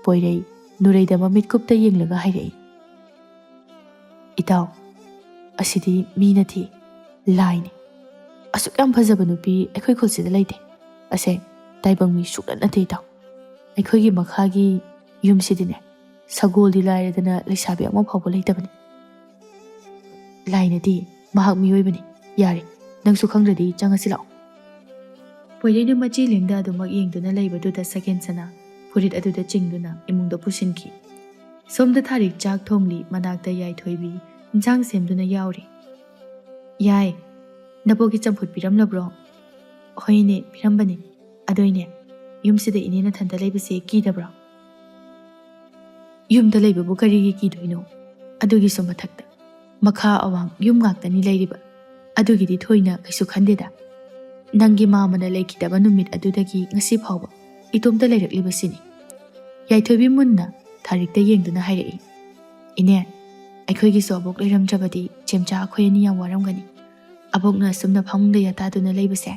ꯄꯣꯏꯔꯩ ꯅꯨꯔꯩꯗ ꯃꯃꯤꯠ ꯀꯨꯞꯇ ꯌꯦꯡꯂꯒ ꯍꯥꯏꯔꯛꯏ, "ꯏꯇꯥꯎ, ꯑꯁꯤꯗꯤ ꯃꯤ ꯅꯠꯇꯦ, ꯂꯥꯏꯅꯤ꯫ ꯑꯁꯨꯛ ꯌꯥꯝ ꯐꯖꯕ ꯅꯨꯄꯤ ꯑꯩꯈꯣꯏ ꯈꯨꯜꯁꯤꯗ ꯂꯩꯇꯦ꯫ ꯑꯁꯦ ꯇꯥꯏꯕꯪ ꯃꯤ ꯁꯨꯛꯅꯠ ꯅꯠꯇꯦ ꯏꯇꯥꯎ꯫ ꯑꯩꯈꯣꯏꯒꯤ ꯃꯈꯥꯒꯤ ꯌꯨꯝꯁꯤꯗꯤꯅꯦ, ꯁꯒꯣꯜꯗꯤ ꯂꯥꯏꯔꯗꯅ ꯂꯩꯁꯥꯕꯤ ꯑꯃ ꯐꯥꯎꯕ ꯂꯩꯇꯕꯅꯤ꯫ ꯂꯥꯏꯅꯗꯤ, ꯃꯍꯥꯛ ꯃꯤꯑꯣꯏꯕꯅꯤ꯫ ꯌꯥꯔꯦ, ꯅꯪꯁꯨ ꯈꯪꯗ꯭ꯔꯗꯤ ꯆꯪꯉꯁꯤ ꯂꯥꯛꯑꯣ꯫ ꯄꯣꯏꯔꯩꯅ ꯃꯆꯤ ꯂꯦꯡꯗ ꯑꯗꯨꯃꯛ ꯌꯦꯡꯗꯨꯅ ꯂꯩꯕꯗꯨꯗ ꯁꯒꯦꯟꯁꯅꯥ ꯐꯨꯔꯤꯠ ꯑꯗꯨꯗ ꯆꯤꯡꯗꯨꯅ ꯏꯃꯨꯡꯗ ꯄꯨꯁꯤꯟꯈꯤ꯫ ꯁꯣꯝꯗ ꯊꯥꯔꯤꯛ ꯆꯥꯛ ꯊꯣꯡꯂꯤ, ꯃꯅꯥꯛꯇ ꯌꯥꯏꯊꯣꯏꯕꯤ ꯏꯟꯁꯥꯡ ꯁꯦꯝꯗꯨꯅ ꯌꯥꯎꯔꯤ꯫ "ꯌꯥꯏ, ꯅꯕꯣꯛꯀꯤ ꯆꯝꯐꯨꯠ ꯄꯤꯔꯝꯂꯕ꯭ꯔꯣ?" "ꯍꯣꯏꯅꯦ, ꯄꯤꯔꯝꯕꯅꯤ꯫ ꯑꯗꯣ ꯏꯅꯦ, ꯌꯨꯝꯁꯤꯗ ꯏꯅꯦ ꯅꯊꯟꯇ ꯂꯩꯕꯁꯦ ꯀꯤꯗꯕ꯭ꯔꯣ?" "ꯌꯨꯝꯗ ꯂꯩꯕꯕꯨ ꯀꯔꯤꯒꯤ ꯀꯤꯗꯣꯏꯅꯣ? ꯑꯗꯨꯒꯤꯁꯨ ꯃꯊꯛꯇ, ꯃꯈꯥ ꯑꯋꯥꯡ ꯌꯨꯝ ꯉꯥꯛꯇꯅꯤ ꯂꯩꯔꯤꯕ꯫ ꯑꯗꯨꯒꯤꯗꯤ ꯊꯣꯏꯅ ꯀꯩꯁꯨ ꯈꯟꯗꯦꯗ꯫ ꯅꯪꯒꯤ ꯃꯥꯃꯅ ꯂꯩꯈꯤꯗꯕ ꯅꯨꯃꯤꯠ ꯑꯗꯨꯗꯒꯤ ꯉꯁꯤ ꯐꯥꯎꯕ ꯏꯇꯣꯝꯇ ꯂꯩꯔꯛꯂꯤꯕꯁꯤꯅꯤ꯫" ꯌꯥꯏꯊꯣꯏꯕꯤ ꯃꯨꯟꯅ ꯊꯥꯔꯤꯛꯇ ꯌꯦꯡꯗꯨꯅ ꯍꯥꯏꯔꯛꯏ, "ꯏꯅꯦ, ꯑꯩꯈꯣꯏꯒꯤꯁꯨ ꯑꯕꯣꯛ ꯂꯩꯔꯝꯗ꯭ꯔꯕꯗꯤ ꯆꯦꯝꯆꯥ ꯑꯩꯈꯣꯏ ꯑꯅꯤ ꯌꯥꯝ ꯋꯥꯔꯝꯒꯅꯤ꯫ ꯑꯕꯣꯛꯅ ꯑꯁꯨꯝꯅ ꯐꯃꯨꯡꯗ ꯌꯥꯇꯥꯗꯨꯅ ꯂꯩꯕꯁꯦ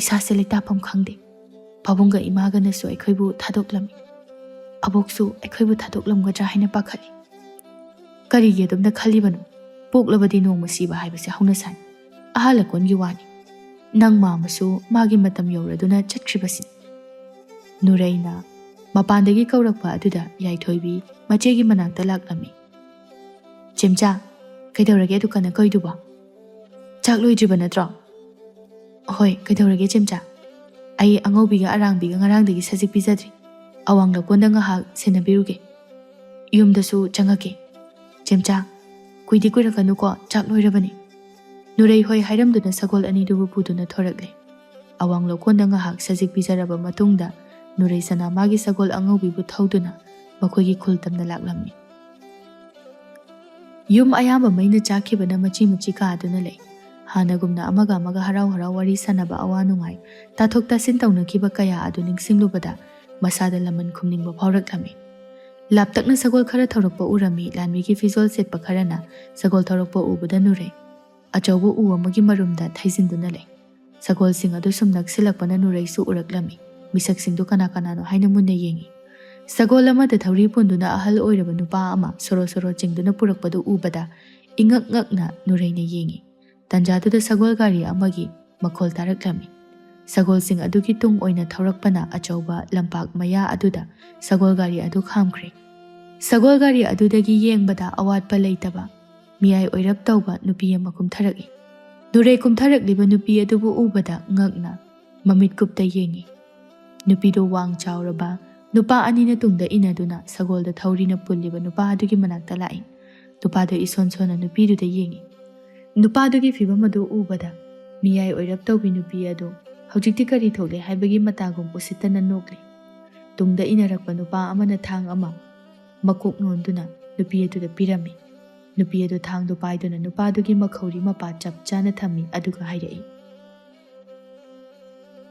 ꯏꯁꯥꯁꯦ ꯂꯩꯇꯥꯐꯝ ꯈꯪꯗꯦ꯫ ꯄꯥꯕꯨꯡꯒ ꯏꯃꯥꯒꯅꯁꯨ ꯑꯩꯈꯣꯏꯕꯨ ꯊꯥꯗꯣꯛꯂꯝꯃꯤ꯫ ꯑꯕꯣꯛꯁꯨ ꯑꯩꯈꯣꯏꯕꯨ ꯊꯥꯗꯣꯛꯂꯝꯒꯗ꯭ꯔꯥ ꯍꯥꯏꯅ ꯄꯥꯈꯠꯂꯤ꯫" "ꯀꯔꯤꯒꯤ ꯑꯗꯨꯝꯅ ꯈꯜꯂꯤꯕꯅꯣ? ꯄꯣꯛꯂꯕꯗꯤ ꯅꯣꯡꯃ ꯁꯤꯕ ꯍꯥꯏꯕꯁꯦ ꯍꯧꯅꯁꯥꯅꯤ꯫ ꯑꯍꯜ ꯂꯀꯣꯟꯒꯤ ꯋꯥꯅꯤ꯫ ꯅꯪ ꯃꯥꯃꯁꯨ ꯃꯥꯒꯤ ꯃꯇꯝ ꯌꯧꯔꯗꯨꯅ ꯆꯠꯈ꯭ꯔꯤꯕꯁꯤꯅꯤ꯫" ꯅꯨꯔꯩꯅ ꯃꯄꯥꯟꯗꯒꯤ ꯀꯧꯔꯛꯄ ꯑꯗꯨꯗ ꯌꯥꯏꯊꯣꯏꯕꯤ ꯃꯆꯦꯒꯤ ꯃꯅꯥꯛꯇ ꯂꯥꯛꯂꯝꯃꯤ꯫ "ꯆꯦꯝꯆꯥ, ꯀꯩꯗꯧꯔꯒꯦ ꯑꯗꯨ ꯀꯟꯅ ꯀꯧꯏꯗꯨꯕꯣ? ꯆꯥꯛ ꯂꯣꯏꯗ꯭ꯔꯤꯕ ꯅꯠꯇ꯭ꯔꯣ?" "ꯍꯣꯏ, ꯀꯩꯗꯧꯔꯒꯦ ꯆꯦꯝꯆꯥ? ꯑꯩ ꯑꯉꯧꯕꯤꯒ ꯑꯔꯥꯡꯕꯤꯒ ꯉꯔꯥꯡꯗꯒꯤ ꯁꯖꯤꯛ ꯄꯤꯖꯗ꯭ꯔꯤ꯫ ꯑꯋꯥꯡ ꯂꯧꯀꯣꯟꯗ ꯉꯥꯏꯍꯥꯛ ꯁꯦꯟꯅꯕꯤꯔꯨꯒꯦ꯫ ꯌꯨꯝꯗꯁꯨ ꯆꯪꯉꯛꯀꯦ꯫ ꯆꯦꯝꯆꯥ, ꯀꯨꯏꯗꯤ ꯀꯨꯏꯔꯛꯀꯅꯨꯀꯣ, ꯆꯥꯛ ꯂꯣꯏꯔꯕꯅꯤ꯫" ꯅꯨꯔꯩ ꯍꯣꯏ ꯍꯥꯏꯔꯝꯗꯨꯅ ꯁꯒꯣꯜ ꯑꯅꯤꯗꯨꯕꯨ ꯄꯨꯗꯨꯅ ꯊꯣꯔꯛꯂꯦ꯫ ꯑꯋꯥꯡ ꯂꯧꯀꯣꯟꯗ ꯉꯥꯏꯍꯥꯛ ꯁꯖꯤꯛ ꯄꯤꯖꯔꯕ ꯃꯇꯨꯡꯗ ꯅꯨꯔꯩ ꯁꯅꯥ ꯃꯥꯒꯤ ꯁꯒꯣꯜ ꯑꯉꯧꯕꯤꯕꯨ ꯊꯧꯗꯨꯅ ꯃꯈꯣꯏꯒꯤ ꯈꯨꯜ ꯇꯝꯅ ꯂꯥꯛꯂꯝꯃꯤ꯫ ꯌꯨꯝ ꯑꯌꯥꯝꯕ ꯃꯩꯅ ꯆꯥꯛꯈꯤꯕꯅ ꯃꯆꯤ ꯃꯆꯤ ꯀꯥꯗꯨꯅ ꯂꯩ꯫ ꯍꯥꯟꯅꯒꯨꯝꯅ ꯑꯃꯒ ꯑꯃꯒ ꯍꯔꯥꯎ ꯍꯔꯥꯎ ꯋꯥꯔꯤ ꯁꯥꯟꯅꯕ, ꯑꯋꯥ ꯅꯨꯡꯉꯥꯏ, ꯇꯥꯊꯣꯛ ꯇꯥꯁꯤꯟ ꯇꯧꯅꯈꯤꯕ ꯀꯌꯥ ꯑꯗꯨ ꯅꯤꯡꯁꯤꯡꯂꯨꯕꯗ ꯃꯁꯥꯗ ꯂꯃꯟ ꯈꯨꯝꯅꯤꯡꯕ ꯐꯥꯎꯔꯛꯂꯝꯃꯤ꯫ ꯂꯥꯞꯇꯛꯅ ꯁꯒꯣꯜ ꯈꯔ ꯊꯧꯔꯛꯄ ꯎꯔꯝꯃꯤ꯫ ꯂꯥꯟꯃꯤꯒꯤ ꯐꯤꯖꯣꯜ ꯁꯦꯠꯄ ꯈꯔꯅ ꯁꯒꯣꯜ ꯊꯧꯔꯛꯄ ꯎꯕꯗ ꯅꯨꯔꯩ ꯑꯆꯧꯕ ꯎ ꯑꯃꯒꯤ ꯃꯔꯨꯝꯗ ꯊꯩꯖꯤꯟꯗꯨꯅ ꯂꯩ꯫ ꯁꯒꯣꯜꯁꯤꯡ ꯑꯗꯨ ꯁꯨꯝ ꯅꯛꯁꯤꯜꯂꯛꯄꯅ ꯅꯨꯔꯩꯁꯨ ꯎꯔꯛꯂꯝꯃꯤ꯫ ꯃꯤꯁꯛꯁꯤꯡꯗꯨ ꯀꯅꯥ ꯀꯅꯥꯅꯣ ꯍꯥꯏꯅ ꯃꯨꯟꯅ ꯌꯦꯡꯉꯤ꯫ ꯁꯒꯣꯜ ꯑꯃꯗ ꯊꯧꯔꯤ ꯄꯨꯟꯗꯨꯅ ꯑꯍꯜ ꯑꯣꯏꯔꯕ ꯅꯨꯄꯥ ꯑꯃ ꯁꯣꯔꯣ ꯁꯣꯔꯣ ꯆꯤꯡꯗꯨꯅ ꯄꯨꯔꯛꯄꯗꯨ ꯎꯕꯗ ꯏꯉꯛ ꯉꯛꯅ ꯅꯨꯔꯩꯅ ꯌꯦꯡꯉꯤ꯫ ꯇꯟꯖꯥꯗꯨꯗ ꯁꯒꯣꯜ ꯒꯥꯔꯤ ꯑꯃꯒꯤ ꯃꯈꯣꯜ ꯇꯥꯔꯛꯂꯝꯃꯤ꯫ ꯁꯒꯣꯜꯁꯤꯡ ꯑꯗꯨꯒꯤ ꯇꯨꯡ ꯑꯣꯏꯅ ꯊꯧꯔꯛꯄꯅ ꯑꯆꯧꯕ ꯂꯝꯄꯥꯛ ꯃꯌꯥ ꯑꯗꯨꯗ ꯁꯒꯣꯜ ꯒꯥꯔꯤ ꯑꯗꯨ ꯈꯥꯝꯈ꯭ꯔꯦ꯫ ꯁꯒꯣꯜ ꯒꯥꯔꯤ ꯑꯗꯨꯗꯒꯤ ꯌꯦꯡꯕꯗ ꯑꯋꯥꯠꯄ ꯂꯩꯇꯕ, ꯃꯤꯌꯥꯏ ꯑꯣꯏꯔꯞ ꯇꯧꯕ ꯅꯨꯄꯤ ꯑꯃ ꯀꯨꯝꯊꯔꯛꯏ꯫ ꯅꯨꯔꯩ ꯀꯨꯝꯊꯔꯛꯂꯤꯕ ꯅꯨꯄꯤ ꯑꯗꯨꯕꯨ ꯎꯕꯗ ꯉꯛꯅ ꯃꯃꯤꯠ ꯀꯨꯞꯇ ꯌꯦꯡꯏ꯫ ꯅꯨꯄꯤꯗꯨ ꯋꯥꯡ ꯆꯥꯎꯔꯕ, ꯅꯨꯄꯥ ꯑꯅꯤꯅ ꯇꯨꯡꯗ ꯏꯟꯅꯗꯨꯅ ꯁꯒꯣꯜꯗ ꯊꯧꯔꯤꯅ ꯄꯨꯜꯂꯤꯕ ꯅꯨꯄꯥ ꯑꯗꯨꯒꯤ ꯃꯅꯥꯛꯇ ꯂꯥꯛꯏ꯫ ꯅꯨꯄꯥꯗꯨ ꯏꯁꯣꯟ ꯁꯣꯟꯅ ꯅꯨꯄꯤꯗꯨꯗ ꯌꯦꯡꯏ꯫ ꯅꯨꯄꯥꯗꯨꯒꯤ ꯐꯤꯚꯝ ꯑꯗꯨ ꯎꯕꯗ ꯃꯤꯌꯥꯏ ꯑꯣꯏꯔꯞ ꯇꯧꯕꯤ ꯅꯨꯄꯤ ꯑꯗꯨ ꯍꯧꯖꯤꯛꯇꯤ ꯀꯔꯤ ꯊꯣꯛꯂꯦ ꯍꯥꯏꯕꯒꯤ ꯃꯇꯥꯒꯨꯝ ꯎꯁꯤꯠꯇꯅ ꯅꯣꯛꯂꯤ꯫ ꯇꯨꯡꯗ ꯏꯟꯅꯔꯛꯄ ꯅꯨꯄꯥ ꯑꯃꯅ ꯊꯥꯡ ꯑꯃ ꯃꯀꯣꯛ ꯅꯣꯟꯗꯨꯅ ꯅꯨꯄꯤ ꯑꯗꯨꯗ ꯄꯤꯔꯝꯃꯤ꯫ ꯅꯨꯄꯤ ꯑꯗꯨ ꯊꯥꯡꯗꯨ ꯄꯥꯏꯗꯨꯅ ꯅꯨꯄꯥꯗꯨꯒꯤ ꯃꯈꯧꯔꯤ ꯃꯄꯥ ꯆꯞ ꯆꯥꯅ ꯊꯝꯃꯤ, ꯑꯗꯨꯒ ꯍꯥꯏꯔꯛꯏ,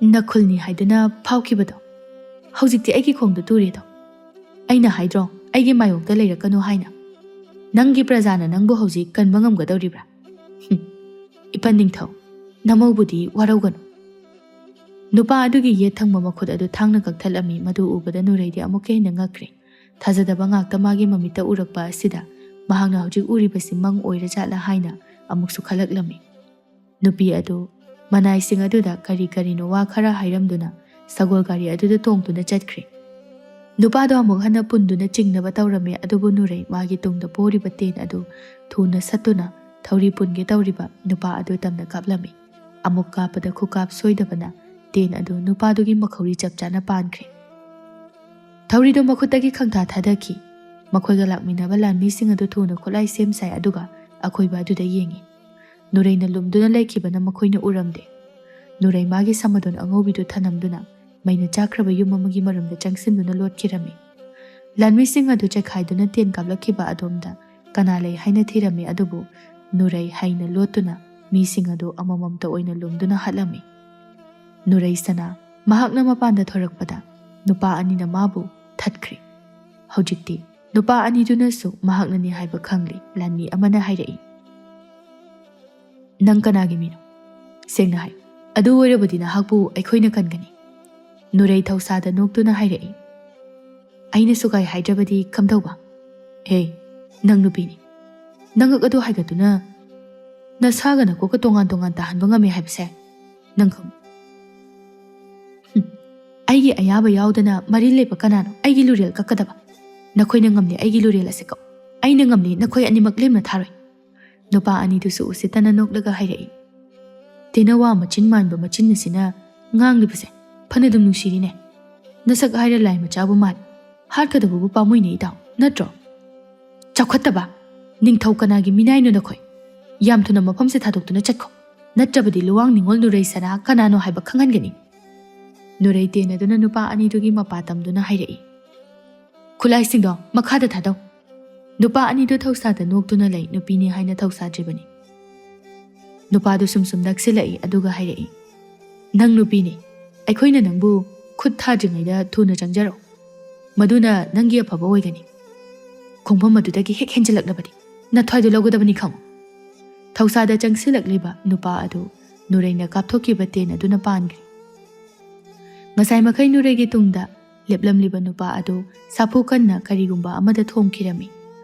"ꯅꯈꯨꯜꯅꯤ ꯍꯥꯏꯗꯨꯅ ꯐꯥꯎꯈꯤꯕꯗꯣ ꯍꯧꯖꯤꯛꯇꯤ ꯑꯩꯒꯤ ꯈꯣꯡꯗ ꯇꯨꯔꯦꯗꯣ꯫ ꯑꯩꯅ ꯍꯥꯏꯗ꯭ꯔꯣ, ꯑꯩꯒꯤ ꯃꯥꯌꯣꯛꯇ ꯂꯩꯔꯛꯀꯅꯨ ꯍꯥꯏꯅ? ꯅꯪꯒꯤ ꯄ꯭ꯔꯖꯥꯅ ꯅꯪꯕꯨ ꯍꯧꯖꯤꯛ ꯀꯟꯕ ꯉꯝꯒꯗꯧꯔꯤꯕ꯭ꯔꯥ? ꯍꯨꯝ, ꯏꯄꯟ ꯅꯤꯡꯊꯧ, ꯅꯃꯧꯕꯨꯗꯤ ꯋꯥꯔꯧꯒꯅꯨ꯫" ꯅꯨꯄꯥ ꯑꯗꯨꯒꯤ ꯌꯦꯠ ꯊꯪꯕ ꯃꯈꯨꯠ ꯑꯗꯨ ꯊꯥꯡꯅ ꯀꯛꯊꯠꯂꯝꯃꯤ꯫ ꯃꯗꯨ ꯎꯕꯗ ꯅꯨꯔꯩꯗꯤ ꯑꯃꯨꯛꯀ ꯍꯦꯟꯅ ꯉꯛꯈ꯭ꯔꯦ꯫ ꯊꯥꯖꯗꯕ ꯉꯥꯛꯇ ꯃꯥꯒꯤ ꯃꯃꯤꯠꯇ ꯎꯔꯛꯄ ꯑꯁꯤꯗ ꯃꯍꯥꯛꯅ ꯍꯧꯖꯤꯛ ꯎꯔꯤꯕꯁꯤ ꯃꯪ ꯑꯣꯏꯔꯖꯥꯠꯂ ꯍꯥꯏꯅ ꯑꯃꯨꯛꯁꯨ ꯈꯜꯂꯛꯂꯝꯃꯤ꯫ ꯅꯨꯄꯤ ꯑꯗꯨ ꯃꯅꯥꯏꯁꯤꯡ ꯑꯗꯨꯗ ꯀꯔꯤ ꯀꯔꯤꯅꯣ ꯋꯥ ꯈꯔ ꯍꯥꯏꯔꯝꯗꯨꯅ ꯁꯒꯣꯜ ꯒꯥꯔꯤ ꯑꯗꯨꯗ ꯇꯣꯡꯗꯨꯅ ꯆꯠꯈ꯭ꯔꯦ꯫ ꯅꯨꯄꯥꯗꯣ ꯑꯃꯨꯛ ꯍꯟꯅ ꯄꯨꯟꯗꯨꯅ ꯆꯤꯡꯅꯕ ꯇꯧꯔꯝꯃꯤ, ꯑꯗꯨꯕꯨ ꯅꯨꯔꯩ ꯃꯥꯒꯤ ꯇꯨꯡꯗ ꯄꯣꯔꯤꯕ ꯇꯦꯟ ꯑꯗꯨ ꯊꯨꯅ ꯁꯠꯇꯨꯅ ꯊꯧꯔꯤ ꯄꯨꯟꯒꯦ ꯇꯧꯔꯤꯕ ꯅꯨꯄꯥ ꯑꯗꯨ ꯇꯝꯅ ꯀꯥꯞꯂꯝꯃꯤ꯫ ꯑꯃꯨꯛ ꯀꯥꯞꯄꯗ ꯈꯨꯀꯥꯞ ꯁꯣꯏꯗꯕꯅ ꯇꯦꯟ ꯑꯗꯨ ꯅꯨꯄꯥꯗꯨꯒꯤ ꯃꯈꯧꯔꯤ ꯆꯞ ꯆꯥꯅ ꯄꯥꯟꯈ꯭ꯔꯦ꯫ ꯊꯧꯔꯤꯗꯣ ꯃꯈꯨꯠꯇꯒꯤ ꯈꯪꯊꯥ ꯊꯥꯗꯈꯤ꯫ ꯃꯈꯣꯏꯒ ꯂꯥꯛꯃꯤꯟꯅꯕ ꯂꯥꯟꯃꯤꯁꯤꯡ ꯑꯗꯨ ꯊꯨꯅ ꯈꯨꯠꯂꯥꯏ ꯁꯦꯝ ꯁꯥꯏ, ꯑꯗꯨꯒ ꯑꯀꯣꯏꯕ ꯑꯗꯨꯗ ꯌꯦꯡꯉꯤ꯫ ꯅꯨꯔꯩꯅ ꯂꯨꯝꯗꯨꯅ ꯂꯩꯈꯤꯕꯅ ꯃꯈꯣꯏꯅ ꯎꯔꯝꯗꯦ꯫ ꯅꯨꯔꯩ ꯃꯥꯒꯤ ꯁꯃꯗꯣꯟ ꯑꯉꯧꯕꯤꯗꯨ ꯊꯅꯝꯗꯨꯅ ꯃꯩꯅ ꯆꯥꯛꯈ꯭ꯔꯕ ꯌꯨꯝ ꯑꯃꯒꯤ ꯃꯔꯨꯝꯗ ꯆꯪꯁꯤꯟꯗꯨꯅ ꯂꯣꯠꯈꯤꯔꯝꯃꯤ꯫ ꯂꯥꯟꯃꯤꯁꯤꯡ ꯑꯗꯨ ꯆꯦꯛꯈꯥꯏꯗꯨꯅ ꯇꯦꯟ ꯀꯥꯞꯂꯛꯈꯤꯕ ꯑꯗꯣꯝꯗ ꯀꯅꯥ ꯂꯩ ꯍꯥꯏꯅ ꯊꯤꯔꯝꯃꯤ, ꯑꯗꯨꯕꯨ ꯅꯨꯔꯩ ꯍꯩꯅ ꯂꯣꯠꯇꯨꯅ ꯃꯤꯁꯤꯡ ꯑꯗꯨ ꯑꯃꯃꯝꯇ ꯑꯣꯏꯅ ꯂꯨꯝꯗꯨꯅ ꯍꯥꯠꯂꯝꯃꯤ꯫ ꯅꯨꯔꯩ ꯁꯅꯥ ꯃꯍꯥꯛꯅ ꯃꯄꯥꯟꯗ ꯊꯣꯔꯛꯄꯗ ꯅꯨꯄꯥ ꯑꯅꯤꯅ ꯃꯥꯕꯨ ꯊꯠꯈ꯭ꯔꯦ꯫ ꯍꯧꯖꯤꯛꯇꯤ ꯅꯨꯄꯥ ꯑꯅꯤꯗꯨꯅꯁꯨ ꯃꯍꯥꯛꯅꯅꯤ ꯍꯥꯏꯕ ꯈꯪꯂꯦ꯫ ꯂꯥꯟꯃꯤ ꯑꯃꯅ ꯍꯥꯏꯔꯛꯏ, "ꯅꯪ ꯀꯅꯥꯒꯤ ꯃꯤꯅꯣ? ꯁꯦꯡꯅ ꯍꯥꯏ꯫ ꯑꯗꯨ ꯑꯣꯏꯔꯕꯗꯤ ꯅꯍꯥꯛꯄꯨ ꯑꯩꯈꯣꯏꯅ ꯀꯟꯒꯅꯤ꯫" ꯅꯨꯔꯩ ꯊꯧꯁꯥꯗ ꯅꯣꯛꯇꯨꯅ ꯍꯥꯏꯔꯛꯏ, "ꯑꯩꯅ ꯁꯨꯒꯥꯏ ꯍꯥꯏꯗ꯭ꯔꯕꯗꯤ ꯀꯝꯗꯧꯕ? ꯍꯦ, ꯅꯪ ꯅꯨꯄꯤꯅꯤ꯫ ꯅꯉꯛ ꯑꯗꯨ ꯍꯥꯏꯒꯠꯇꯨꯅ ꯅꯁꯥꯒ ꯅꯀꯣꯛꯀ ꯇꯣꯉꯥꯟ ꯇꯣꯉꯥꯟ ꯇꯥꯍꯟꯕ ꯉꯝꯃꯦ ꯍꯥꯏꯕꯁꯦ ꯅꯪ ꯈꯪꯕ꯭ꯔꯥ? ꯍꯨꯝ, ꯑꯩꯒꯤ ꯑꯌꯥꯕ ꯌꯥꯎꯗꯅ ꯃꯔꯤ ꯂꯩꯕ ꯀꯅꯥꯅꯣ ꯑꯩꯒꯤ ꯂꯨꯔꯦꯜ ꯀꯛꯀꯗꯕ? "ꯅꯈꯣꯏꯅ ꯉꯝꯂꯤ ꯑꯩꯒꯤ ꯂꯨꯔꯦꯜ ꯑꯁꯤ ꯀꯛꯎ꯫ ꯑꯩꯅ ꯉꯝꯂꯤ ꯅꯈꯣꯏ ꯑꯅꯤꯃꯛ ꯂꯦꯝꯅ ꯊꯥꯔꯣꯏ"꯫ ꯅꯨꯄꯥ ꯑꯅꯤꯗꯨꯁꯨ ꯎꯁꯤꯠꯇꯅ ꯅꯣꯛꯂꯒ ꯍꯥꯏꯔꯛꯏ꯫ "ꯇꯦꯅꯋꯥ ꯃꯆꯤꯟ ꯃꯥꯟꯕ ꯃꯆꯤꯟ ꯑꯁꯤꯅ ꯉꯥꯡꯂꯤꯕꯁꯦ ꯐꯅꯗꯨꯝ ꯅꯨꯡꯁꯤꯔꯤꯅꯦ꯫ ꯅꯁꯛ ꯍꯥꯏꯔ ꯂꯥꯏ ꯃꯆꯥꯕꯨ ꯃꯥꯜꯂꯤ꯫ ꯍꯥꯠꯀꯗꯕꯕꯨ ꯄꯥꯝꯃꯨꯏꯅꯦ ꯏꯇꯥꯎ, ꯅꯠꯇ꯭ꯔꯣ? ꯆꯥꯎꯈꯠꯇꯕ! ꯅꯤꯡꯊꯧ ꯀꯅꯥꯒꯤ ꯃꯤꯅꯥꯏꯅꯣ ꯅꯈꯣꯏ? ꯌꯥꯝ ꯊꯨꯅ ꯃꯐꯝꯁꯦ ꯊꯥꯗꯣꯛꯇꯨꯅ ꯆꯠꯈꯣ, ꯅꯠꯇ꯭ꯔꯕꯗꯤ ꯂꯨꯋꯥꯡ ꯅꯤꯉꯣꯜ ꯅꯨꯔꯩ ꯁꯅꯥ ꯀꯅꯥꯅꯣ ꯍꯥꯏꯕ ꯈꯪꯍꯟꯒꯅꯤ"꯫ ꯅꯨꯔꯩ ꯇꯦꯟꯅꯗꯨꯅ ꯅꯨꯄꯥ ꯑꯅꯤꯗꯨꯒꯤ ꯃꯄꯥ ꯇꯝꯗꯨꯅ ꯍꯥꯏꯔꯛꯏ꯫ "ꯈꯨꯠꯂꯥꯏꯁꯤꯡꯗꯣ ꯃꯈꯥꯗ ꯊꯥꯗꯧ"꯫ ꯅꯨꯄꯥ ꯑꯅꯤꯗꯨ ꯊꯧꯁꯥꯗ ꯅꯣꯛꯇꯨꯅ ꯂꯩ, ꯅꯨꯄꯤꯅꯤ ꯍꯥꯏꯅ ꯊꯧꯁꯥꯗ꯭ꯔꯤꯕꯅꯤ꯫ ꯅꯨꯄꯥꯗꯨ ꯁꯨꯝ ꯁꯨꯝ ꯅꯛꯁꯤꯜꯂꯛꯏ, ꯑꯗꯨꯒ ꯍꯥꯏꯔꯛꯏ, "ꯅꯪ ꯅꯨꯄꯤꯅꯤ, ꯑꯩꯈꯣꯏꯅ ꯅꯪꯕꯨ ꯈꯨꯠ ꯊꯥꯗ꯭ꯔꯤꯉꯩꯗ ꯊꯨꯅ ꯆꯪꯖꯔꯛꯎ, ꯃꯗꯨꯅ ꯅꯪꯒꯤ ꯑꯐꯕ ꯑꯣꯏꯒꯅꯤ꯫ ꯈꯣꯡꯐꯝ ꯑꯗꯨꯗꯒꯤ ꯍꯦꯛ ꯍꯦꯟꯖꯤꯜꯂꯛꯂꯕꯗꯤ ꯅꯊ꯭ꯋꯥꯏꯗꯨ ꯂꯧꯒꯗꯕꯅꯤ ꯈꯪꯉꯨ"꯫ ꯊꯧꯁꯥꯗ ꯆꯪꯁꯤꯜꯂꯛꯂꯤꯕ ꯅꯨꯄꯥ ꯑꯗꯨ ꯅꯨꯔꯩꯅ ꯀꯥꯞꯊꯣꯛꯈꯤꯕ ꯇꯦꯟ ꯑꯗꯨꯅ ꯄꯥꯟꯈ꯭ꯔꯦ꯫ ꯉꯁꯥꯏ ꯃꯈꯩ ꯅꯨꯔꯩꯒꯤ ꯇꯨꯡꯗ ꯂꯦꯞꯂꯝꯂꯤꯕ ꯅꯨꯄꯥ ꯑꯗꯨ ꯁꯥꯐꯨ ꯀꯟꯅ ꯀꯔꯤꯒꯨꯝꯕ ꯑꯃꯗ ꯊꯣꯝꯈꯤꯔꯝꯃꯤ꯫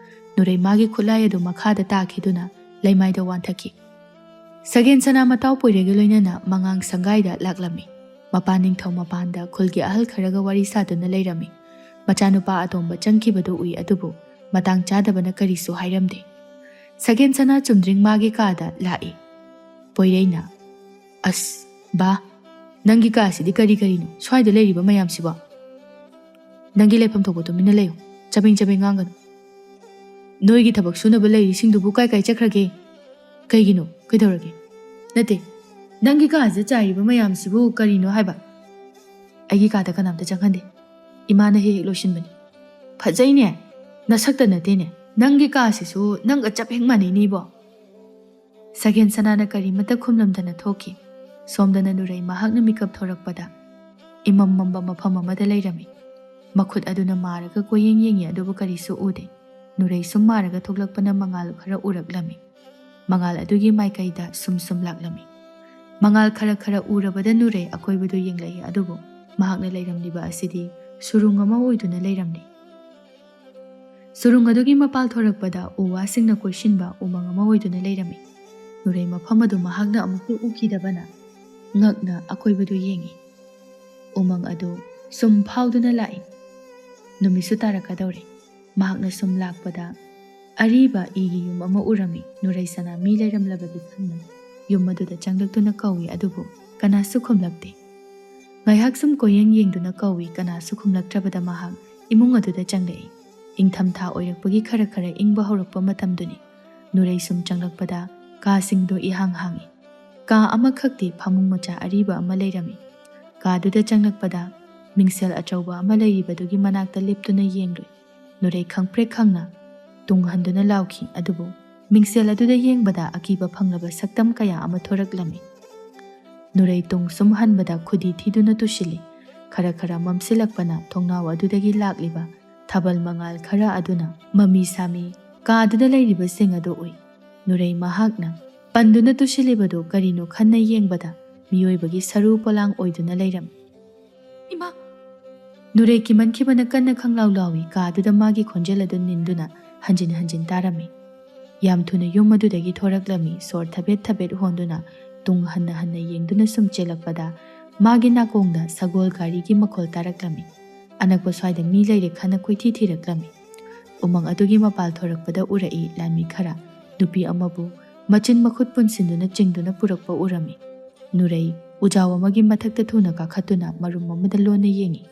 ꯅꯨꯔꯩ ꯃꯥꯒꯤ ꯈꯨꯠꯂꯥꯏ ꯑꯗꯨ ꯃꯈꯥꯗ ꯇꯥꯈꯤꯗꯨꯅ ꯂꯩꯃꯥꯏꯗ ꯋꯥꯟꯊꯈꯤ꯫ ꯁꯒꯦꯟ ꯁꯅꯥ ꯃꯇꯥꯎ ꯄꯣꯏꯔꯩꯒ ꯂꯣꯏꯅꯅ ꯃꯉꯥꯡ ꯁꯪꯒꯥꯏꯗ ꯂꯥꯛꯂꯝꯃꯤ꯫ ꯃꯄꯥꯟ ꯅꯤꯡꯊꯧ ꯃꯄꯥꯟꯗ ꯈꯨꯜꯒꯤ ꯑꯍꯜ ꯈꯔꯒ ꯋꯥꯔꯤ ꯁꯥꯗꯨꯅ ꯂꯩꯔꯝꯃꯤ꯫ ꯃꯆꯥꯅꯨꯄꯥ ꯑꯇꯣꯝꯕ ꯆꯪꯈꯤꯕꯗꯨ ꯎꯏ, ꯑꯗꯨꯕꯨ ꯃꯇꯥꯡ ꯆꯥꯗꯕꯅ ꯀꯔꯤꯁꯨ ꯍꯥꯏꯔꯝꯗꯦ꯫ ꯁꯒꯦꯟ ꯁꯅꯥ ꯆꯨꯝꯗ꯭ꯔꯤꯡ ꯃꯥꯒꯤ ꯀꯥꯗ ꯂꯥꯛꯏ꯫ ꯄꯣꯏꯔꯩꯅ, "ꯑꯁ, ꯕꯥ, ꯅꯪꯒꯤ ꯀꯥꯁꯤꯗꯤ ꯀꯔꯤ ꯀꯔꯤꯅꯣ ꯁ꯭ꯋꯥꯏꯗ ꯂꯩꯔꯤꯕ ꯃꯌꯥꯝꯁꯤꯕꯣ? ꯅꯪꯒꯤ ꯂꯩꯐꯝ ꯊꯣꯛꯄ ꯇꯨꯃꯤꯟꯅ ꯂꯩꯌꯨ, ꯆꯕꯦꯡ ꯆꯕꯦꯡ ꯉꯥꯡꯒꯅꯨ꯫ ꯅꯣꯏꯒꯤ ꯊꯕꯛ ꯁꯨꯅꯕ ꯂꯩꯔꯤꯁꯤꯡꯗꯨꯕꯨ ꯀꯥꯏ ꯀꯥꯏ ꯆꯠꯈ꯭ꯔꯒꯦ? ꯀꯩꯒꯤꯅꯣ? ꯀꯩꯗꯧꯔꯒꯦ? ꯅꯠꯇꯦ, ꯅꯪꯒꯤ ꯀꯥꯁꯤꯗ ꯆꯥꯏꯔꯤꯕ ꯃꯌꯥꯝꯁꯤꯕꯨ ꯀꯔꯤꯅꯣ ꯍꯥꯏꯕ?" "ꯑꯩꯒꯤ ꯀꯥꯗ ꯀꯅꯥꯝꯇ ꯆꯪꯍꯟꯗꯦ꯫ ꯏꯃꯥꯅ ꯍꯦꯛ ꯍꯦꯛ ꯂꯣꯏꯁꯤꯟꯕꯅꯤ"꯫ "ꯐꯖꯩꯅꯦ, ꯅꯁꯛꯇ ꯅꯠꯇꯦꯅꯦ, ꯅꯪꯒꯤ ꯀꯥꯁꯤꯁꯨ ꯅꯪꯒ ꯆꯞ ꯍꯦꯛ ꯃꯥꯟꯅꯩꯅꯦ ꯏꯕꯣ"꯫ ꯁꯒꯦꯟ ꯁꯅꯥꯅ ꯀꯔꯤꯃꯠꯇ ꯈꯨꯝꯂꯝꯗꯅ ꯊꯣꯛꯈꯤ꯫ ꯁꯣꯝꯗꯅ ꯅꯨꯔꯩ ꯃꯍꯥꯛꯅ ꯃꯤꯀꯞ ꯊꯣꯔꯛꯄꯗ ꯏꯃꯝ ꯃꯝꯕ ꯃꯐꯝ ꯑꯃꯗ ꯂꯩꯔꯝꯃꯤ꯫ ꯃꯈꯨꯠ ꯑꯗꯨꯅ ꯃꯥꯔꯒ ꯀꯣꯏꯌꯦꯡ ꯌꯦꯡꯉꯤ, ꯑꯗꯨꯕꯨ ꯀꯔꯤꯁꯨ ꯎꯗꯦ꯫ ꯅꯨꯔꯩ ꯁꯨꯝ ꯃꯥꯔꯒ ꯊꯣꯛꯂꯛꯄꯅ ꯃꯉꯥꯜ ꯈꯔ ꯎꯔꯛꯂꯝꯃꯤ꯫ ꯃꯉꯥꯜ ꯑꯗꯨꯒꯤ ꯃꯥꯏꯀꯩꯗ ꯁꯨꯝ ꯁꯨꯝ ꯂꯥꯛꯂꯝꯃꯤ꯫ ꯃꯉꯥꯜ ꯈꯔ ꯈꯔ ꯎꯔꯕꯗ ꯅꯨꯔꯩ ꯑꯀꯣꯏꯕꯗꯨ ꯌꯦꯡꯂꯛꯏ, ꯑꯗꯨꯕꯨ ꯃꯍꯥꯛꯅ ꯂꯩꯔꯝꯂꯤꯕ ꯑꯁꯤꯗꯤ ꯁꯨꯔꯨꯡ ꯑꯃ ꯑꯣꯏꯗꯨꯅ ꯂꯩꯔꯝꯂꯤ꯫ ꯁꯨꯔꯨꯡ ꯑꯗꯨꯒꯤ ꯃꯄꯥꯜ ꯊꯣꯔꯛꯄꯗ ꯎ ꯋꯥꯁꯤꯡꯅ ꯀꯣꯏꯁꯤꯟꯕ ꯎꯃꯪ ꯑꯃ ꯑꯣꯏꯗꯨꯅ ꯂꯩꯔꯝꯃꯤ꯫ ꯅꯨꯔꯩ ꯃꯐꯝ ꯑꯗꯨ ꯃꯍꯥꯛꯅ ꯑꯃꯨꯛꯇ ꯎꯈꯤꯗꯕꯅ ꯉꯛꯅ ꯑꯀꯣꯏꯕꯗꯨ ꯌꯦꯡꯉꯤ꯫ ꯎꯃꯪ ꯑꯗꯨ ꯁꯨꯝ ꯐꯥꯎꯗꯨꯅ ꯂꯥꯛꯏ꯫ ꯅꯨꯃꯤꯠꯁꯨ ꯇꯥꯔꯛꯀꯗꯧꯔꯦ꯫ ꯃꯍꯥꯛꯅ ꯁꯨꯝ ꯂꯥꯛꯄꯗ ꯑꯔꯤꯕ ꯏꯒꯤ ꯌꯨꯝ ꯑꯃ ꯎꯔꯝꯃꯤ꯫ ꯅꯨꯔꯩꯁꯅꯥ ꯃꯤ ꯂꯩꯔꯝꯂꯕꯗꯤ ꯈꯪꯅ ꯌꯨꯝ ꯑꯗꯨꯗ ꯆꯪꯂꯛꯇꯨꯅ ꯀꯧꯏ, ꯑꯗꯨꯕꯨ ꯀꯅꯥꯁꯨ ꯈꯨꯝꯂꯛꯇꯦ꯫ ꯉꯥꯏꯍꯥꯛ ꯁꯨꯝ ꯀꯣꯏꯌꯦꯡ ꯌꯦꯡꯗꯨꯅ ꯀꯧꯏ, ꯀꯅꯥꯁꯨ ꯈꯨꯝꯂꯛꯇ꯭ꯔꯕꯗ ꯃꯍꯥꯛ ꯏꯃꯨꯡ ꯑꯗꯨꯗ ꯆꯪꯂꯛꯏ꯫ ꯏꯪꯊꯝꯊꯥ ꯑꯣꯏꯔꯛꯄꯒꯤ ꯈꯔ ꯈꯔ ꯏꯪꯕ ꯍꯧꯔꯛꯄ ꯃꯇꯝꯗꯨꯅꯤ꯫ ꯅꯨꯔꯩ ꯁꯨꯝ ꯆꯪꯂꯛꯄꯗ ꯀꯥꯁꯤꯡꯗꯣ ꯏꯍꯥꯡ ꯍꯥꯡꯏ꯫ ꯀꯥ ꯑꯃꯈꯛꯇꯤ ꯐꯃꯨꯡ ꯃꯆꯥ ꯑꯔꯤꯕ ꯑꯃ ꯂꯩꯔꯝꯃꯤ꯫ ꯀꯥꯗꯨꯗ ꯆꯪꯂꯛꯄꯗ ꯃꯤꯡꯁꯦꯜ ꯑꯆꯧꯕ ꯑꯃ ꯂꯩꯔꯤꯕꯗꯨꯒꯤ ꯃꯅꯥꯛꯇ ꯂꯦꯞꯇꯨꯅ ꯌꯦꯡꯂꯨꯏ꯫ ꯅꯨꯔꯩ ꯈꯪꯄ꯭ꯔꯦꯛ ꯈꯪꯅ ꯇꯨꯡ ꯍꯟꯗꯨꯅ ꯂꯥꯎꯈꯤ, ꯑꯗꯨꯕꯨ ꯃꯤꯡꯁꯦꯜ ꯑꯗꯨꯗ ꯌꯦꯡꯕꯗ ꯑꯀꯤꯕ ꯐꯪꯂꯕ ꯁꯛꯇꯝ ꯀꯌꯥ ꯑꯃ ꯊꯣꯔꯛꯂꯝꯃꯤ꯫ ꯅꯨꯔꯩ ꯇꯨꯡ ꯁꯨꯝ ꯍꯟꯕꯗ ꯈꯨꯗꯤ ꯊꯤꯗꯨꯅ ꯇꯨꯁꯤꯜꯂꯤ꯫ ꯈꯔ ꯈꯔ ꯃꯝꯁꯤꯜꯂꯛꯄꯅ ꯊꯣꯡꯅꯥꯎ ꯑꯗꯨꯗꯒꯤ ꯂꯥꯛꯂꯤꯕ ꯊꯥꯕꯜ ꯃꯉꯥꯜ ꯈꯔ ꯑꯗꯨꯅ ꯃꯃꯤ ꯁꯥꯃꯤ ꯀꯥꯗꯨꯗ ꯂꯩꯔꯤꯕꯁꯤꯡ ꯑꯗꯨ ꯎꯏ꯫ ꯅꯨꯔꯩ ꯃꯍꯥꯛꯅ ꯄꯟꯗꯨꯅ ꯇꯨꯁꯤꯜꯂꯤꯕꯗꯨ ꯀꯔꯤꯅꯣ ꯈꯟꯅ ꯌꯦꯡꯕꯗ ꯃꯤꯑꯣꯏꯕꯒꯤ ꯁꯔꯨ ꯄꯣꯂꯥꯡ ꯑꯣꯏꯗꯨꯅ ꯂꯩꯔꯝꯃꯤ꯫ "ꯏꯃꯥ!" ꯅꯨꯔꯩ ꯀꯤꯃꯟꯈꯤꯕꯅ ꯀꯟꯅ ꯈꯪꯂꯥꯎ ꯂꯥꯎꯏ꯫ ꯀꯥꯗꯨꯗ ꯃꯥꯒꯤ ꯈꯣꯟꯖꯦꯜ ꯑꯗꯨ ꯅꯤꯟꯗꯨꯅ ꯍꯟꯖꯤꯟ ꯍꯟꯖꯤꯟ ꯇꯥꯔꯝꯃꯤ꯫ ꯌꯥꯝ ꯊꯨꯅ ꯌꯨꯝ ꯑꯗꯨꯗꯒꯤ ꯊꯣꯔꯛꯂꯝꯃꯤ꯫ ꯁꯣꯔ ꯊꯕꯦꯠ ꯊꯕꯦꯠ ꯍꯣꯟꯗꯨꯅ ꯇꯨꯡ ꯍꯟꯅ ꯍꯟꯅ ꯌꯦꯡꯗꯨꯅ ꯁꯨꯝ ꯆꯦꯜꯂꯛꯄꯗ ꯃꯥꯒꯤ ꯅꯥꯀꯣꯡꯗ ꯁꯒꯣꯜ ꯒꯥꯔꯤꯒꯤ ꯃꯈꯣꯜ ꯇꯥꯔꯛꯂꯝꯃꯤ꯫ ꯑꯅꯛꯄ ꯁ꯭ꯋꯥꯏꯗ ꯃꯤ ꯂꯩꯔꯦ ꯈꯟꯅ ꯀꯣꯏꯊꯤ ꯊꯤꯔꯛꯂꯝꯃꯤ꯫ ꯎꯃꯪ ꯑꯗꯨꯒꯤ ꯃꯄꯥꯜ ꯊꯣꯔꯛꯄꯗ ꯎꯔꯛꯏ ꯂꯥꯟꯃꯤ ꯈꯔ꯫ ꯅꯨꯄꯤ ꯑꯃꯕꯨ ꯃꯆꯤꯟ ꯃꯈꯨꯠ ꯄꯨꯟꯁꯤꯟꯗꯨꯅ ꯆꯤꯡꯗꯨꯅ ꯄꯨꯔꯛꯄ ꯎꯔꯝꯃꯤ꯫ ꯅꯨꯔꯩ ꯎꯖꯥꯎ ꯑꯃꯒꯤ ꯃꯊꯛꯇ ꯊꯨꯅ ꯀꯥꯈꯠꯇꯨꯅ ꯃꯔꯨꯝ ꯑꯃꯗ ꯂꯣꯟꯅ ꯌꯦꯡꯏ꯫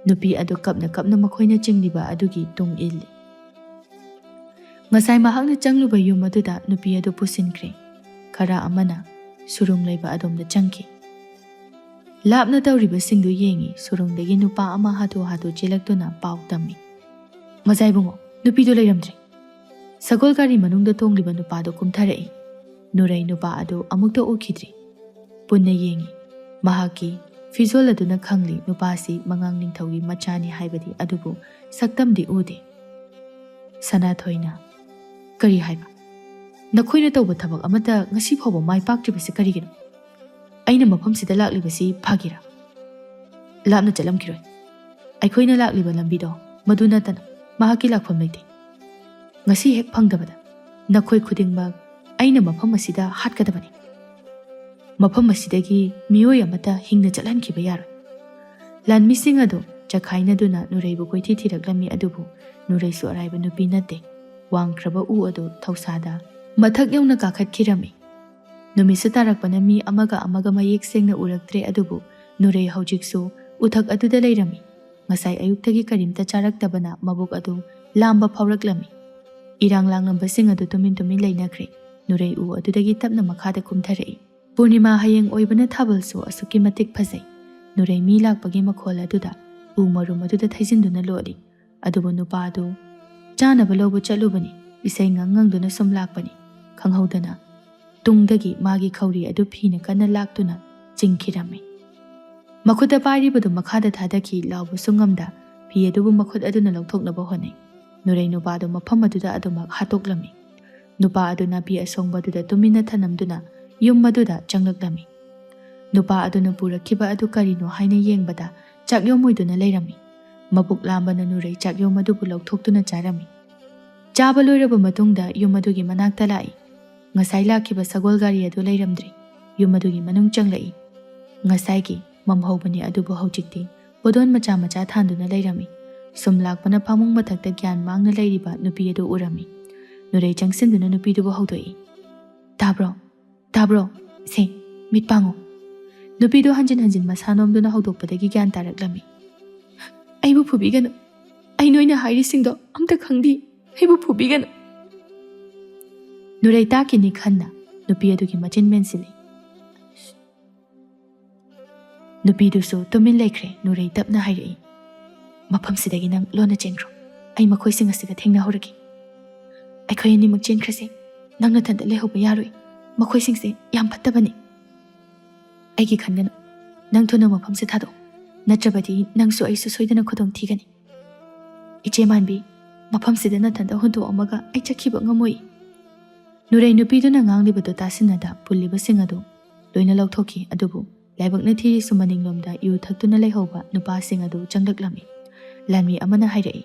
ꯅꯨꯄꯤ ꯑꯗꯨ ꯀꯞꯅ ꯀꯞꯅ ꯃꯈꯣꯏꯅ ꯆꯤꯡꯂꯤꯕ ꯑꯗꯨꯒꯤ ꯇꯨꯡ ꯏꯜꯂꯤ꯫ ꯉꯁꯥꯏ ꯃꯍꯥꯛꯅ ꯆꯪꯂꯨꯕ ꯌꯨꯝ ꯑꯗꯨꯗ ꯅꯨꯄꯤ ꯑꯗꯨ ꯄꯨꯁꯤꯟꯈ꯭ꯔꯦ꯫ ꯈꯔ ꯑꯃꯅ ꯁꯨꯔꯨꯡ ꯂꯩꯕ ꯑꯗꯣꯝꯗ ꯆꯪꯈꯤ꯫ ꯂꯥꯞꯅ ꯇꯧꯔꯤꯕꯁꯤꯡꯗꯨ ꯌꯦꯡꯏ꯫ ꯁꯨꯔꯨꯡꯗꯒꯤ ꯅꯨꯄꯥ ꯑꯃ ꯍꯥꯊꯨ ꯍꯥꯊꯨ ꯆꯦꯜꯂꯛꯇꯨꯅ ꯄꯥꯎ ꯇꯝꯃꯤ꯫ "ꯃꯖꯥ ꯏꯕꯨꯡꯉꯣ, ꯅꯨꯄꯤꯗꯨ ꯂꯩꯔꯝꯗ꯭ꯔꯦ꯫ ꯁꯒꯣꯜ ꯒꯥꯔꯤ ꯃꯅꯨꯡꯗ ꯇꯣꯡꯂꯤꯕ ꯅꯨꯄꯥꯗꯨ ꯀꯨꯝꯊꯔꯛꯏ꯫" ꯅꯨꯔꯩ ꯅꯨꯄꯥ ꯑꯗꯨ ꯑꯃꯨꯛꯇ ꯎꯈꯤꯗ꯭ꯔꯤ꯫ ꯄꯨꯟꯅ ꯌꯦꯡꯏ꯫ ꯃꯍꯥꯛꯀꯤ ꯐꯤꯖꯣꯜ ꯑꯗꯨꯅ ꯈꯪꯂꯤ ꯅꯨꯄꯥꯁꯤ ꯃꯉꯥꯡ ꯅꯤꯡꯊꯧꯒꯤ ꯃꯆꯥꯅꯤ ꯍꯥꯏꯕꯗꯤ, ꯑꯗꯨꯕꯨ ꯁꯛꯇꯝꯗꯤ ꯎꯗꯦ꯫ ꯁꯅꯥꯊꯣꯏꯅ, "ꯀꯔꯤ ꯍꯥꯏꯕ? ꯅꯈꯣꯏꯅ ꯇꯧꯕ ꯊꯕꯛ ꯑꯃꯠꯇ ꯉꯁꯤ ꯐꯥꯎꯕ ꯃꯥꯏ ꯄꯥꯛꯇ꯭ꯔꯤꯕꯁꯤ ꯀꯔꯤꯒꯤꯅꯣ? ꯑꯩꯅ ꯃꯐꯝꯁꯤꯗ ꯂꯥꯛꯂꯤꯕꯁꯤ ꯐꯒꯦꯔꯥ? ꯂꯥꯞꯅ ꯆꯠꯂꯝꯈꯤꯔꯣꯏ꯫ ꯑꯩꯈꯣꯏꯅ ꯂꯥꯛꯂꯤꯕ ꯂꯝꯕꯤꯗꯣ ꯃꯗꯨ ꯅꯠꯇꯅ ꯃꯍꯥꯛꯀꯤ ꯂꯥꯛꯐꯝ ꯂꯩꯇꯦ꯫ ꯉꯁꯤ ꯍꯦꯛ ꯐꯪꯗꯕꯗ ꯅꯈꯣꯏ ꯈꯨꯗꯤꯡꯃꯛ ꯑꯩꯅ ꯃꯐꯝ ꯑꯁꯤꯗ ꯍꯥꯠꯀꯗꯕꯅꯤ꯫ ꯃꯐꯝ ꯑꯁꯤꯗꯒꯤ ꯃꯤꯑꯣꯏ ꯑꯃꯠꯇ ꯍꯤꯡꯅ ꯆꯠꯍꯟꯈꯤꯕ ꯌꯥꯔꯣꯏ꯫" ꯂꯥꯟꯃꯤꯁꯤꯡ ꯑꯗꯨ ꯆꯈꯥꯏꯅꯗꯨꯅ ꯅꯨꯔꯩꯕꯨ ꯀꯣꯏꯊꯤ ꯊꯤꯔꯛꯂꯝꯃꯤ꯫ ꯑꯗꯨꯕꯨ ꯅꯨꯔꯩꯁꯨ ꯑꯔꯥꯏꯕ ꯅꯨꯄꯤ ꯅꯠꯇꯦ꯫ ꯋꯥꯡꯈ꯭ꯔꯕ ꯎ ꯑꯗꯨ ꯊꯧꯁꯥꯗ ꯃꯊꯛ ꯌꯧꯅ ꯀꯥꯈꯠꯈꯤꯔꯝꯃꯤ꯫ ꯅꯨꯃꯤꯠꯁꯨ ꯇꯥꯔꯛꯄꯅ ꯃꯤ ꯑꯃꯒ ꯑꯃꯒ ꯃꯌꯦꯛ ꯁꯦꯡꯅ ꯎꯔꯛꯇ꯭ꯔꯦ꯫ ꯑꯗꯨꯕꯨ ꯅꯨꯔꯩ ꯍꯧꯖꯤꯛꯁꯨ ꯎꯊꯛ ꯑꯗꯨꯗ ꯂꯩꯔꯝꯃꯤ꯫ ꯉꯁꯥꯏ ꯑꯌꯨꯛꯇꯒꯤ ꯀꯔꯤꯝꯇ ꯆꯥꯔꯛꯇꯕꯅ ꯃꯕꯨꯛ ꯑꯗꯨ ꯂꯥꯝꯕ ꯐꯥꯎꯔꯛꯂꯝꯃꯤ꯫ ꯏꯔꯥꯡ ꯂꯥꯡꯂꯝꯕꯁꯤꯡ ꯑꯗꯨ ꯇꯨꯃꯤꯟ ꯇꯨꯃꯤꯟ ꯂꯩꯅꯈ꯭ꯔꯦ꯫ ꯅꯨꯔꯩ ꯎ ꯑꯗꯨꯗꯒꯤ ꯇꯞꯅ ꯃꯈꯥꯗ ꯀꯨꯝꯊꯔꯛꯏ꯫ ꯄꯨꯔꯅꯤꯃꯥ ꯍꯌꯦꯡ ꯑꯣꯏꯕꯅ ꯊꯥꯕꯜꯁꯨ ꯑꯁꯨꯛꯀꯤ ꯃꯇꯤꯛ ꯐꯖꯩ꯫ ꯅꯨꯔꯩ ꯃꯤ ꯂꯥꯛꯄꯒꯤ ꯃꯈꯣꯜ ꯑꯗꯨꯗ ꯎ ꯃꯔꯨꯝ ꯑꯗꯨꯗ ꯊꯩꯖꯤꯟꯗꯨꯅ ꯂꯣꯠꯂꯤ꯫ ꯑꯗꯨꯕꯨ ꯅꯨꯄꯥ ꯑꯗꯨ ꯆꯥꯅꯕ ꯂꯧꯕ ꯆꯠꯂꯨꯕꯅꯤ꯫ ꯏꯁꯩ ꯉꯪ ꯉꯪꯗꯨꯅ ꯁꯨꯝ ꯂꯥꯛꯄꯅꯤ꯫ ꯈꯪꯍꯧꯗꯅ ꯇꯨꯡꯗꯒꯤ ꯃꯥꯒꯤ ꯈꯧꯔꯤ ꯑꯗꯨ ꯐꯤꯅ ꯀꯟꯅ ꯂꯥꯛꯇꯨꯅ ꯆꯤꯡꯈꯤꯔꯝꯃꯤ꯫ ꯃꯈꯨꯠꯇ ꯄꯥꯏꯔꯤꯕꯗꯨ ꯃꯈꯥꯗ ꯊꯥꯗꯈꯤ꯫ ꯂꯥꯎꯕꯁꯨ ꯉꯝꯗ ꯐꯤ ꯑꯗꯨꯕꯨ ꯃꯈꯨꯠ ꯑꯗꯨꯅ ꯂꯧꯊꯣꯛꯅꯕ ꯍꯣꯠꯅꯩ꯫ ꯅꯨꯔꯩ ꯅꯨꯄꯥꯗꯨ ꯃꯐꯝ ꯑꯗꯨꯗ ꯑꯗꯨꯃꯛ ꯍꯥꯠꯇꯣꯛꯂꯝꯃꯤ꯫ ꯅꯨꯄꯥ ꯑꯗꯨ ꯅꯥꯄꯤ ꯑꯁꯣꯡꯕꯗꯨꯗ ꯇꯨꯃꯤꯟꯅ ꯊꯅꯝꯗꯨꯅ ꯌꯨꯝ ꯑꯗꯨꯗ ꯆꯪꯂꯛꯂꯝꯃꯤ꯫ ꯅꯨꯄꯥ ꯑꯗꯨꯅ ꯄꯨꯔꯛꯈꯤꯕ ꯑꯗꯨ ꯀꯔꯤꯅꯣ ꯍꯥꯏꯅ ꯌꯦꯡꯕꯗ ꯆꯥꯛꯌꯣꯝ ꯑꯣꯏꯗꯨꯅ ꯂꯩꯔꯝꯃꯤ꯫ ꯃꯕꯨꯛ ꯂꯥꯝꯕꯅ ꯅꯨꯔꯩ ꯆꯥꯛꯌꯣꯝ ꯑꯗꯨꯕꯨ ꯂꯧꯊꯣꯛꯇꯨꯅ ꯆꯥꯔꯝꯃꯤ꯫ ꯆꯥꯕ ꯂꯣꯏꯔꯕ ꯃꯇꯨꯡꯗ ꯌꯨꯝ ꯑꯗꯨꯒꯤ ꯃꯅꯥꯛꯇ ꯂꯥꯛꯏ꯫ ꯉꯁꯥꯏ ꯂꯥꯛꯈꯤꯕ ꯁꯒꯣꯜ ꯒꯥꯔꯤ ꯑꯗꯨ ꯂꯩꯔꯝꯗ꯭ꯔꯦ꯫ ꯌꯨꯝ ꯑꯗꯨꯒꯤ ꯃꯅꯨꯡ ꯆꯪꯂꯛꯏ꯫ ꯉꯁꯥꯏꯒꯤ ꯃꯝꯍꯧꯕꯅꯤ, ꯑꯗꯨꯕꯨ ꯍꯧꯖꯤꯛꯇꯤ ꯄꯣꯗꯣꯟ ꯃꯆꯥ ꯃꯆꯥ ꯊꯥꯟꯗꯨꯅ ꯂꯩꯔꯝꯃꯤ꯫ ꯁꯨꯝ ꯂꯥꯛꯄꯅ ꯐꯃꯨꯡ ꯃꯊꯛꯇ ꯒ꯭ꯌꯥꯟ ꯃꯥꯡꯅ ꯂꯩꯔꯤꯕ ꯅꯨꯄꯤ ꯑꯗꯨ ꯎꯔꯝꯃꯤ꯫ ꯅꯨꯔꯩ ꯆꯪꯁꯤꯟꯗꯨꯅ ꯅꯨꯄꯤꯗꯨꯕꯨ ꯍꯧꯗꯣꯛꯏ꯫ "ꯇꯥꯕ꯭ꯔꯣ? ꯇꯥꯕ꯭ꯔꯣ? ꯁꯦ, ꯃꯤꯠ ꯄꯥꯡꯉꯣ!" ꯅꯨꯄꯤꯗꯨ ꯍꯟꯖꯤꯟ ꯍꯟꯖꯤꯟ ꯃꯁꯥ ꯅꯣꯝꯗꯨꯅ ꯍꯧꯗꯣꯛꯄꯗꯒꯤ ꯒ꯭ꯌꯥꯟ ꯇꯥꯔꯛꯂꯝꯃꯤ꯫ "ꯑꯩꯕꯨ ꯐꯨꯕꯤꯒꯅꯨ꯫ ꯑꯩ ꯅꯣꯏꯅ ꯍꯥꯏꯔꯤꯁꯤꯡꯗꯣ ꯑꯝꯇ ꯈꯪꯗꯦ꯫ ꯑꯩꯕꯨ ꯐꯨꯕꯤꯒꯅꯨ!" ꯅꯨꯔꯩ ꯇꯥꯛꯈꯤꯅꯤ ꯈꯟꯅ ꯅꯨꯄꯤ ꯑꯗꯨꯒꯤ ꯃꯆꯤꯟ ꯃꯦꯟꯁꯤꯜꯂꯤ꯫ ꯅꯨꯄꯤꯗꯨꯁꯨ ꯇꯨꯃꯤꯟ ꯂꯩꯈ꯭ꯔꯦ꯫ ꯅꯨꯔꯩ ꯇꯞꯅ ꯍꯥꯏꯔꯛꯏ, "ꯃꯐꯝꯁꯤꯗꯒꯤ ꯅꯪ ꯂꯣꯟꯅ ꯆꯦꯟꯈ꯭ꯔꯣ꯫ ꯑꯩ ꯃꯈꯣꯏꯁꯤꯡ ꯑꯁꯤꯒ ꯊꯦꯡꯅꯍꯧꯔꯒꯦ꯫ ꯑꯩꯈꯣꯏ ꯑꯅꯤꯃꯛ ꯆꯦꯟꯈ꯭ꯔꯁꯦ꯫ ꯅꯪ ꯅꯊꯟꯇ ꯂꯩꯍꯧꯕ ꯌꯥꯔꯣꯏ꯫ ꯃꯈꯣꯏꯁꯤꯡꯁꯦ ꯌꯥꯝ ꯐꯠꯇꯕꯅꯤ꯫ ꯑꯩꯒꯤ ꯈꯟꯒꯅꯨ꯫ ꯅꯪ ꯊꯨꯅ ꯃꯐꯝꯁꯦ ꯊꯥꯗꯣꯛꯑꯣ꯫ ꯅꯠꯇ꯭ꯔꯕꯗꯤ ꯅꯪꯁꯨ ꯑꯩꯁꯨ ꯁꯣꯏꯗꯅ ꯈꯨꯗꯣꯡ ꯊꯤꯒꯅꯤ꯫ ꯏꯆꯦ ꯃꯥꯟꯕꯤ, ꯃꯐꯝꯁꯤꯗ ꯅꯊꯟꯇ ꯍꯨꯟꯗꯣꯛꯑꯝꯃꯒ ꯑꯩ ꯆꯠꯈꯤꯕ ꯉꯝꯃꯣꯏ꯫" ꯅꯨꯔꯩ ꯅꯨꯄꯤꯗꯨꯅ ꯉꯥꯡꯂꯤꯕꯗꯨ ꯇꯥꯁꯤꯟꯅꯗ ꯄꯨꯜꯂꯤꯕꯁꯤꯡ ꯑꯗꯨ ꯂꯣꯏꯅ ꯂꯧꯊꯣꯛꯈꯤ꯫ ꯑꯗꯨꯕꯨ ꯂꯥꯏꯕꯛꯅ ꯊꯤꯔꯤꯁꯨ ꯃꯅꯤꯡꯂꯣꯝꯗ ꯌꯨ ꯊꯛꯇꯨꯅ ꯂꯩꯍꯧꯕ ꯅꯨꯄꯥꯁꯤꯡ ꯑꯗꯨ ꯆꯪꯂꯛꯂꯝꯃꯤ꯫ ꯂꯥꯟꯃꯤ ꯑꯃꯅ ꯍꯥꯏꯔꯛꯏ,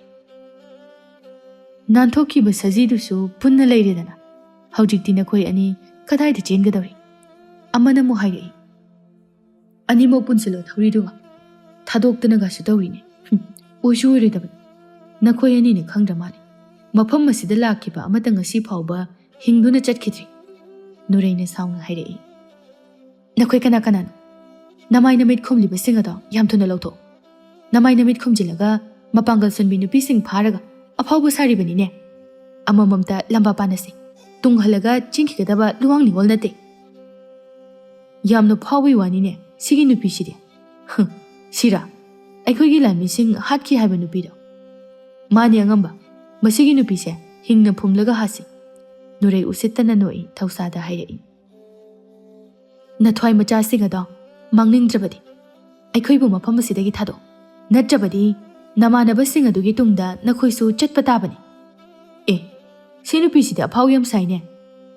"ꯅꯥꯟꯊꯣꯛꯈꯤꯕ ꯁꯖꯤꯗꯨꯁꯨ ꯄꯨꯟꯅ ꯂꯩꯔꯦꯗꯅ꯫ ꯍꯧꯖꯤꯛꯇꯤ ꯅꯈꯣꯏ ꯑꯅꯤ ꯀꯗꯥꯏꯗ ꯆꯦꯟꯒꯗꯧꯔꯤ?" ꯑꯃꯅ ꯑꯃꯨꯛ ꯍꯥꯏꯔꯛꯏ, "ꯑꯅꯤꯃꯛ ꯄꯨꯟꯁꯤꯜꯂꯣ ꯊꯧꯔꯤꯗꯨꯒ꯫ ꯊꯥꯗꯣꯛꯇꯅꯒꯁꯨ ꯇꯧꯔꯤꯅꯦ꯫ ꯑꯣꯏꯁꯨ ꯑꯣꯏꯔꯣꯏꯗꯕꯅꯤ꯫ ꯅꯈꯣꯏ ꯑꯅꯤꯅ ꯈꯪꯗ꯭ꯔ ꯃꯥꯜꯂꯦ꯫ ꯃꯐꯝ ꯑꯁꯤꯗ ꯂꯥꯛꯈꯤꯕ ꯑꯃꯇ ꯉꯁꯤ ꯐꯥꯎꯕ ꯍꯤꯡꯗꯨꯅ ꯆꯠꯈꯤꯗ꯭ꯔꯤ꯫ ꯅꯨꯔꯩꯅ ꯁꯥꯎꯅ ꯍꯥꯏꯔꯛꯏ꯫ "ꯅꯈꯣꯏ ꯀꯅꯥ ꯀꯅꯥꯅꯣ? ꯅꯃꯥꯏ ꯅꯃꯤꯠ ꯈꯨꯝꯂꯤꯕꯁꯤꯡ ꯑꯗꯣ ꯌꯥꯝ ꯊꯨꯅ ꯂꯧꯊꯣꯛ꯫ ꯅꯃꯥꯏ ꯅꯃꯤꯠ ꯈꯨꯝꯖꯤꯜꯂꯒ ꯃꯄꯥꯡꯒꯜ ꯁꯣꯟꯕꯤ ꯅꯨꯄꯤꯁꯤꯡ ꯐꯥꯔꯒ ꯑꯐꯥꯎꯕ ꯁꯥꯔꯤꯕꯅꯤꯅꯦ꯫ ꯑꯃꯃꯝꯇ ꯂꯝꯕꯥ ꯄꯥꯟꯅꯁꯤ꯫ ꯇꯨꯡꯍꯜꯂꯒ ꯆꯦꯟꯈꯤꯒꯗꯕ ꯂꯨꯋꯥꯡ ꯅꯤꯉꯣꯜ ꯅꯠꯇꯦ꯫" "ꯌꯥꯝꯅ ꯐꯥꯎꯕꯒꯤ ꯋꯥꯅꯤꯅꯦ ꯁꯤꯒꯤ ꯅꯨꯄꯤꯁꯤꯗꯤ꯫ ꯍꯨꯝ, ꯁꯤꯔꯥ? ꯑꯩꯈꯣꯏꯒꯤ ꯂꯥꯟꯃꯤꯁꯤꯡ ꯍꯥꯠꯈꯤ ꯍꯥꯏꯕ ꯅꯨꯄꯤꯗꯣ?" "ꯃꯥꯅꯤ ꯑꯉꯝꯕ꯫ ꯃꯁꯤꯒꯤ ꯅꯨꯄꯤꯁꯦ ꯍꯤꯡꯅ ꯐꯨꯝꯂꯒ ꯍꯥꯠꯁꯤ꯫" ꯅꯨꯔꯩ ꯎꯁꯤꯠꯇꯅ ꯅꯣꯛꯏ, ꯊꯧꯁꯥꯗ ꯍꯥꯏꯔꯛꯏ꯫ "ꯅꯊ꯭ꯋꯥꯏ ꯃꯆꯥꯁꯤꯡ ꯑꯗꯣ ꯃꯥꯡꯅꯤꯡꯗ꯭ꯔꯕꯗꯤ ꯑꯩꯈꯣꯏꯕꯨ ꯃꯐꯝ ꯑꯁꯤꯗꯒꯤ ꯊꯥꯗꯣꯛ꯫ ꯅꯠꯇ꯭ꯔꯕꯗꯤ ꯅꯃꯥꯟꯅꯕꯁꯤꯡ ꯑꯗꯨꯒꯤ ꯇꯨꯡꯗ ꯅꯈꯣꯏꯁꯨ ꯆꯠꯄ ꯇꯥꯕꯅꯤ꯫" "ꯑꯦ, ꯁꯤ ꯅꯨꯄꯤꯁꯤꯗꯤ ꯑꯐꯥꯎ ꯌꯥꯝ ꯁꯥꯏꯅꯦ꯫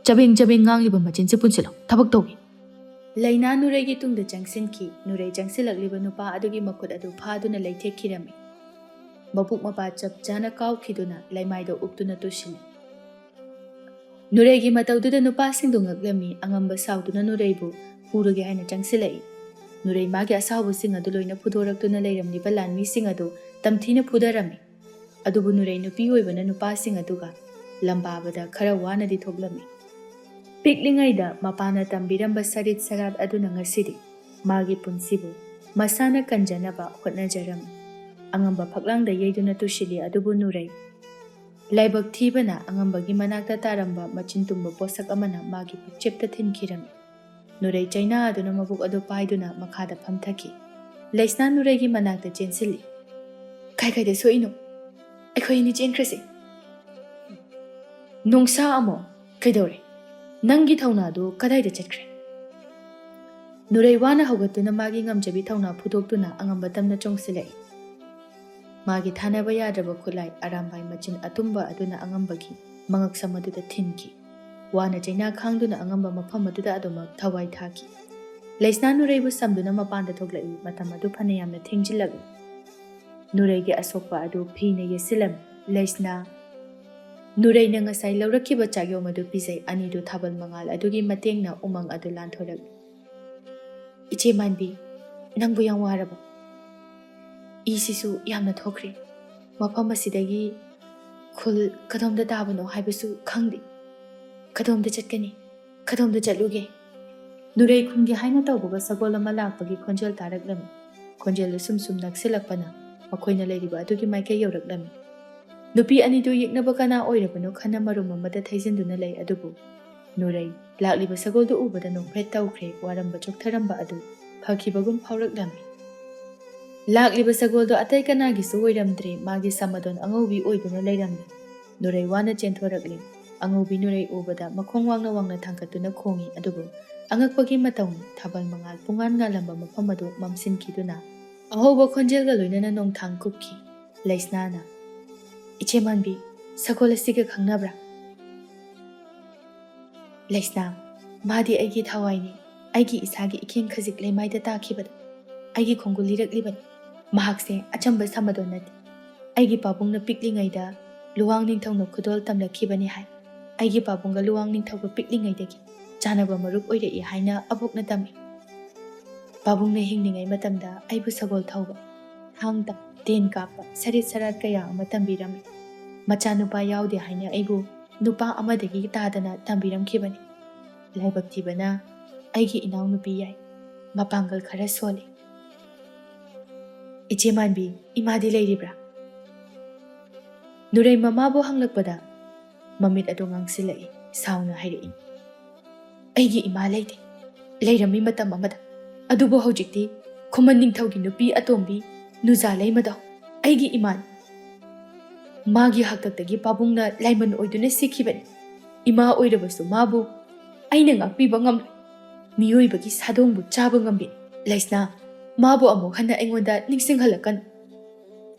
ꯆꯕꯦꯡ ꯆꯕꯦꯡ ꯉꯥꯡꯂꯤꯕ ꯃꯆꯤꯟꯁꯤ ꯄꯨꯟꯁꯤꯜꯂꯣ, ꯊꯕꯛ ꯇꯧꯒꯦ꯫" ꯂꯩꯅꯥ ꯅꯨꯔꯩꯒꯤ ꯇꯨꯡꯗ ꯆꯪꯁꯤꯟꯈꯤ꯫ ꯅꯨꯔꯩ ꯆꯪꯁꯤꯜꯂꯛꯂꯤꯕ ꯅꯨꯄꯥ ꯑꯗꯨꯒꯤ ꯃꯈꯨꯠ ꯑꯗꯨ ꯐꯥꯗꯨꯅ ꯂꯩꯊꯦꯛꯈꯤꯔꯝꯃꯤ꯫ ꯃꯕꯨꯛ ꯃꯄꯥ ꯆꯞ ꯆꯥꯅ ꯀꯥꯎꯈꯤꯗꯨꯅ ꯂꯩꯃꯥꯏꯗ ꯎꯞꯇꯨꯅ ꯇꯨꯁꯤꯜꯂꯤ꯫ ꯅꯨꯔꯩꯒꯤ ꯃꯇꯧꯗꯨꯗ ꯅꯨꯄꯥꯁꯤꯡꯗꯨ ꯉꯛꯂꯝꯃꯤ꯫ ꯑꯉꯝꯕ ꯁꯥꯎꯗꯨꯅ ꯅꯨꯔꯩꯕꯨ ꯐꯨꯔꯒꯦ ꯍꯥꯏꯅ ꯆꯪꯁꯤꯜꯂꯛꯏ꯫ ꯅꯨꯔꯩ ꯃꯥꯒꯤ ꯑꯁꯥꯎꯕꯁꯤꯡ ꯑꯗꯨ ꯂꯣꯏꯅ ꯐꯨꯗꯣꯔꯛꯇꯨꯅ ꯂꯩꯔꯝꯂꯤꯕ ꯂꯥꯟꯃꯤꯁꯤꯡ ꯑꯗꯨ ꯇꯝꯊꯤꯅ ꯐꯨꯗꯔꯝꯃꯤ꯫ ꯑꯗꯨꯕꯨ ꯅꯨꯔꯩ ꯅꯨꯄꯤ ꯑꯣꯏꯕꯅ ꯅꯨꯄꯥꯁꯤꯡ ꯑꯗꯨꯒ ꯂꯝꯕꯥꯕꯗ ꯈꯔ ꯋꯥꯅꯗꯤ ꯊꯣꯛꯂꯝꯃꯤ꯫ ꯄꯤꯛꯂꯤꯉꯩꯗ ꯃꯄꯥꯅ ꯇꯝꯕꯤꯔꯝꯕ ꯁꯔꯤꯠ ꯁꯔꯥꯠ ꯑꯗꯨꯅ ꯉꯁꯤꯗꯤ ꯃꯥꯒꯤ ꯄꯨꯟꯁꯤꯕꯨ ꯃꯁꯥꯅ ꯀꯟꯖꯅꯕ ꯍꯣꯠꯅꯖꯔꯝꯃꯤ꯫ ꯑꯉꯝꯕ ꯐꯛꯂꯥꯡꯗ ꯌꯩꯗꯨꯅ ꯇꯨꯁꯤꯜꯂꯤ, ꯑꯗꯨꯕꯨ ꯅꯨꯔꯩ ꯂꯥꯏꯕꯛ ꯊꯤꯕꯅ ꯑꯉꯝꯕꯒꯤ ꯃꯅꯥꯛꯇ ꯇꯥꯔꯝꯕ ꯃꯆꯤꯟ ꯇꯨꯝꯕ ꯄꯣꯠꯁꯛ ꯑꯃꯅ ꯃꯥꯒꯤ ꯄꯨꯛꯆꯦꯞꯇ ꯊꯤꯟꯈꯤꯔꯝꯃꯤ꯫ ꯅꯨꯔꯩ ꯆꯩꯅꯥ ꯑꯗꯨꯅ ꯃꯕꯨꯛ ꯑꯗꯨ ꯄꯥꯏꯗꯨꯅ ꯃꯈꯥꯗ ꯐꯝꯊꯈꯤ꯫ ꯂꯩꯁꯅꯥ ꯅꯨꯔꯩꯒꯤ ꯃꯅꯥꯛꯇ ꯆꯦꯟꯁꯤꯜꯂꯤ꯫ "ꯀꯥꯏ ꯀꯥꯏꯗ ꯁꯣꯛꯏꯅꯣ? ꯑꯩꯈꯣꯏ ꯑꯅꯤ ꯆꯦꯟꯈ꯭ꯔꯁꯤ꯫" "ꯅꯣꯡꯁꯥ ꯑꯃꯣ, ꯀꯩꯗꯧꯔꯦ? ꯅꯪꯒꯤ ꯊꯧꯅꯥꯗꯨ ꯀꯗꯥꯏꯗ ꯆꯠꯈ꯭ꯔꯦ?" ꯅꯨꯔꯩ ꯋꯥꯅ ꯍꯧꯒꯠꯇꯨꯅ ꯃꯥꯒꯤ ꯉꯝꯖꯕꯤ ꯊꯧꯅꯥ ꯐꯨꯗꯣꯛꯇꯨꯅ ꯑꯉꯝꯕ ꯇꯝꯅ ꯆꯣꯡꯁꯤꯜꯂꯛꯏ꯫ ꯃꯥꯒꯤ ꯊꯥꯅꯕ ꯌꯥꯗ꯭ꯔꯕ ꯈꯨꯠꯂꯥꯏ ꯑꯔꯥꯝꯕꯥꯏ ꯃꯆꯤꯟ ꯑꯇꯨꯝꯕ ꯑꯗꯨꯅ ꯑꯉꯝꯕꯒꯤ ꯃꯉꯛꯁꯝ ꯑꯗꯨꯗ ꯊꯤꯟꯈꯤ꯫ ꯋꯥꯅ ꯆꯩꯅꯥ ꯈꯥꯡꯗꯨꯅ ꯑꯉꯝꯕ ꯃꯐꯝ ꯑꯗꯨꯗ ꯑꯗꯨꯃꯛ ꯊꯋꯥꯏ ꯊꯥꯈꯤ꯫ ꯂꯩꯁꯅꯥ ꯅꯨꯔꯩꯕꯨ ꯁꯝꯗꯨꯅ ꯃꯄꯥꯟꯗ ꯊꯣꯛꯂꯛꯏ꯫ ꯃꯇꯝ ꯑꯗꯨ ꯐꯅꯌꯥꯝꯅ ꯊꯦꯡꯖꯤꯜꯂꯛꯂꯤ꯫ ꯅꯨꯔꯩꯒꯤ ꯑꯁꯣꯛꯄ ꯑꯗꯨ ꯐꯤꯅ ꯌꯦꯠꯁꯤꯜꯂꯝꯃꯤ꯫ ꯂꯩꯁꯅꯥ ꯅꯨꯔꯩꯅ ꯉꯁꯥꯏ ꯂꯧꯔꯛꯈꯤꯕ ꯆꯥꯛꯌꯣꯝ ꯑꯗꯨ ꯄꯤꯖꯩ꯫ ꯑꯅꯤꯗꯨ ꯊꯥꯕꯜ ꯃꯉꯥꯜ ꯑꯗꯨꯒꯤ ꯃꯇꯦꯡꯅ ꯎꯃꯪ ꯑꯗꯨ ꯂꯥꯟꯊꯣꯔꯛꯂꯤ꯫ "ꯏꯆꯦ ꯃꯥꯟꯕꯤ, ꯅꯪꯕꯨ ꯌꯥꯝ ꯋꯥꯔꯕꯣ?" ꯏꯁꯤꯁꯨ ꯌꯥꯝꯅ ꯊꯣꯛꯈ꯭ꯔꯦ꯫ ꯃꯐꯝ ꯑꯁꯤꯗꯒꯤ ꯈꯨꯜ ꯀꯗꯣꯝꯗ ꯇꯥꯕꯅꯣ ꯍꯥꯏꯕꯁꯨ ꯈꯪꯗꯦ꯫ ꯀꯗꯣꯝꯗ ꯆꯠꯀꯅꯤ? ꯀꯗꯣꯝꯗ ꯆꯠꯂꯨꯒꯦ? ꯅꯨꯔꯩ ꯈꯨꯟꯒꯦ ꯍꯥꯏꯅ ꯇꯧꯕꯒ ꯁꯒꯣꯜ ꯑꯃ ꯂꯥꯛꯄꯒꯤ ꯈꯣꯟꯖꯦꯜ ꯇꯥꯔꯛꯂꯝꯃꯤ꯫ ꯈꯣꯟꯖꯦꯜꯗꯨ ꯁꯨꯝ ꯁꯨꯝ ꯅꯛꯁꯤꯜꯂꯛꯄꯅ ꯃꯈꯣꯏꯅ ꯂꯩꯔꯤꯕ ꯑꯗꯨꯒꯤ ꯃꯥꯏꯀꯩ ꯌꯧꯔꯛꯂꯝꯃꯤ꯫ ꯅꯨꯄꯤ ꯑꯅꯤꯗꯨ ꯌꯦꯛꯅꯕ ꯀꯅꯥ ꯑꯣꯏꯔꯕꯅꯣ ꯈꯟꯅ ꯃꯔꯨꯝ ꯑꯃꯗ ꯊꯩꯖꯤꯟꯗꯨꯅ ꯂꯩ꯫ ꯑꯗꯨꯕꯨ ꯅꯨꯔꯩ ꯂꯥꯛꯂꯤꯕ ꯁꯒꯣꯜꯗꯨ ꯎꯕꯗ ꯅꯣꯛꯐꯦꯠ ꯇꯧꯈ꯭ꯔꯦ꯫ ꯋꯥꯔꯝꯕ ꯆꯣꯛꯊꯔꯝꯕ ꯑꯗꯨ ꯐꯈꯤꯕꯒꯨꯝ ꯐꯥꯎꯔꯛꯂꯝꯃꯤ꯫ ꯂꯥꯛꯂꯤꯕ ꯁꯒꯣꯜꯗꯨ ꯑꯇꯩ ꯀꯅꯥꯒꯤꯁꯨ ꯑꯣꯏꯔꯝꯗ꯭ꯔꯦ, ꯃꯥꯒꯤ ꯁꯃꯗꯣꯟ ꯑꯉꯧꯕꯤ ꯑꯣꯏꯗꯨꯅ ꯂꯩꯔꯝꯃꯤ꯫ ꯅꯨꯔꯩ ꯋꯥꯅ ꯆꯦꯟꯊꯣꯔꯛꯂꯦ꯫ ꯑꯉꯧꯕꯤ ꯅꯨꯔꯩ ꯎꯕꯗ ꯃꯈꯣꯡ ꯋꯥꯡꯅ ꯋꯥꯡꯅ ꯊꯥꯡꯒꯠꯇꯨꯅ ꯈꯣꯡꯏ, ꯑꯗꯨꯕꯨ ꯑꯉꯛꯄꯒꯤ ꯃꯇꯧꯅꯤ, ꯊꯥꯕꯜ ꯃꯉꯥꯜ ꯄꯨꯡꯉꯥꯟ ꯉꯥꯜꯂꯝꯕ ꯃꯐꯝ ꯑꯗꯨ ꯃꯝꯁꯤꯟꯈꯤꯗꯨꯅ ꯑꯍꯧꯕ ꯈꯣꯟꯖꯦꯜꯒ ꯂꯣꯏꯅꯅ ꯅꯣꯡꯊꯥꯡ ꯀꯨꯞꯈꯤ꯫ ꯂꯩꯁꯅꯥꯅ, "ꯏꯆꯦ ꯃꯥꯟꯕꯤ, ꯁꯒꯣꯜ ꯑꯁꯤꯒ ꯈꯪꯅꯕ꯭ꯔꯥ?" "ꯂꯩꯁꯅꯥ, ꯃꯥꯗꯤ ꯑꯩꯒꯤ ꯊꯋꯥꯏꯅꯤ, ꯑꯩꯒꯤ ꯏꯁꯥꯒꯤ ꯏꯀꯦꯟ ꯈꯖꯤꯛ ꯂꯩꯃꯥꯏꯗ ꯇꯥꯈꯤꯕꯗ ꯑꯩꯒꯤ ꯈꯣꯡꯒꯨꯜ ꯂꯤꯔꯛꯂꯤꯕꯅꯤ꯫ ꯃꯍꯥꯛꯁꯦ ꯑꯆꯝꯕ ꯁꯃꯗꯣꯟ ꯅꯠꯇꯦ꯫ ꯑꯩꯒꯤ ꯄꯥꯕꯨꯡꯅ ꯄꯤꯛꯂꯤꯉꯩꯗ ꯂꯨꯋꯥꯡ ꯅꯤꯡꯊꯧꯅ ꯈꯨꯗꯣꯜ ꯇꯝꯂꯛꯈꯤꯕꯅꯤ ꯍꯥꯏ꯫ ꯑꯩꯒꯤ ꯄꯥꯕꯨꯡꯒ ꯂꯨꯋꯥꯡ ꯅꯤꯡꯊꯧꯒ ꯄꯤꯛꯂꯤꯉꯩꯗꯒꯤ ꯆꯥꯟꯅꯕ ꯃꯔꯨꯞ ꯑꯣꯏꯔꯛꯏ ꯍꯥꯏꯅ ꯑꯕꯣꯛꯅ ꯇꯝꯃꯤ꯫ ꯄꯥꯕꯨꯡꯅ ꯍꯤꯡꯂꯤꯉꯩ ꯃꯇꯝꯗ ꯑꯩꯕꯨ ꯁꯒꯣꯜ ꯊꯧꯕ, ꯊꯥꯡ ꯇꯥ, ꯇꯦꯟ ꯀꯥꯞꯄ, ꯁꯔꯤꯠ ꯁꯔꯥꯠ ꯀꯌꯥ ꯑꯃ ꯇꯝꯕꯤꯔꯝꯃꯤ꯫ ꯃꯆꯥꯅꯨꯄꯥ ꯌꯥꯎꯗꯦ ꯍꯥꯏꯅ ꯑꯩꯕꯨ ꯅꯨꯄꯥ ꯑꯃꯗꯒꯤ ꯇꯥꯗꯅ ꯇꯝꯕꯤꯔꯝꯈꯤꯕꯅꯤ꯫ ꯂꯥꯏꯕꯛ ꯊꯤꯕꯅ ꯑꯩꯒꯤ ꯏꯅꯥꯎꯅꯨꯄꯤ ꯌꯥꯏ, ꯃꯄꯥꯡꯒꯜ ꯈꯔ ꯁꯣꯜꯂꯤ꯫ ꯏꯆꯦ ꯃꯥꯟꯕꯤ, ꯏꯃꯥꯗꯤ ꯂꯩꯔꯤꯕ꯭ꯔꯥ?" ꯅꯨꯔꯩ ꯃꯃꯥꯕꯨ ꯍꯪꯂꯛꯄꯗ ꯃꯃꯤꯠ ꯑꯗꯨ ꯉꯥꯡꯁꯤꯜꯂꯛꯏ, ꯁꯥꯎꯅ ꯍꯥꯏꯔꯛꯏ, "ꯑꯩꯒꯤ ꯏꯃꯥ ꯂꯩꯇꯦ꯫ ꯂꯩꯔꯝꯃꯤ ꯃꯇꯝ ꯑꯃꯗ, ꯑꯗꯨꯕꯨ ꯍꯧꯖꯤꯛꯇꯤ ꯈꯨꯃꯟ ꯅꯤꯡꯊꯧꯒꯤ ꯅꯨꯄꯤ ꯑꯇꯣꯝꯕꯤ ꯅꯨꯖꯥ ꯂꯩꯃꯗꯣ ꯑꯩꯒꯤ ꯏꯃꯥꯅꯤ꯫ ꯃꯥꯒꯤ ꯍꯥꯛꯇꯛꯇꯒꯤ ꯄꯥꯕꯨꯡꯅ ꯂꯥꯏꯃꯟ ꯑꯣꯏꯗꯨꯅ ꯁꯤꯈꯤꯕꯅꯤ꯫ ꯏꯃꯥ ꯑꯣꯏꯔꯕꯁꯨ ꯃꯥꯕꯨ ꯑꯩꯅ ꯉꯥꯛꯄꯤꯕ ꯉꯝꯂꯣꯏ꯫ ꯃꯤꯑꯣꯏꯕꯒꯤ ꯁꯥꯗꯣꯡꯕꯨ ꯆꯥꯕ ꯉꯝꯕꯤ꯫ ꯂꯩꯁꯅꯥ, ꯃꯥꯕꯨ ꯑꯃꯨꯛ ꯍꯟꯅ ꯑꯩꯉꯣꯟꯗ ꯅꯤꯡꯁꯤꯡꯍꯜꯂꯛꯀꯅꯨ꯫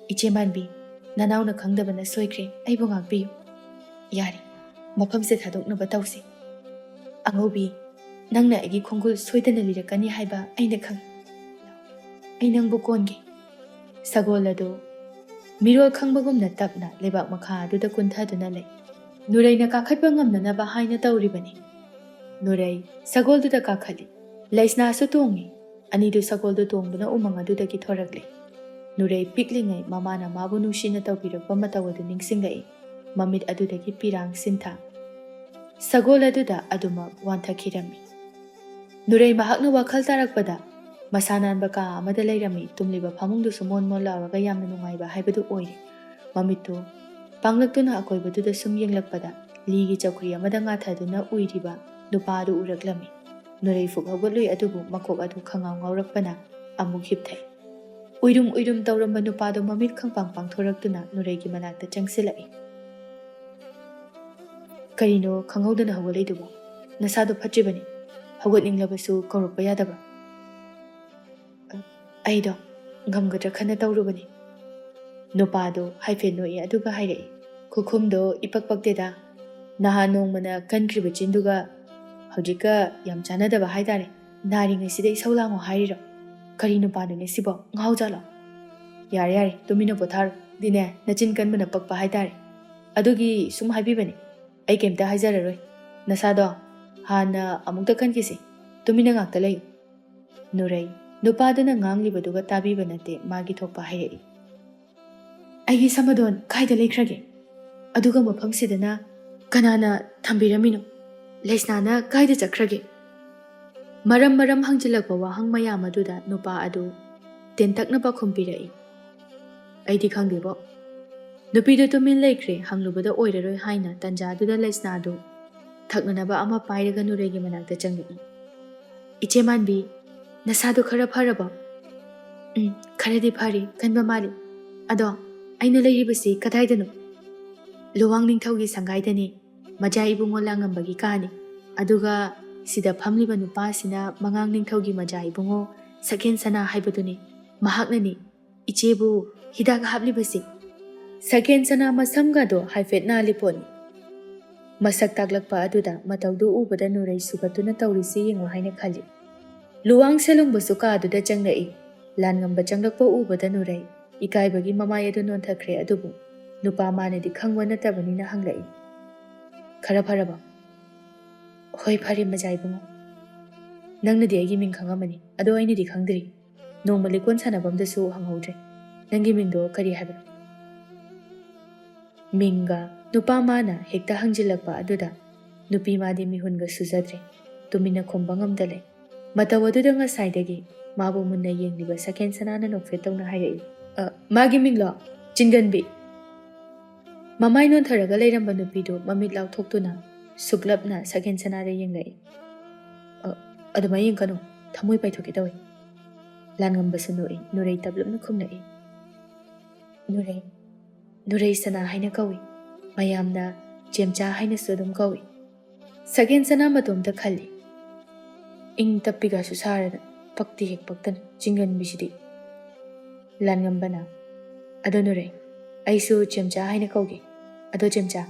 ꯏꯆꯦ ꯃꯥꯟꯕꯤ, ꯅꯅꯥꯎꯅ ꯈꯪꯗꯕꯅ ꯁꯣꯏꯈ꯭ꯔꯦ, ꯑꯩꯕꯨ ꯉꯥꯛꯄꯤꯌꯨ꯫ ꯌꯥꯔꯦ, ꯃꯐꯝꯁꯦ ꯊꯥꯗꯣꯛꯅꯕ ꯇꯧꯁꯤ꯫ ꯑꯉꯧꯕꯤ, ꯅꯪꯅ ꯑꯩꯒꯤ ꯈꯣꯡꯒꯨꯜ ꯁꯣꯏꯗꯅ ꯂꯤꯔꯛꯀꯅꯤ ꯍꯥꯏꯕ ꯑꯩꯅ ꯈꯪꯏ꯫ ꯑꯩ ꯅꯪꯕꯨ ꯀꯣꯟꯒꯦ꯫" ꯁꯒꯣꯜ ꯑꯗꯨ ꯃꯤꯔꯣꯜ ꯈꯪꯕꯒꯨꯝꯅ ꯇꯞꯅ ꯂꯩꯕꯥꯛ ꯃꯈꯥ ꯑꯗꯨꯗ ꯀꯨꯟꯊꯗꯨꯅ ꯂꯩ꯫ ꯅꯨꯔꯩꯅ ꯀꯥꯈꯠꯄ ꯉꯝꯅꯅꯕ ꯍꯥꯏꯅ ꯇꯧꯔꯤꯕꯅꯤ꯫ ꯅꯨꯔꯩ ꯁꯒꯣꯜꯗꯨꯗ ꯀꯥꯈꯠꯂꯤ꯫ ꯂꯩꯁꯅꯥꯁꯨ ꯇꯣꯡꯉꯤ꯫ ꯑꯅꯤꯗꯨ ꯁꯒꯣꯜꯗꯨ ꯇꯣꯡꯗꯨꯅ ꯎꯃꯪ ꯑꯗꯨꯗꯒꯤ ꯊꯣꯔꯛꯂꯤ꯫ ꯅꯨꯔꯩ ꯄꯤꯛꯂꯤꯉꯩ ꯃꯃꯥꯅ ꯃꯥꯕꯨ ꯅꯨꯡꯁꯤꯅ ꯇꯧꯕꯤꯔꯛꯄ ꯃꯇꯧ ꯑꯗꯨ ꯅꯤꯡꯁꯤꯡꯂꯛꯏ꯫ ꯃꯃꯤꯠ ꯑꯗꯨꯗꯒꯤ ꯄꯤꯔꯥꯡ ꯁꯤꯟꯊꯥ꯫ ꯁꯒꯣꯜ ꯑꯗꯨꯗ ꯑꯗꯨꯃꯛ ꯋꯥꯟꯊꯈꯤꯔꯝꯃꯤ꯫ ꯅꯨꯔꯩ ꯃꯍꯥꯛꯅ ꯋꯥꯈꯜ ꯇꯥꯔꯛꯄꯗ ꯃꯁꯥ ꯅꯥꯟꯕ ꯀꯥ ꯑꯃꯗ ꯂꯩꯔꯝꯃꯤ꯫ ꯇꯨꯝꯂꯤꯕ ꯐꯃꯨꯡꯗꯨꯁꯨ ꯃꯣꯟ ꯃꯣꯟ ꯂꯥꯎꯔꯒ ꯌꯥꯝꯅ ꯅꯨꯡꯉꯥꯏꯕ ꯍꯥꯏꯕꯗꯨ ꯑꯣꯏꯔꯦ꯫ ꯃꯃꯤꯠꯇꯨ ꯄꯥꯡꯂꯛꯇꯨꯅ ꯑꯀꯣꯏꯕꯗꯨꯗ ꯁꯨꯝ ꯌꯦꯡꯂꯛꯄꯗ ꯂꯤꯒꯤ ꯆꯧꯀ꯭ꯔꯤ ꯑꯃꯗ ꯉꯥꯊꯗꯨꯅ ꯎꯏꯔꯤꯕ ꯅꯨꯄꯥ ꯑꯗꯨ ꯎꯔꯛꯂꯝꯃꯤ꯫ ꯅꯨꯔꯩ ꯐꯨꯛ ꯍꯧꯒꯠꯂꯨꯏ, ꯑꯗꯨꯕꯨ ꯃꯀꯣꯛ ꯑꯗꯨ ꯈꯪꯉꯥꯎ ꯉꯥꯎꯔꯛꯄꯅ ꯑꯃꯨꯛ ꯍꯤꯞꯊꯩ꯫ ꯎꯏꯔꯨꯝ ꯎꯏꯔꯨꯝ ꯇꯧꯔꯝꯕ ꯅꯨꯄꯥꯗꯨ ꯃꯃꯤꯠ ꯈꯪꯄꯥꯡ ꯄꯥꯡꯊꯣꯔꯛꯇꯨꯅ ꯅꯨꯔꯩꯒꯤ ꯃꯅꯥꯛꯇ ꯆꯪꯁꯤꯜꯂꯛꯏ꯫ "ꯀꯔꯤꯅꯣ ꯈꯪꯍꯧꯗꯅ ꯍꯧꯒꯠꯂꯛꯏꯗꯨꯕꯣ? ꯅꯁꯥꯗꯣ ꯐꯠꯇ꯭ꯔꯤꯕꯅꯤ꯫ ꯍꯧꯒꯠꯅꯤꯡꯂꯕꯁꯨ ꯀꯧꯔꯛꯄ ꯌꯥꯗꯕ?" "ꯑꯩꯗꯣ ꯉꯝꯒꯗ꯭ꯔꯥ ꯈꯟꯅ ꯇꯧꯔꯨꯕꯅꯤ꯫" ꯅꯨꯄꯥꯗꯣ ꯍꯥꯏꯐꯦꯠ ꯅꯣꯛꯏ, ꯑꯗꯨꯒ ꯍꯥꯏꯔꯛꯏ, ꯈꯨꯈꯨꯝꯗꯣ ꯏꯄꯛ ꯄꯛꯇꯦꯗ꯫ ꯅꯍꯥꯟ ꯅꯣꯡꯃꯅ ꯀꯟꯈ꯭ꯔꯤꯕ ꯆꯤꯟꯗꯨꯒ ꯍꯧꯖꯤꯛꯀ ꯌꯥꯝ ꯆꯥꯟꯅꯗꯕ ꯍꯥꯏꯇꯥꯔꯦ꯫ ꯅꯥꯔꯤꯉꯩꯁꯤꯗ ꯏꯁꯧ ꯂꯥꯡꯉꯣ ꯍꯥꯏꯔꯤꯔꯣ? ꯀꯔꯤ ꯅꯨꯄꯥꯅꯣꯅꯦ ꯁꯤꯕꯣ? ꯉꯥꯎꯖꯥꯠꯂꯣ? ꯌꯥꯔꯦ, ꯌꯥꯔꯦ, ꯇꯨꯃꯤꯟꯅ ꯄꯣꯊꯥꯔꯣ꯫ ꯗꯤꯅꯦ, ꯅꯆꯤꯟ ꯀꯟꯕꯅ ꯄꯛꯄ ꯍꯥꯏꯇꯥꯔꯦ꯫ ꯑꯗꯨꯒꯤ ꯁꯨꯝ ꯍꯥꯏꯕꯤꯕꯅꯦ꯫ ꯑꯩ ꯀꯩꯝꯇ ꯍꯥꯏꯖꯔꯔꯣꯏ꯫ ꯅꯁꯥꯗꯣ ꯍꯥꯟꯅ ꯑꯃꯨꯛꯇ ꯈꯟꯈꯤꯁꯤ꯫ ꯇꯨꯃꯤꯟꯅ ꯉꯥꯛꯇ ꯂꯩꯌꯨ꯫ ꯅꯨꯔꯩ, ꯅꯨꯄꯥꯗꯨꯅ ꯉꯥꯡꯂꯤꯕꯗꯨꯒ ꯇꯥꯕꯤꯕ ꯅꯠꯇꯦ, ꯃꯥꯒꯤ ꯊꯣꯛꯄ ꯍꯥꯏꯔꯛꯏ꯫ "ꯑꯩꯒꯤ ꯁꯃꯗꯣꯟ ꯀꯥꯏꯗ ꯂꯩꯈ꯭ꯔꯒꯦ? ꯑꯗꯨꯒ ꯃꯐꯝꯁꯤꯗꯅ ꯀꯅꯥꯅ ꯊꯝꯕꯤꯔꯝꯃꯤꯅꯣ? ꯂꯩꯁꯅꯥꯅ ꯀꯥꯏꯗ ꯆꯠꯈ꯭ꯔꯒꯦ?" ꯃꯔꯝ ꯃꯔꯝ ꯍꯪꯖꯤꯜꯂꯛꯄ ꯋꯥꯍꯪ ꯃꯌꯥꯝ ꯑꯗꯨꯗ ꯅꯨꯄꯥ ꯑꯗꯨ ꯇꯦꯟꯇꯛꯅ ꯄꯥꯎꯈꯨꯝ ꯄꯤꯔꯛꯏ꯫ "ꯑꯩꯗꯤ ꯈꯪꯗꯦꯕꯣ꯫" ꯅꯨꯄꯤꯗꯨ ꯇꯨꯃꯤꯟ ꯂꯩꯈ꯭ꯔꯦ꯫ ꯍꯪꯂꯨꯕꯗ ꯑꯣꯏꯔꯔꯣꯏ ꯍꯥꯏꯅ ꯇꯟꯖꯥꯗꯨꯗ ꯂꯩꯁꯅꯥꯗꯨ ꯊꯛꯅꯅꯕ ꯑꯃ ꯄꯥꯏꯔꯒ ꯅꯨꯔꯩꯒꯤ ꯃꯅꯥꯛꯇ ꯆꯪꯂꯛꯏ꯫ "ꯏꯆꯦ ꯃꯥꯟꯕꯤ, ꯅꯁꯥꯗꯣ ꯈꯔ ꯐꯔꯕꯣ?" "ꯎꯝ, ꯈꯔꯗꯤ ꯐꯔꯤ, ꯀꯟꯕ ꯃꯥꯜꯂꯤ꯫ ꯑꯗꯣ ꯑꯩꯅ ꯂꯩꯔꯤꯕꯁꯤ ꯀꯗꯥꯏꯗꯅꯣ?" "ꯂꯨꯋꯥꯡ ꯅꯤꯡꯊꯧꯒꯤ ꯁꯪꯒꯥꯏꯗꯅꯤ꯫ ꯃꯖꯥ ꯏꯕꯨꯡꯉꯣ ꯂꯥꯡꯉꯝꯕꯒꯤ ꯀꯥꯅꯤ꯫ ꯑꯗꯨꯒ ꯁꯤꯗ ꯐꯝꯂꯤꯕ ꯅꯨꯄꯥꯁꯤꯅ ꯃꯉꯥꯡ ꯅꯤꯡꯊꯧꯒꯤ ꯃꯖꯥ ꯏꯕꯨꯡꯉꯣ ꯁꯛꯍꯦꯟ ꯁꯅꯥ ꯍꯥꯏꯕꯗꯨꯅꯤ꯫ ꯃꯍꯥꯛꯅꯅꯤ ꯏꯆꯦꯕꯨ ꯍꯤꯗꯥꯛ ꯍꯥꯞꯂꯤꯕꯁꯤ꯫" ꯁꯛꯍꯦꯟ ꯁꯅꯥ ꯃꯁꯝꯒꯗꯣ ꯍꯥꯏꯐꯦꯠ ꯅꯥꯜꯂꯤ ꯄꯣꯠꯅꯤ꯫ ꯃꯁꯛ ꯇꯥꯛꯂꯛꯄ ꯑꯗꯨꯗ ꯃꯇꯧꯗꯨ ꯎꯕꯗ ꯅꯨꯔꯩ ꯁꯨꯒꯠꯇꯨꯅ ꯇꯧꯔꯤꯁꯤ ꯌꯦꯡꯉꯨ ꯍꯥꯏꯅ ꯈꯜꯂꯤ꯫ ꯂꯨꯋꯥꯡ ꯁꯦꯂꯨꯡꯕꯁꯨ ꯀꯥꯗꯨꯗ ꯆꯪꯂꯛꯏ꯫ ꯂꯥꯟꯉꯝꯕ ꯆꯪꯂꯛꯄ ꯎꯕꯗ ꯅꯨꯔꯩ ꯏꯀꯥꯏꯕꯒꯤ ꯃꯃꯥꯏ ꯑꯗꯨ ꯅꯣꯟꯊꯈ꯭ꯔꯦ, ꯑꯗꯨꯕꯨ ꯅꯨꯄꯥ ꯃꯥꯅꯗꯤ ꯈꯪꯕ ꯅꯠꯇꯕꯅꯤꯅ ꯍꯪꯂꯛꯏ, "ꯈꯔ ꯐꯔꯕꯣ?" "ꯍꯣꯏ, ꯐꯔꯦ, ꯃꯖꯥ ꯏꯕꯨꯡꯉꯣ꯫ ꯅꯪꯅꯗꯤ ꯑꯩꯒꯤ ꯃꯤꯡ ꯈꯪꯉꯝꯃꯅꯤ, ꯑꯗꯣ ꯑꯩꯅꯗꯤ ꯈꯪꯗ꯭ꯔꯤ꯫ ꯅꯣꯡꯃ ꯂꯤꯀꯣꯟ ꯁꯥꯟꯅꯐꯝꯗꯁꯨ ꯍꯪꯍꯧꯗ꯭ꯔꯦ꯫ "ꯅꯪꯒꯤ ꯃꯤꯡꯗꯣ ꯀꯔꯤ ꯍꯥꯏꯕꯅꯣ?" ꯃꯤꯡꯒ ꯅꯨꯄꯥ ꯃꯥꯅ ꯍꯦꯛꯇ ꯍꯪꯖꯤꯜꯂꯛꯄ ꯑꯗꯨꯗ ꯅꯨꯄꯤ ꯃꯥꯗꯤ ꯃꯤꯍꯨꯟꯒ ꯁꯨꯖꯗ꯭ꯔꯦ, ꯇꯨꯃꯤꯟꯅ ꯈꯨꯝꯕ ꯉꯝꯗ ꯂꯩ꯫ ꯃꯇꯧ ꯑꯗꯨꯗ ꯉꯁꯥꯏꯗꯒꯤ ꯃꯥꯕꯨ ꯃꯨꯟꯅ ꯌꯦꯡꯂꯤꯕ ꯁꯀꯦꯟ ꯁꯅꯥꯅ ꯅꯣꯛꯐꯦꯠ ꯇꯧꯅ ꯍꯥꯏꯔꯛꯏ, "ꯑ, ꯃꯥꯒꯤ ꯃꯤꯡꯂꯣ? ꯆꯤꯡꯒꯟꯕꯤ꯫" ꯃꯃꯥꯏ ꯅꯣꯟꯊꯔꯒ ꯂꯩꯔꯝꯕ ꯅꯨꯄꯤꯗꯨ ꯃꯃꯤꯠ ꯂꯥꯎꯊꯣꯛꯇꯨꯅ ꯁꯨꯛꯂꯞꯅ ꯁꯀꯦꯟ ꯁꯅꯥꯗ ꯌꯦꯡꯂꯛꯏ꯫ "ꯑ, ꯑꯗꯨꯃꯥꯏ ꯌꯦꯡꯀꯅꯨ, ꯊꯃꯣꯏ ꯄꯥꯏꯊꯣꯛꯀꯦ ꯇꯧꯏ꯫" ꯂꯥꯟꯉꯝꯕꯁꯨ ꯅꯣꯛꯏ, ꯅꯨꯔꯩ ꯇꯞꯂꯞꯅ ꯈꯨꯝꯂꯛꯏ꯫ "ꯅꯨꯔꯩ, ꯅꯨꯔꯩ ꯁꯅꯥ ꯍꯥꯏꯅ ꯀꯧꯏ꯫ ꯃꯌꯥꯝꯅ ꯆꯦꯝꯆꯥ ꯍꯥꯏꯅꯁꯨ ꯑꯗꯨꯝ ꯀꯧꯏ꯫" ꯁꯒꯦꯟ ꯁꯅꯥ ꯃꯇꯣꯝꯇ ꯈꯜꯂꯤ꯫ ꯏꯪ ꯇꯞꯄꯤꯒꯁꯨ ꯁꯥꯔꯗꯅ ꯄꯛꯇꯤ ꯍꯦꯛ ꯄꯛꯇꯅ ꯆꯤꯡꯒꯟꯕꯤꯁꯤꯗꯤ꯫ ꯂꯥꯟꯉꯝꯕꯅ, "ꯑꯗꯣ ꯅꯨꯔꯩ, ꯑꯩꯁꯨ ꯆꯦꯝꯆꯥ ꯍꯥꯏꯅ ꯀꯧꯒꯦ꯫ ꯑꯗꯣ ꯆꯦꯝꯆꯥ,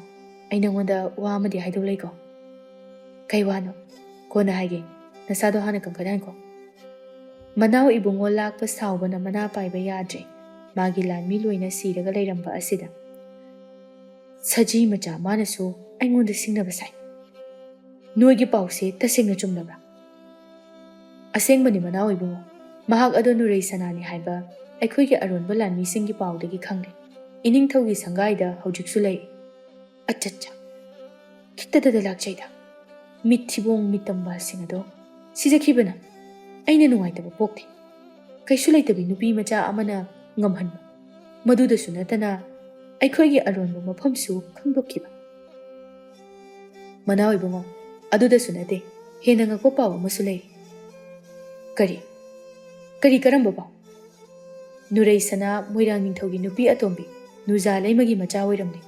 ꯑꯩ ꯅꯉꯣꯟꯗ ꯋꯥ ꯑꯃꯗꯤ ꯍꯥꯏꯗꯧ ꯂꯩꯀꯣ꯫" "ꯀꯩ ꯋꯥꯅꯣ?" "ꯀꯣꯟꯅ ꯍꯥꯏꯒꯦ, ꯅꯁꯥꯗꯣ ꯍꯥꯟꯅ ꯀꯟꯈꯠꯍꯟꯈꯣ꯫" ꯃꯅꯥꯎ ꯏꯕꯨꯡꯉꯣ ꯂꯥꯛꯄ ꯁꯥꯎꯕꯅ ꯃꯅꯥ ꯄꯥꯏꯕ ꯌꯥꯗ꯭ꯔꯦ꯫ ꯃꯥꯒꯤ ꯂꯥꯟꯃꯤ ꯂꯣꯏꯅ ꯁꯤꯔꯒ ꯂꯩꯔꯝꯕ ꯑꯁꯤꯗ ꯁꯖꯤ ꯃꯆꯥ ꯃꯥꯅꯁꯨ ꯑꯩꯉꯣꯟꯗ ꯁꯤꯡꯅꯕ ꯁꯥꯏ꯫ "ꯅꯣꯏꯒꯤ ꯄꯥꯎꯁꯦ ꯇꯁꯦꯡꯅ ꯆꯨꯝꯂꯕ꯭ꯔꯥ?" "ꯑꯁꯦꯡꯕꯅꯤ ꯃꯅꯥꯎ ꯏꯕꯨꯡꯉꯣ꯫ ꯃꯍꯥꯛ ꯑꯗꯣ ꯅꯨꯔꯩ ꯁꯅꯥꯅꯤ ꯍꯥꯏꯕ ꯑꯩꯈꯣꯏꯒꯤ ꯑꯔꯣꯟꯕ ꯂꯥꯟꯃꯤꯁꯤꯡꯒꯤ ꯄꯥꯎꯗꯒꯤ ꯈꯪꯂꯦ꯫ ꯏꯅꯤꯡꯊꯧꯒꯤ ꯁꯪꯒꯥꯏꯗ ꯍꯧꯖꯤꯛꯁꯨ ꯂꯩ꯫" "ꯑꯠꯆꯥ ꯑꯠꯆꯥ, ꯈꯤꯛꯇꯗꯗ ꯂꯥꯛꯆꯩꯗ꯫ ꯃꯤꯠ ꯊꯤꯕꯣꯡ ꯃꯤꯠ ꯇꯝꯕꯁꯤꯡ ꯑꯗꯣ ꯁꯤꯖꯈꯤꯕꯅ ꯑꯩꯅ ꯅꯨꯡꯉꯥꯏꯇꯕ ꯄꯣꯛꯇꯦ꯫ ꯀꯩꯁꯨ ꯂꯩꯇꯕꯤ ꯅꯨꯄꯤ ꯃꯆꯥ ꯑꯃꯅ ꯉꯝꯍꯟꯕ, ꯃꯗꯨꯗꯁꯨ ꯅꯠꯇꯅ ꯑꯩꯈꯣꯏꯒꯤ ꯑꯔꯣꯟꯕ ꯃꯐꯝꯁꯨ ꯈꯪꯗꯣꯛꯈꯤꯕ꯫" "ꯃꯅꯥꯎ ꯏꯕꯨꯡꯉꯣ, ꯑꯗꯨꯗꯁꯨ ꯅꯠꯇꯦ, ꯍꯦꯟꯅ ꯉꯛꯄ ꯄꯥꯎ ꯑꯃꯁꯨ ꯂꯩ꯫" "ꯀꯔꯤ? ꯀꯔꯤ, ꯀꯔꯝꯕ ꯄꯥꯎ?" "ꯅꯨꯔꯩ ꯁꯅꯥ ꯃꯣꯏꯔꯥꯡ ꯅꯤꯡꯊꯧꯒꯤ ꯅꯨꯄꯤ ꯑꯇꯣꯝꯕꯤ ꯅꯨꯖꯥ ꯂꯩꯃꯒꯤ ꯃꯆꯥ ꯑꯣꯏꯔꯝꯂꯦ꯫"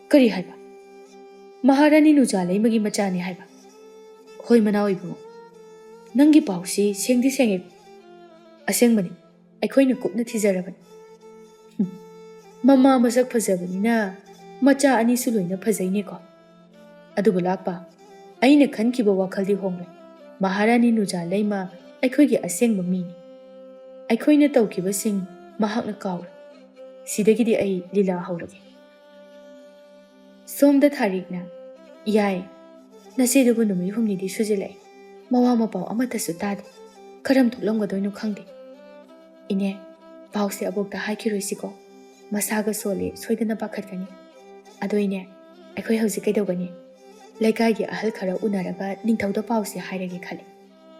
"ꯀꯔꯤ ꯍꯥꯏꯕ? ꯃꯍꯥꯔꯥꯅꯤ ꯅꯨꯖꯥ ꯂꯩꯃꯒꯤ ꯃꯆꯥꯅꯤ ꯍꯥꯏꯕ?" "ꯍꯣꯏ ꯃꯅꯥꯎ ꯏꯕꯨꯡꯉꯣ, ꯅꯪꯒꯤ ꯄꯥꯎꯁꯤ ꯁꯦꯡꯗꯤ ꯁꯦꯡꯉꯦ꯫ ꯑꯁꯦꯡꯕꯅꯤ, ꯑꯩꯈꯣꯏꯅ ꯀꯨꯞꯅ ꯊꯤꯖꯔꯕꯅꯤ꯫" "ꯍꯨꯝ, ꯃꯃꯥ ꯃꯁꯛ ꯐꯖꯕꯅꯤꯅ ꯃꯆꯥ ꯑꯅꯤꯁꯨ ꯂꯣꯏꯅ ꯐꯖꯩꯅꯦꯀꯣ꯫ ꯑꯗꯨꯕꯨ ꯂꯥꯛꯄ, ꯑꯩꯅ ꯈꯟꯈꯤꯕ ꯋꯥꯈꯜꯗꯤ ꯍꯣꯡꯂꯦ꯫ ꯃꯍꯥꯔꯥꯅꯤ ꯅꯨꯖꯥ ꯂꯩꯃ ꯑꯩꯈꯣꯏꯒꯤ ꯑꯁꯦꯡꯕ ꯃꯤꯅꯤ꯫ ꯑꯩꯈꯣꯏꯅ ꯇꯧꯈꯤꯕꯁꯤꯡ ꯃꯍꯥꯛꯅ ꯀꯥꯎꯔꯦ꯫ ꯁꯤꯗꯒꯤꯗꯤ ꯑꯩ ꯂꯤꯂꯥ ꯍꯧꯔꯒꯦ꯫" ꯁꯣꯝꯗ ꯊꯥꯔꯤꯛꯅ, "ꯌꯥꯏ, ꯅꯆꯦꯗꯨꯕꯨ ꯅꯨꯃꯤꯠ ꯍꯨꯝꯅꯤꯗꯤ ꯁꯨꯖꯤꯜꯂꯛꯑꯦ, ꯃꯋꯥ ꯃꯄꯥꯎ ꯑꯃꯠꯇꯁꯨ ꯇꯥꯗꯦ꯫ ꯀꯔꯝ ꯊꯣꯛꯂꯝꯒꯗꯣꯏꯅꯣ ꯈꯪꯗꯦ꯫ ꯏꯅꯦ, ꯄꯥꯎꯁꯦ ꯑꯕꯣꯛꯇ ꯍꯥꯏꯈꯤꯔꯣꯏꯁꯤꯀꯣ꯫ ꯃꯁꯥꯒ ꯁꯣꯜꯂꯤ, ꯁꯣꯏꯗꯅ ꯄꯥꯈꯠꯀꯅꯤ꯫ ꯑꯗꯣ ꯏꯅꯦ, ꯑꯩꯈꯣꯏ ꯍꯧꯖꯤꯛ ꯀꯩꯗꯧꯒꯅꯤ? ꯂꯩꯀꯥꯏꯒꯤ ꯑꯍꯜ ꯈꯔ ꯎꯅꯔꯒ ꯅꯤꯡꯊꯧꯗ ꯄꯥꯎꯁꯦ ꯍꯥꯏꯔꯒꯦ ꯈꯜꯂꯤ꯫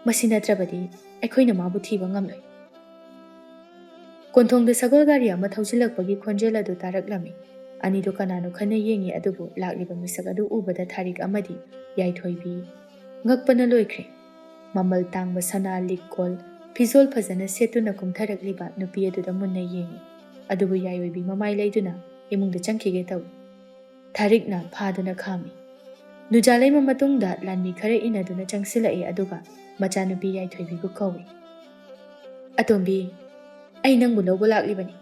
ꯃꯁꯤ ꯅꯠꯇ꯭ꯔꯕꯗꯤ ꯑꯩꯈꯣꯏꯅ ꯃꯥꯕꯨ ꯊꯤꯕ ꯉꯝꯂꯣꯏ꯫ ꯀꯣꯟꯊꯣꯡꯗ ꯁꯒꯣꯜ ꯒꯥꯔꯤ ꯑꯃ ꯊꯧꯖꯤꯜꯂꯛꯄꯒꯤ ꯈꯣꯟꯖꯦꯜ ꯑꯗꯨ ꯇꯥꯔꯛꯂꯝꯃꯤ꯫ ꯑꯅꯤꯗꯨ ꯀꯅꯥꯅꯣ ꯈꯟꯅ ꯌꯦꯡꯉꯤ, ꯑꯗꯨꯕꯨ ꯂꯥꯛꯂꯤꯕ ꯃꯤꯁꯛ ꯑꯗꯨ ꯎꯕꯗ ꯊꯥꯔꯤꯛ ꯑꯃꯗꯤ ꯌꯥꯏꯊꯣꯏꯕꯤ ꯉꯛꯄꯅ ꯂꯣꯏꯈ꯭ꯔꯦ꯫ ꯃꯃꯜ ꯇꯥꯡꯕ ꯁꯅꯥ, ꯂꯤꯛ ꯀꯣꯜ, ꯐꯤꯖꯣꯜ ꯐꯖꯅ ꯁꯦꯠꯇꯨꯅ ꯀꯨꯝꯊꯔꯛꯂꯤꯕ ꯅꯨꯄꯤ ꯑꯗꯨꯗ ꯃꯨꯟꯅ ꯌꯦꯡꯉꯤ꯫ ꯑꯗꯨꯕꯨ ꯌꯥꯏꯑꯣꯏꯕꯤ ꯃꯃꯥꯏ ꯂꯩꯗꯨꯅ ꯏꯃꯨꯡꯗ ꯆꯪꯈꯤꯒꯦ ꯇꯧꯏ꯫ ꯊꯥꯔꯤꯛꯅ ꯐꯥꯗꯨꯅ ꯈꯥꯝꯃꯤ꯫ ꯅꯨꯖꯥꯂꯩꯃ ꯃꯇꯨꯡꯗ ꯂꯥꯟꯃꯤ ꯈꯔ ꯏꯟꯅꯗꯨꯅ ꯆꯪꯁꯤꯜꯂꯛꯏ, ꯑꯗꯨꯒ ꯃꯆꯥꯅꯨꯄꯤ ꯌꯥꯏꯊꯣꯏꯕꯤꯕꯨ ꯀꯧꯏ꯫ "ꯑꯇꯣꯝꯕꯤ, ꯑꯩ ꯅꯪꯕꯨ ꯂꯧꯕ ꯂꯥꯛꯂꯤꯕꯅꯤ꯫"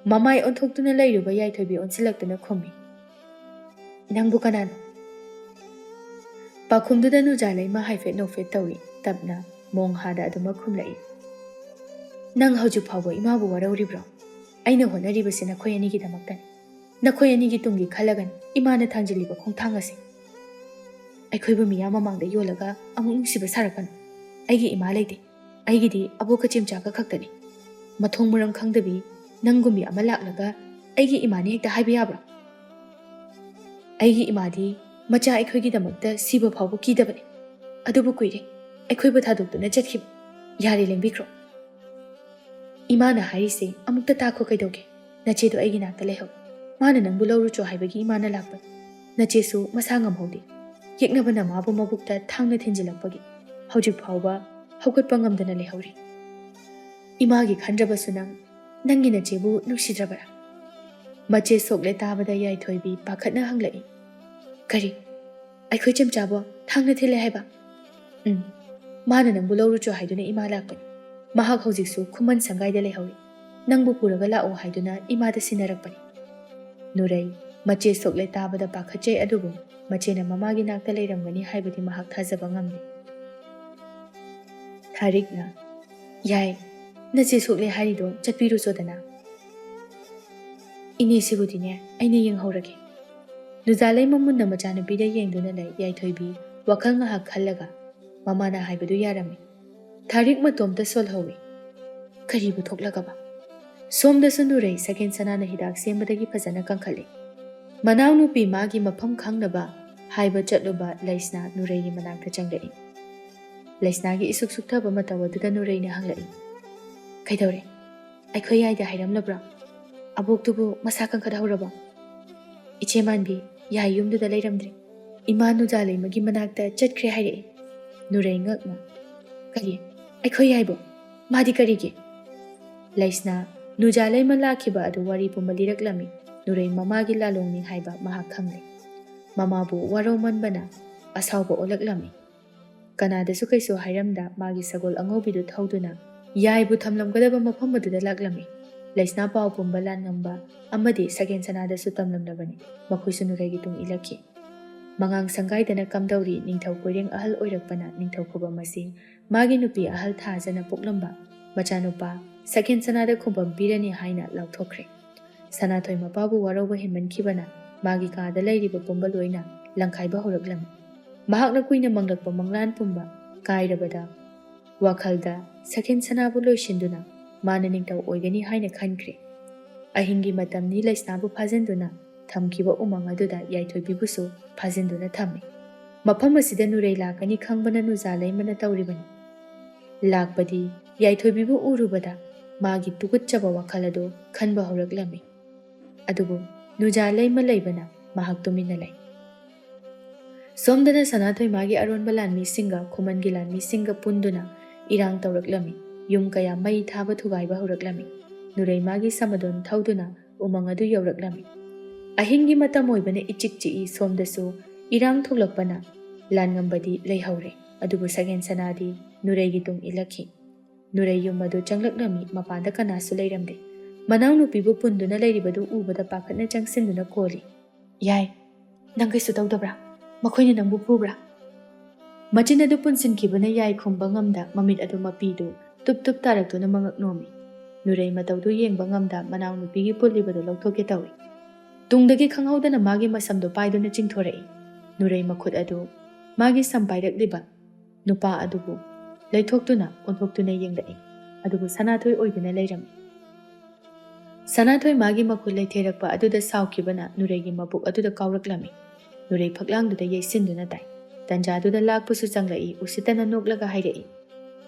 ꯃꯃꯥꯏ ꯑꯣꯟꯊꯣꯛꯇꯨꯅ ꯂꯩꯔꯨꯕ ꯌꯥꯏꯊꯣꯏꯕꯤ ꯑꯣꯟꯁꯤꯜꯂꯛꯇꯨꯅ ꯈꯨꯝꯃꯤ꯫ "ꯅꯪꯕꯨ ꯀꯅꯥꯅꯣ?" ꯄꯥꯎꯈꯨꯝꯗꯨꯗ ꯅꯨꯖꯥꯂꯩꯃ ꯍꯥꯏꯐꯦꯠ ꯅꯣꯛꯐꯦꯠ ꯇꯧꯏ꯫ ꯇꯞꯅ, ꯃꯣꯡꯍꯥꯗ ꯑꯗꯨꯃꯛ ꯈꯨꯝꯂꯛꯏ꯫ "ꯅꯪ ꯍꯧꯖꯤꯛ ꯐꯥꯎꯕ ꯏꯃꯥꯕꯨ ꯋꯥꯔꯧꯔꯤꯕ꯭ꯔꯣ? ꯑꯩꯅ ꯍꯣꯠꯅꯔꯤꯕꯁꯤ ꯅꯈꯣꯏ ꯑꯅꯤꯒꯤꯗꯃꯛꯇꯅꯤ꯫ ꯅꯈꯣꯏ ꯑꯅꯤꯒꯤ ꯇꯨꯡꯒꯤ ꯈꯜꯂꯒꯅꯤ ꯏꯃꯥꯅ ꯊꯥꯡꯖꯤꯜꯂꯤꯕ ꯈꯣꯡꯊꯥꯡ ꯑꯁꯤ꯫ ꯑꯩꯈꯣꯏꯕꯨ ꯃꯤꯌꯥꯝ ꯃꯃꯥꯡꯗ ꯌꯣꯜꯂꯒ ꯑꯃꯨꯛ ꯅꯨꯡꯁꯤꯕ ꯁꯥꯔꯛꯀꯅꯨ꯫ ꯑꯩꯒꯤ ꯏꯃꯥ ꯂꯩꯇꯦ꯫ ꯑꯩꯒꯤꯗꯤ ꯑꯕꯣꯛꯀ ꯆꯦꯝꯆꯥꯛꯀ ꯈꯛꯇꯅꯤ꯫ ꯃꯊꯣꯡ ꯃꯔꯝ ꯈꯪꯗꯕꯤ ꯅꯪꯒꯨꯝꯕꯤ ꯑꯃ ꯂꯥꯛꯂꯒ ꯑꯩꯒꯤ ꯏꯃꯥꯅꯤ ꯍꯦꯛꯇ ꯍꯥꯏꯕ ꯌꯥꯕ꯭ꯔꯣ? ꯑꯩꯒꯤ ꯏꯃꯥꯗꯤ ꯃꯆꯥ ꯑꯩꯈꯣꯏꯒꯤꯗꯃꯛꯇ ꯁꯤꯕ ꯐꯥꯎꯕ ꯀꯤꯗꯕꯅꯤ꯫ ꯑꯗꯨꯕꯨ ꯀꯨꯏꯔꯦ ꯑꯩꯈꯣꯏꯕꯨ ꯊꯥꯗꯣꯛꯇꯨꯅ ꯆꯠꯈꯤꯕ꯫ ꯌꯥꯔꯦ, ꯂꯦꯡꯕꯤꯈ꯭ꯔꯣ꯫ ꯏꯃꯥꯅ ꯍꯥꯏꯔꯤꯁꯦ ꯑꯃꯨꯛꯇ ꯇꯥꯈꯣ ꯀꯩꯗꯧꯒꯦ? ꯅꯆꯦꯗꯣ ꯑꯩꯒꯤ ꯅꯥꯛꯇ ꯂꯩꯍꯧ꯫ ꯃꯥꯅ ꯅꯪꯕꯨ ꯂꯧꯔꯨꯆꯣ ꯍꯥꯏꯕꯒꯤ ꯏꯃꯥꯅ ꯂꯥꯛꯄꯅꯤ꯫ ꯅꯆꯦꯁꯨ ꯃꯁꯥ ꯉꯝꯍꯧꯗꯦ꯫ ꯌꯦꯛꯅꯕꯅ ꯃꯥꯕꯨ ꯃꯕꯨꯛꯇ ꯊꯥꯡꯅ ꯊꯤꯟꯖꯤꯜꯂꯛꯄꯒꯤ ꯍꯧꯖꯤꯛ ꯐꯥꯎꯕ ꯍꯧꯒꯠꯄ ꯉꯝꯗꯅ ꯂꯩꯍꯧꯔꯤ꯫ ꯏꯃꯥꯒꯤ ꯈꯟꯗ꯭ꯔꯕꯁꯨ ꯅꯪ, ꯅꯪꯒꯤ ꯅꯆꯦꯕꯨ ꯅꯨꯡꯁꯤꯗ꯭ꯔꯕꯔꯥ?" ꯃꯆꯦ ꯁꯣꯛꯂꯦ ꯇꯥꯕꯗ ꯌꯥꯏꯊꯣꯏꯕꯤ ꯄꯥꯈꯠꯅ ꯍꯪꯂꯛꯏ꯫ "ꯀꯔꯤ? ꯑꯩꯈꯣꯏ ꯆꯦꯝꯆꯥꯕꯨ ꯊꯥꯡꯅ ꯊꯤꯜꯂꯦ ꯍꯥꯏꯕ?" "ꯎꯝ꯫ ꯃꯥꯅ ꯅꯪꯕꯨ ꯂꯧꯔꯨꯆꯣ ꯍꯥꯏꯗꯨꯅ ꯏꯃꯥ ꯂꯥꯛꯄꯅꯤ꯫ ꯃꯍꯥꯛ ꯍꯧꯖꯤꯛꯁꯨ ꯈꯨꯃꯟ ꯁꯪꯒꯥꯏꯗ ꯂꯩꯍꯧꯔꯤ꯫ ꯅꯪꯕꯨ ꯄꯨꯔꯒ ꯂꯥꯛꯑꯣ ꯍꯥꯏꯗꯨꯅ ꯏꯃꯥꯗ ꯁꯤꯟꯅꯔꯛꯄꯅꯤ꯫" ꯅꯨꯔꯩ, ꯃꯆꯦ ꯁꯣꯛꯂꯦ ꯇꯥꯕꯗ ꯄꯥꯈꯠꯆꯩ, ꯑꯗꯨꯕꯨ ꯃꯆꯦꯅ ꯃꯃꯥꯒꯤ ꯅꯥꯛꯇ ꯂꯩꯔꯝꯒꯅꯤ ꯍꯥꯏꯕꯗꯤ ꯃꯍꯥꯛ ꯊꯥꯖꯕ ꯉꯝꯗꯦ꯫ ꯊꯥꯔꯤꯛꯅ, "ꯌꯥꯏ, ꯅꯆꯦ ꯁꯣꯛꯂꯦ ꯍꯥꯏꯔꯤꯗꯣ ꯆꯠꯄꯤꯔꯨꯆꯣꯗꯅ꯫" "ꯏꯅꯦꯁꯤꯕꯨꯗꯤꯅꯦ, ꯑꯩꯅ ꯌꯦꯡꯍꯧꯔꯒꯦ꯫" ꯅꯨꯖꯥꯂꯩꯃ ꯃꯨꯟꯅ ꯃꯆꯥꯅꯨꯄꯤꯗ ꯌꯦꯡꯗꯨꯅ ꯂꯩ꯫ ꯌꯥꯏꯊꯣꯏꯕꯤ ꯋꯥꯈꯜ ꯉꯥꯏꯍꯥꯛ ꯈꯜꯂꯒ ꯃꯃꯥꯅ ꯍꯥꯏꯕꯗꯨ ꯌꯥꯔꯝꯃꯤ꯫ ꯊꯥꯔꯤꯛ ꯃꯇꯣꯝꯇ ꯁꯣꯜꯍꯧꯏ꯫ ꯀꯔꯤꯕꯨ ꯊꯣꯛꯂꯒꯕ? ꯁꯣꯝꯗꯁꯨ ꯅꯨꯔꯩ ꯁꯀꯦꯟ ꯁꯅꯥꯅ ꯍꯤꯗꯥꯛ ꯁꯦꯝꯕꯗꯒꯤ ꯐꯖꯅ ꯀꯟꯈꯠꯂꯤ꯫ ꯃꯅꯥꯎꯅꯨꯄꯤ ꯃꯥꯒꯤ ꯃꯐꯝ ꯈꯪꯅꯕ ꯍꯥꯏꯕ ꯆꯠꯂꯨꯕ ꯂꯩꯁꯅꯥ ꯅꯨꯔꯩꯒꯤ ꯃꯅꯥꯛꯇ ꯆꯪꯂꯛꯏ꯫ ꯂꯩꯁꯅꯥꯒꯤ ꯏꯁꯨꯛ ꯁꯨꯛꯊꯕ ꯃꯇꯧ ꯑꯗꯨꯗ ꯅꯨꯔꯩꯅ ꯍꯪꯂꯛꯏ, "ꯀꯩꯗꯧꯔꯦ? ꯑꯩꯈꯣꯏ ꯌꯥꯏꯗ ꯍꯥꯏꯔꯝꯂꯕ꯭ꯔꯣ? ꯑꯕꯣꯛꯇꯨꯕꯨ ꯃꯁꯥ ꯀꯟꯈꯠꯍꯧꯔꯕꯣ?" "ꯏꯆꯦ ꯃꯥꯟꯕꯤ, ꯌꯥꯏ ꯌꯨꯝꯗꯨꯗ ꯂꯩꯔꯝꯗ꯭ꯔꯦ꯫ ꯏꯃꯥ ꯅꯨꯖꯥ ꯂꯩꯃꯒꯤ ꯃꯅꯥꯛꯇ ꯆꯠꯈ꯭ꯔꯦ ꯍꯥꯏꯔꯛꯏ꯫" ꯅꯨꯔꯩ ꯉꯛꯅ, "ꯀꯔꯤ? ꯑꯩꯈꯣꯏ ꯌꯥꯏꯕꯣ? ꯃꯥꯗꯤ ꯀꯔꯤꯒꯤ?" ꯂꯩꯁꯅꯥ, ꯅꯨꯖꯥ ꯂꯩꯃ ꯂꯥꯛꯈꯤꯕ ꯑꯗꯨ ꯋꯥꯔꯤ ꯄꯨꯝꯕ ꯂꯤꯔꯛꯂꯝꯃꯤ꯫ ꯅꯨꯔꯩ ꯃꯃꯥꯒꯤ ꯂꯥꯂꯣꯡꯅꯤ ꯍꯥꯏꯕ ꯃꯍꯥꯛ ꯈꯪꯂꯦ꯫ ꯃꯃꯥꯕꯨ ꯋꯥꯔꯧꯃꯟꯕꯅ ꯑꯁꯥꯎꯕ ꯑꯣꯜꯂꯛꯂꯝꯃꯤ꯫ ꯀꯅꯥꯗꯁꯨ ꯀꯩꯁꯨ ꯍꯥꯏꯔꯝꯗ ꯃꯥꯒꯤ ꯁꯒꯣꯜ ꯑꯉꯧꯕꯤꯗꯨ ꯊꯧꯗꯨꯅ ꯌꯥꯏꯕꯨ ꯊꯝꯂꯝꯒꯗꯕ ꯃꯐꯝ ꯑꯗꯨꯗ ꯂꯥꯛꯂꯝꯃꯤ꯫ ꯂꯩꯁꯅꯥ ꯄꯥꯎ ꯄꯨꯝꯕ ꯂꯥꯟꯉꯝꯕ ꯑꯃꯗꯤ ꯁꯒꯦꯟ ꯁꯅꯥꯗꯁꯨ ꯇꯝꯂꯝꯂꯕꯅꯤ꯫ ꯃꯈꯣꯏꯁꯨ ꯅꯨꯔꯩꯒꯤ ꯇꯨꯡ ꯏꯜꯂꯛꯈꯤ꯫ ꯃꯉꯥꯡ ꯁꯪꯒꯥꯏꯗꯅ ꯀꯝꯗꯧꯔꯤ ꯅꯤꯡꯊꯧ ꯀꯣꯏꯔꯦꯡ ꯑꯍꯜ ꯑꯣꯏꯔꯛꯄꯅ ꯅꯤꯡꯊꯧ ꯈꯨꯕꯝ ꯑꯁꯤ ꯃꯥꯒꯤ ꯅꯨꯄꯤ ꯑꯍꯜ ꯊꯥꯖꯅ ꯄꯣꯛꯂꯝꯕ ꯃꯆꯥꯅꯨꯄꯥ ꯁꯒꯦꯟ ꯁꯅꯥꯗ ꯈꯨꯕꯝ ꯄꯤꯔꯅꯤ ꯍꯥꯏꯅ ꯂꯥꯎꯊꯣꯛꯈ꯭ꯔꯦ꯫ ꯁꯅꯥꯊꯣꯏ ꯃꯄꯥꯕꯨ ꯋꯥꯔꯧꯕ ꯍꯦꯟꯃꯟꯈꯤꯕꯅ ꯃꯥꯒꯤ ꯀꯥꯗ ꯂꯩꯔꯤꯕ ꯄꯨꯝꯕ ꯂꯣꯏꯅ ꯂꯪꯈꯥꯏꯕ ꯍꯧꯔꯛꯂꯝꯃꯤ꯫ ꯃꯍꯥꯛꯅ ꯀꯨꯏꯅ ꯃꯪꯂꯛꯄ ꯃꯪꯂꯥꯟ ꯄꯨꯝꯕ ꯀꯥꯏꯔꯕꯗ ꯋꯥꯈꯜꯗ ꯁꯒꯦꯟ ꯁꯅꯥꯕꯨ ꯂꯣꯏꯁꯤꯟꯗꯨꯅ ꯃꯥꯅ ꯅꯤꯡꯊꯧ ꯑꯣꯏꯒꯅꯤ ꯍꯥꯏꯅ ꯈꯟꯈ꯭ꯔꯦ꯫ ꯑꯍꯤꯡꯒꯤ ꯃꯇꯝꯅꯤ ꯂꯩꯁꯅꯥꯕꯨ ꯐꯥꯖꯤꯟꯗꯨꯅ ꯊꯝꯈꯤꯕ ꯎꯃꯪ ꯑꯗꯨꯗ ꯌꯥꯏꯊꯣꯏꯕꯤꯕꯨꯁꯨ ꯐꯥꯖꯤꯟꯗꯨꯅ ꯊꯝꯃꯤ꯫ ꯃꯐꯝ ꯑꯁꯤꯗ ꯅꯨꯔꯩ ꯂꯥꯛꯀꯅꯤ ꯈꯪꯕꯅ ꯅꯨꯖꯥ ꯂꯩꯃꯅ ꯇꯧꯔꯤꯕꯅꯤ꯫ ꯂꯥꯛꯄꯗꯤ ꯌꯥꯏꯊꯣꯏꯕꯤꯕꯨ ꯎꯔꯨꯕꯗ ꯃꯥꯒꯤ ꯇꯨꯀꯠꯆꯕ ꯋꯥꯈꯜ ꯑꯗꯨ ꯈꯟꯕ ꯍꯧꯔꯛꯂꯝꯃꯤ꯫ ꯑꯗꯨꯕꯨ ꯅꯨꯖꯥ ꯂꯩꯃ ꯂꯩꯕꯅ ꯃꯍꯥꯛ ꯇꯨꯃꯤꯟꯅ ꯂꯩ꯫ ꯁꯣꯝꯗꯅ ꯁꯅꯥꯊꯣꯏ ꯃꯥꯒꯤ ꯑꯔꯣꯟꯕ ꯂꯥꯟꯃꯤꯁꯤꯡꯒ ꯈꯨꯃꯟꯒꯤ ꯂꯥꯟꯃꯤꯁꯤꯡꯒ ꯄꯨꯟꯗꯨꯅ ꯏꯔꯥꯡ ꯇꯧꯔꯛꯂꯝꯃꯤ꯫ ꯌꯨꯝ ꯀꯌꯥ ꯃꯩ ꯊꯥꯕ ꯊꯨꯒꯥꯏꯕ ꯍꯧꯔꯛꯂꯝꯃꯤ꯫ ꯅꯨꯔꯩ ꯃꯥꯒꯤ ꯁꯃꯗꯣꯟ ꯊꯧꯗꯨꯅ ꯎꯃꯪ ꯑꯗꯨ ꯌꯧꯔꯛꯂꯝꯃꯤ꯫ ꯑꯍꯤꯡꯒꯤ ꯃꯇꯝ ꯑꯣꯏꯕꯅ ꯏꯆꯤꯛ ꯆꯤꯛꯏ꯫ ꯁꯣꯝꯗꯁꯨ ꯏꯔꯥꯡ ꯊꯣꯛꯂꯛꯄꯅ ꯂꯥꯟꯉꯝꯕꯗꯤ ꯂꯩꯍꯧꯔꯦ꯫ ꯑꯗꯨꯕꯨ ꯁꯒꯦꯟ ꯁꯅꯥꯗꯤ ꯅꯨꯔꯩꯒꯤ ꯇꯨꯡ ꯏꯜꯂꯛꯈꯤ꯫ ꯅꯨꯔꯩ ꯌꯨꯝ ꯑꯗꯨ ꯆꯪꯂꯛꯂꯝꯃꯤ꯫ ꯃꯄꯥꯟꯗ ꯀꯅꯥꯁꯨ ꯂꯩꯔꯝꯗꯦ꯫ ꯃꯅꯥꯎꯅꯨꯄꯤꯕꯨ ꯄꯨꯟꯗꯨꯅ ꯂꯩꯔꯤꯕꯗꯨ ꯎꯕꯗ ꯄꯥꯈꯠꯅ ꯆꯪꯁꯤꯟꯗꯨꯅ ꯀꯣꯜꯂꯤ꯫ "ꯌꯥꯏ, ꯅꯪ ꯀꯩꯁꯨ ꯇꯧꯗꯕ꯭ꯔꯥ? ꯃꯈꯣꯏꯅ ꯅꯪꯕꯨ ꯐꯨꯕ꯭ꯔꯥ?" ꯃꯆꯤꯟ ꯑꯗꯨ ꯄꯨꯟꯁꯤꯟꯈꯤꯕꯅ ꯌꯥꯏ ꯈꯨꯝꯕ ꯉꯝꯗ ꯃꯃꯤꯠ ꯑꯗꯨ ꯃꯄꯤꯗꯨ ꯇꯨꯞ ꯇꯨꯞ ꯇꯥꯔꯛꯇꯨꯅ ꯃꯉꯛ ꯅꯣꯝꯃꯤ꯫ ꯅꯨꯔꯩ ꯃꯇꯧꯗꯨ ꯌꯦꯡꯕ ꯉꯝꯗ ꯃꯅꯥꯎꯅꯨꯄꯤꯒꯤ ꯄꯨꯜꯂꯤꯕꯗꯨ ꯂꯧꯊꯣꯛꯀꯦ ꯇꯧꯏ꯫ ꯇꯨꯡꯗꯒꯤ ꯈꯪꯍꯧꯗꯅ ꯃꯥꯒꯤ ꯃꯁꯝꯗꯨ ꯄꯥꯏꯗꯨꯅ ꯆꯤꯡꯊꯣꯔꯛꯏ꯫ ꯅꯨꯔꯩ ꯃꯈꯨꯠ ꯑꯗꯨ ꯃꯥꯒꯤ ꯁꯝ ꯄꯥꯏꯔꯛꯂꯤꯕ ꯅꯨꯄꯥ ꯑꯗꯨꯕꯨ ꯂꯩꯊꯣꯛꯇꯨꯅ ꯑꯣꯟꯊꯣꯛꯇꯨꯅ ꯌꯦꯡꯂꯛꯏ꯫ ꯑꯗꯨꯕꯨ ꯁꯅꯥꯊꯣꯏ ꯑꯣꯏꯗꯨꯅ ꯂꯩꯔꯝꯃꯤ꯫ ꯁꯅꯥꯊꯣꯏ ꯃꯥꯒꯤ ꯃꯈꯨꯠ ꯂꯩꯊꯦꯔꯛꯄ ꯑꯗꯨꯗ ꯁꯥꯎꯈꯤꯕꯅ ꯅꯨꯔꯩꯒꯤ ꯃꯕꯨꯛ ꯑꯗꯨꯗ ꯀꯥꯎꯔꯛꯂꯝꯃꯤ꯫ ꯅꯨꯔꯩ ꯐꯛꯂꯥꯡꯗꯨꯗ ꯌꯩꯁꯤꯟꯗꯨꯅ ꯇꯥꯏ꯫ ꯇꯟꯖꯥꯗꯨꯗ ꯂꯥꯛꯄꯁꯨ ꯆꯪꯂꯛꯏ, ꯎꯁꯤꯠꯇꯅ ꯅꯣꯛꯂꯒ ꯍꯥꯏꯔꯛꯏ,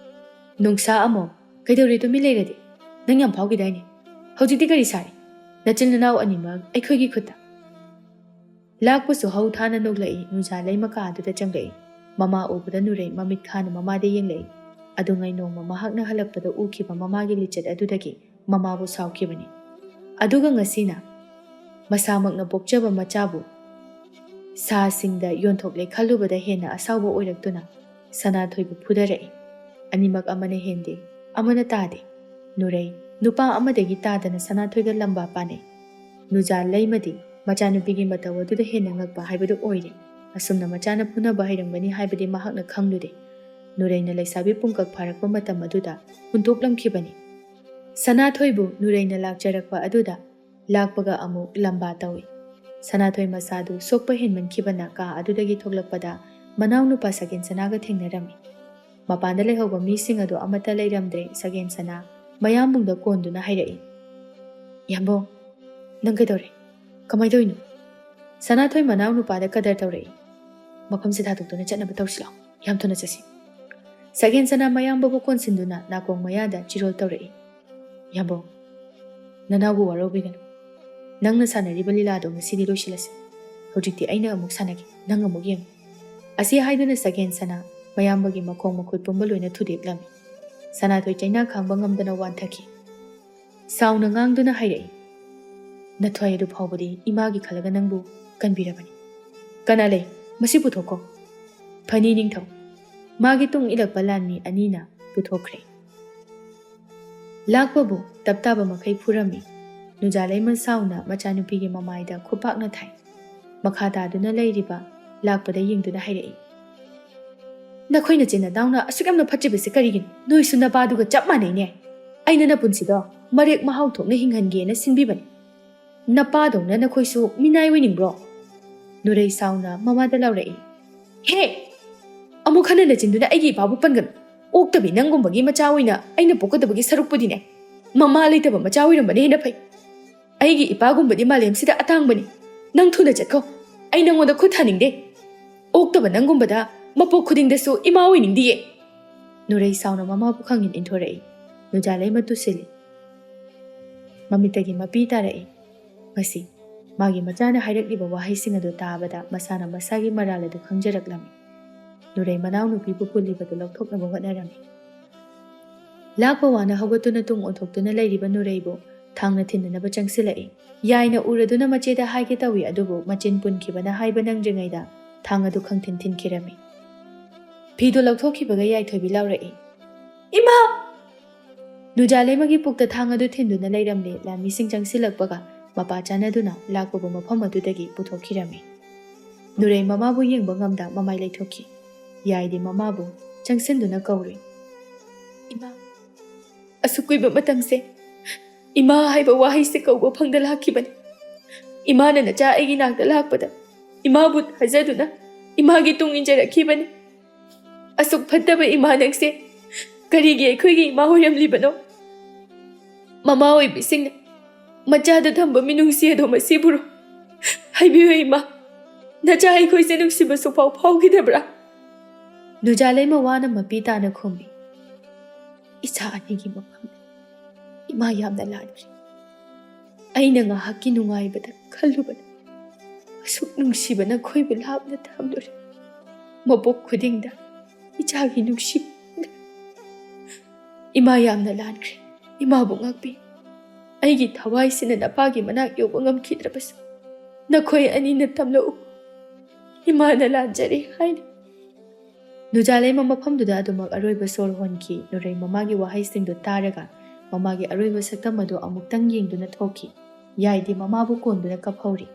"ꯅꯣꯡꯁꯥ ꯑꯃꯣ, ꯀꯩꯗꯧꯔꯦ ꯇꯨꯃꯤꯟ ꯂꯩꯔꯗꯤ? ꯅꯪ ꯌꯥꯝ ꯐꯥꯎꯈꯤꯗꯥꯏꯅꯦ? ꯍꯧꯖꯤꯛꯇꯤ ꯀꯔꯤ ꯁꯥꯔꯤ? ꯅꯆꯤꯟ ꯅꯅꯥꯎ ꯑꯅꯤꯃꯛ ꯑꯩꯈꯣꯏꯒꯤ ꯈꯨꯠꯇ?" ꯂꯥꯛꯄꯁꯨ ꯍꯧ ꯊꯥꯅ ꯅꯣꯛꯂꯛꯏ, ꯅꯨꯡꯖꯥ ꯂꯩꯃ ꯀꯥ ꯑꯗꯨꯗ ꯆꯪꯂꯛꯏ꯫ ꯃꯃꯥ ꯎꯕꯗ ꯅꯨꯔꯩ ꯃꯃꯤꯠ ꯈꯥꯅ ꯃꯃꯥꯗ ꯌꯦꯡꯂꯛꯏ꯫ ꯑꯗꯨꯉꯩ ꯅꯣꯡꯃ ꯃꯍꯥꯛꯅ ꯍꯜꯂꯛꯄꯗ ꯎꯈꯤꯕ ꯃꯃꯥꯒꯤ ꯂꯤꯆꯠ ꯑꯗꯨꯗꯒꯤ ꯃꯃꯥꯕꯨ ꯁꯥꯎꯈꯤꯕꯅꯤ꯫ ꯑꯗꯨꯒ ꯉꯁꯤꯅ ꯃꯁꯥꯃꯛꯅ ꯄꯣꯛꯆꯕ ꯃꯆꯥꯕꯨ ꯁꯥꯁꯤꯡꯗ ꯌꯣꯟꯊꯣꯛꯂꯦ ꯈꯜꯂꯨꯕꯗ ꯍꯦꯟꯅ ꯑꯁꯥꯎꯕ ꯑꯣꯏꯔꯛꯇꯨꯅ ꯁꯅꯥꯊꯣꯏꯕꯨ ꯐꯨꯗꯔꯛꯏ꯫ ꯑꯅꯤꯃꯛ ꯑꯃꯅ ꯍꯦꯟꯗꯦ, ꯑꯃꯅ ꯇꯥꯗꯦ꯫ ꯅꯨꯔꯩ, ꯅꯨꯄꯥ ꯑꯃꯗꯒꯤ ꯇꯥꯗꯅ ꯁꯅꯥꯊꯣꯏꯒ ꯂꯝꯕꯥ ꯄꯥꯅꯩ꯫ ꯅꯨꯖꯥ ꯂꯩꯃꯗꯤ ꯃꯆꯥꯅꯨꯄꯤꯒꯤ ꯃꯇꯧ ꯑꯗꯨꯗ ꯍꯦꯟꯅ ꯉꯛꯄ ꯍꯥꯏꯕꯗꯨ ꯑꯣꯏꯔꯦ꯫ ꯑꯁꯨꯝꯅ ꯃꯆꯥꯅ ꯐꯨꯅꯕ ꯍꯩꯔꯝꯒꯅꯤ ꯍꯥꯏꯕꯗꯤ ꯃꯍꯥꯛꯅ ꯈꯪꯂꯨꯗꯦ꯫ ꯅꯨꯔꯩꯅ ꯂꯩꯁꯥꯕꯤ ꯄꯨꯡꯀꯛ ꯐꯥꯔꯛꯄ ꯃꯇꯝ ꯑꯗꯨꯗ ꯍꯨꯟꯗꯣꯛꯂꯝꯈꯤꯕꯅꯤ꯫ ꯁꯅꯥꯊꯣꯏꯕꯨ ꯅꯨꯔꯩꯅ ꯂꯥꯛꯆꯔꯛꯄ ꯑꯗꯨꯗ ꯂꯥꯛꯄꯒ ꯑꯃꯨꯛ ꯂꯝꯕꯥ ꯇꯧꯏ꯫ ꯁꯅꯥꯊꯣꯏ ꯃꯁꯥꯗꯨ ꯁꯣꯛꯄ ꯍꯦꯟꯃꯟꯈꯤꯕꯅ ꯀꯥ ꯑꯗꯨꯗꯒꯤ ꯊꯣꯛꯂꯛꯄꯗ ꯃꯅꯥꯎꯅꯨꯄꯥ ꯁꯒꯦꯟ ꯁꯅꯥꯒ ꯊꯦꯡꯅꯔꯝꯃꯤ꯫ ꯃꯄꯥꯟꯗ ꯂꯩꯍꯧꯕ ꯃꯤꯁꯤꯡ ꯑꯗꯨ ꯑꯃꯠꯇ ꯂꯩꯔꯝꯗ꯭ꯔꯦ꯫ ꯁꯒꯦꯟ ꯁꯅꯥ ꯃꯌꯥꯝꯕꯨꯡꯗ ꯀꯣꯟꯗꯨꯅ ꯍꯥꯏꯔꯛꯏ, "ꯌꯥꯝꯕꯨꯡ, ꯅꯪ ꯀꯩꯗꯧꯔꯦ? ꯀꯃꯥꯏ ꯇꯧꯔꯤꯅꯣ?" ꯁꯅꯥꯊꯣꯏ ꯃꯅꯥꯎꯅꯨꯄꯥꯗ ꯀꯗꯔ ꯇꯧꯔꯛꯏ꯫ "ꯃꯐꯝꯁꯦ ꯊꯥꯗꯣꯛꯇꯨꯅ ꯆꯠꯅꯕ ꯇꯧꯁꯤ ꯂꯥꯎ꯫ ꯌꯥꯝ ꯊꯨꯅ ꯆꯠꯁꯤ꯫" ꯁꯒꯦꯟ ꯁꯅꯥ ꯃꯌꯥꯝꯕꯕꯨ ꯀꯣꯟꯁꯤꯟꯗꯨꯅ ꯅꯥꯀꯣꯡ ꯃꯌꯥꯗ ꯆꯤꯔꯣꯜ ꯇꯧꯔꯛꯏ꯫ "ꯌꯥꯝꯕꯨꯡ, ꯅꯅꯥꯎꯕꯨ ꯋꯥꯔꯧꯕꯤꯒꯅꯨ꯫ ꯅꯪꯅ ꯁꯥꯟꯅꯔꯤꯕ ꯂꯤꯂꯥꯗꯣ ꯉꯁꯤꯗꯤ ꯂꯣꯏꯁꯤꯜꯂꯁꯤ꯫ ꯍꯧꯖꯤꯛꯇꯤ ꯑꯩꯅ ꯑꯃꯨꯛ ꯁꯥꯟꯅꯒꯦ, ꯅꯪ ꯑꯃꯨꯛ ꯌꯦꯡꯉꯨ꯫" ꯑꯁꯤ ꯍꯥꯏꯗꯨꯅ ꯁꯒꯦꯟ ꯁꯅꯥ ꯃꯌꯥꯝꯕꯒꯤ ꯃꯈꯣꯡ ꯃꯈꯨꯠ ꯄꯨꯝꯕ ꯂꯣꯏꯅ ꯊꯨꯗꯦꯛꯂꯝꯃꯤ꯫ ꯁꯅꯥꯊꯣꯏ ꯆꯩꯅꯥ ꯈꯥꯡꯕ ꯉꯝꯗꯅ ꯋꯥꯟꯊꯈꯤ꯫ ꯁꯥꯎꯅ ꯉꯥꯡꯗꯨꯅ ꯍꯥꯏꯔꯛꯏ, "ꯅꯊ꯭ꯋꯥꯏ ꯑꯗꯨ ꯐꯥꯎꯕꯗꯤ ꯏꯃꯥꯒꯤ ꯈꯜꯂꯒ ꯅꯪꯕꯨ ꯀꯟꯕꯤꯔꯕꯅꯤ꯫ ꯀꯅꯥ ꯂꯩ? ꯃꯁꯤ ꯄꯨꯊꯣꯛꯈꯣ꯫" ꯐꯅꯤ ꯅꯤꯡꯊꯧ꯫ ꯃꯥꯒꯤ ꯇꯨꯡ ꯏꯜꯂꯛꯄ ꯂꯥꯟꯃꯤ ꯑꯅꯤꯅ ꯄꯨꯊꯣꯛꯈ꯭ꯔꯦ꯫ ꯂꯥꯛꯄꯕꯨ ꯇꯞ ꯇꯥꯕ ꯃꯈꯩ ꯐꯨꯔꯝꯃꯤ꯫ ꯅꯨꯖꯥ ꯂꯩꯃ ꯁꯥꯎꯅ ꯃꯆꯥꯅꯨꯄꯤꯒꯤ ꯃꯃꯥꯏꯗ ꯈꯨꯄꯥꯛꯅ ꯊꯥꯏ꯫ ꯃꯈꯥ ꯇꯥꯗꯨꯅ ꯂꯩꯔꯤꯕ ꯂꯥꯛꯄꯗ ꯌꯦꯡꯗꯨꯅ ꯍꯥꯏꯔꯛꯏ, "ꯅꯈꯣꯏ ꯅꯆꯤꯟ ꯅꯅꯥꯎꯅ ꯑꯁꯨꯛ ꯌꯥꯝꯅ ꯐꯠꯆꯕꯁꯦ ꯀꯔꯤꯒꯤꯅꯣ? ꯅꯣꯏꯁꯨ ꯅꯄꯥꯗꯨꯒ ꯆꯞ ꯃꯥꯟꯅꯩꯅꯦ꯫ ꯑꯩꯅ ꯅꯄꯨꯟꯁꯤꯗꯣ ꯃꯔꯦꯛ ꯃꯍꯥꯎ ꯊꯣꯛꯅ ꯍꯤꯡꯍꯟꯒꯦꯅ ꯁꯤꯟꯕꯤꯕꯅꯤ꯫ ꯅꯄꯥꯗꯧꯅ ꯅꯈꯣꯏꯁꯨ ꯃꯤꯅꯥꯏ ꯑꯣꯏꯅꯤꯡꯕ꯭ꯔꯣ?" ꯅꯨꯔꯩ ꯁꯥꯎꯅ ꯃꯃꯥꯗ ꯂꯥꯎꯔꯛꯏ, "ꯍꯦ! ꯑꯃꯨꯛ ꯍꯟꯅ ꯅꯆꯤꯟꯗꯨꯅ ꯑꯩꯒꯤ ꯏꯄꯥꯕꯨ ꯄꯟꯒꯅꯨ꯫ ꯑꯣꯛꯇꯕꯤ ꯅꯪꯒꯨꯝꯕꯒꯤ ꯃꯆꯥ ꯑꯣꯏꯅ ꯑꯩꯅ ꯄꯣꯛꯀꯗꯕꯒꯤ ꯁꯔꯨꯛꯄꯨꯗꯤꯅꯦ, ꯃꯃꯥ ꯂꯩꯇꯕ ꯃꯆꯥ ꯑꯣꯏꯔꯝꯕꯅ ꯍꯦꯟꯅ ꯐꯩ꯫ ꯑꯩꯒꯤ ꯏꯄꯥꯒꯨꯝꯕꯗꯤ ꯃꯥꯂꯦꯝꯁꯤꯗ ꯑꯇꯥꯡꯕꯅꯤ꯫ ꯅꯪ ꯊꯨꯅ ꯆꯠꯈꯣ꯫ ꯑꯩ ꯅꯪꯉꯣꯟꯗ ꯈꯨꯠ ꯊꯥꯅꯤꯡꯗꯦ꯫ ꯑꯣꯛꯇꯕ ꯅꯪꯒꯨꯝꯕꯗ ꯃꯄꯣꯛ ꯈꯨꯗꯤꯡꯗꯁꯨ ꯏꯃꯥ ꯑꯣꯏꯅꯤꯡꯗꯤꯌꯦ꯫ ꯅꯨꯔꯩ ꯁꯥꯎꯅ ꯃꯃꯥꯕꯨ ꯈꯪꯏꯟ ꯏꯟꯊꯣꯔꯛꯏ꯫ ꯅꯨꯖꯥꯂꯩꯃ ꯇꯨꯁꯤꯜꯂꯤ꯫ ꯃꯃꯤꯠꯇꯒꯤ ꯃꯄꯤ ꯇꯥꯔꯛꯏ꯫ ꯉꯁꯤ ꯃꯥꯒꯤ ꯃꯆꯥꯅ ꯍꯥꯏꯔꯛꯂꯤꯕ ꯋꯥꯍꯩꯁꯤꯡ ꯑꯗꯨ ꯇꯥꯕꯗ ꯃꯁꯥꯅ ꯃꯁꯥꯒꯤ ꯃꯔꯥꯜ ꯑꯗꯨ ꯈꯪꯖꯔꯛꯂꯝꯃꯤ꯫ ꯅꯨꯔꯩ ꯃꯅꯥꯎꯅꯨꯄꯤꯕꯨ ꯄꯨꯜꯂꯤꯕꯗꯨ ꯂꯧꯊꯣꯛꯅꯕ ꯍꯣꯠꯅꯔꯝꯃꯤ꯫ ꯂꯥꯛꯄ ꯋꯥꯅ ꯍꯧꯒꯠꯇꯨꯅ ꯇꯨꯡ ꯑꯣꯟꯊꯣꯛꯇꯨꯅ ꯂꯩꯔꯤꯕ ꯅꯨꯔꯩꯕꯨ ꯊꯥꯡꯅ ꯊꯤꯟꯗꯅꯕ ꯆꯪꯁꯤꯜꯂꯛꯏ꯫ ꯌꯥꯏꯅ ꯎꯔꯗꯨꯅ ꯃꯆꯦꯗ ꯍꯥꯏꯒꯦ ꯇꯧꯏ, ꯑꯗꯨꯕꯨ ꯃꯆꯤꯟ ꯄꯨꯟꯈꯤꯕꯅ ꯍꯥꯏꯕ ꯅꯪꯗ꯭ꯔꯤꯉꯩꯗ ꯊꯥꯡ ꯑꯗꯨ ꯈꯪꯊꯤꯟ ꯊꯤꯟꯈꯤꯔꯝꯃꯤ꯫ ꯐꯤꯗꯨ ꯂꯧꯊꯣꯛꯈꯤꯕꯒ ꯌꯥꯏꯊꯣꯏꯕꯤ ꯂꯥꯎꯔꯛꯏ, "ꯏꯃꯥ!" ꯅꯨꯖꯥꯂꯩꯃꯒꯤ ꯄꯨꯛꯇ ꯊꯥꯡ ꯑꯗꯨ ꯊꯤꯟꯗꯨꯅ ꯂꯩꯔꯝꯂꯦ꯫ ꯂꯥꯟꯃꯤꯁꯤꯡ ꯆꯪꯁꯤꯜꯂꯛꯄꯒ ꯃꯄꯥ ꯆꯥꯟꯅꯗꯨꯅ ꯂꯥꯛꯄꯕꯨ ꯃꯐꯝ ꯑꯗꯨꯗꯒꯤ ꯄꯨꯊꯣꯛꯈꯤꯔꯝꯃꯤ꯫ ꯅꯨꯔꯩ ꯃꯃꯥꯕꯨ ꯌꯦꯡꯕ ꯉꯝꯗ ꯃꯃꯥꯏ ꯂꯩꯊꯣꯛꯈꯤ꯫ ꯌꯥꯏꯗꯤ ꯃꯃꯥꯕꯨ ꯆꯪꯁꯤꯟꯗꯨꯅ ꯀꯧꯔꯨꯏ, "ꯏꯃꯥ, ꯑꯁꯨꯛ ꯀꯨꯏꯕ ꯃꯇꯝꯁꯦ ꯏꯃꯥ ꯍꯥꯏꯕ ꯋꯥꯍꯩꯁꯦ ꯀꯧꯕ ꯐꯪꯗ ꯂꯥꯛꯈꯤꯕꯅꯤ꯫ ꯏꯃꯥꯅ ꯅꯆꯥ ꯑꯩꯒꯤ ꯅꯥꯛꯇ ꯂꯥꯛꯄꯗ ꯏꯃꯥꯕꯨ ꯊꯥꯖꯗꯨꯅ ꯏꯃꯥꯒꯤ ꯇꯨꯡ ꯏꯟꯖꯔꯛꯈꯤꯕꯅꯤ꯫ ꯑꯁꯨꯛ ꯐꯠꯇꯕ ꯏꯃꯥ ꯅꯪꯁꯦ ꯀꯔꯤꯒꯤ ꯑꯩꯈꯣꯏꯒꯤ ꯏꯃꯥ ꯑꯣꯏꯔꯝꯂꯤꯕꯅꯣ? ꯃꯃꯥ ꯑꯣꯏꯕꯤꯁꯤꯡꯅ ꯃꯆꯥꯗ ꯊꯝꯕ ꯃꯤꯅꯨꯡꯁꯤ ꯑꯗꯣ ꯃꯁꯤꯕꯨꯔꯣ? ꯍꯥꯏꯕꯤꯌꯨ ꯏꯃꯥ, ꯅꯆꯥ ꯑꯩꯈꯣꯏꯁꯦ ꯅꯨꯡꯁꯤꯕ ꯁꯨꯐꯥꯎ ꯐꯥꯎꯈꯤꯗꯕ꯭ꯔꯥ?" ꯅꯨꯖꯥꯂꯩꯃ ꯋꯥꯅ ꯃꯄꯤ ꯇꯥꯅ ꯈꯨꯝꯃꯤ, "ꯏꯆꯥ ꯑꯅꯤꯒꯤ ꯃꯐꯝꯗ ꯏꯃꯥ ꯌꯥꯝꯅ ꯂꯥꯟꯈ꯭ꯔꯦ꯫ ꯑꯩꯅ ꯉꯥꯏꯍꯥꯛꯀꯤ ꯅꯨꯡꯉꯥꯏꯕꯗ ꯈꯜꯂꯨꯕꯗ ꯑꯁꯨꯛ ꯅꯨꯡꯁꯤꯕ ꯅꯈꯣꯏꯕꯨ ꯂꯥꯞꯅ ꯊꯝꯂꯨꯔꯦ꯫ ꯃꯄꯣꯛ ꯈꯨꯗꯤꯡꯗ ꯏꯆꯥꯒꯤ ꯅꯨꯡꯁꯤꯕ ꯐꯪꯗ꯭ꯔꯦ꯫ ꯏꯃꯥ ꯌꯥꯝꯅ ꯂꯥꯟꯈ꯭ꯔꯦ꯫ ꯏꯃꯥꯕꯨ ꯉꯥꯛꯄꯤ꯫ ꯑꯩꯒꯤ ꯊꯋꯥꯏꯁꯤꯅ ꯅꯄꯥꯒꯤ ꯃꯅꯥꯛ ꯌꯧꯕ ꯉꯝꯈꯤꯗ꯭ꯔꯕꯁꯨ ꯅꯈꯣꯏ ꯑꯅꯤꯅ ꯇꯝꯂꯛꯎ꯫ ꯏꯃꯥꯅ ꯂꯥꯟꯖꯔꯦ" ꯍꯥꯏꯅ꯫ ꯅꯨꯖꯥꯂꯩꯃ ꯃꯐꯝꯗꯨꯗ ꯑꯗꯨꯃꯛ ꯑꯔꯣꯏꯕ ꯁꯣꯔ ꯍꯣꯟꯈꯤ꯫ ꯅꯨꯔꯩ ꯃꯃꯥꯒꯤ ꯋꯥꯍꯩꯁꯤꯡꯗꯨ ꯇꯥꯔꯒ ꯃꯃꯥꯒꯤ ꯑꯔꯣꯏꯕ ꯁꯛꯇꯝ ꯑꯗꯨ ꯑꯃꯨꯛꯇꯪ ꯌꯦꯡꯗꯨꯅ ꯊꯣꯛꯈꯤ꯫ ꯌꯥꯏꯗꯤ ꯃꯃꯥꯕꯨ ꯀꯣꯟꯗꯨꯅ ꯀꯞꯍꯧꯔꯤ꯫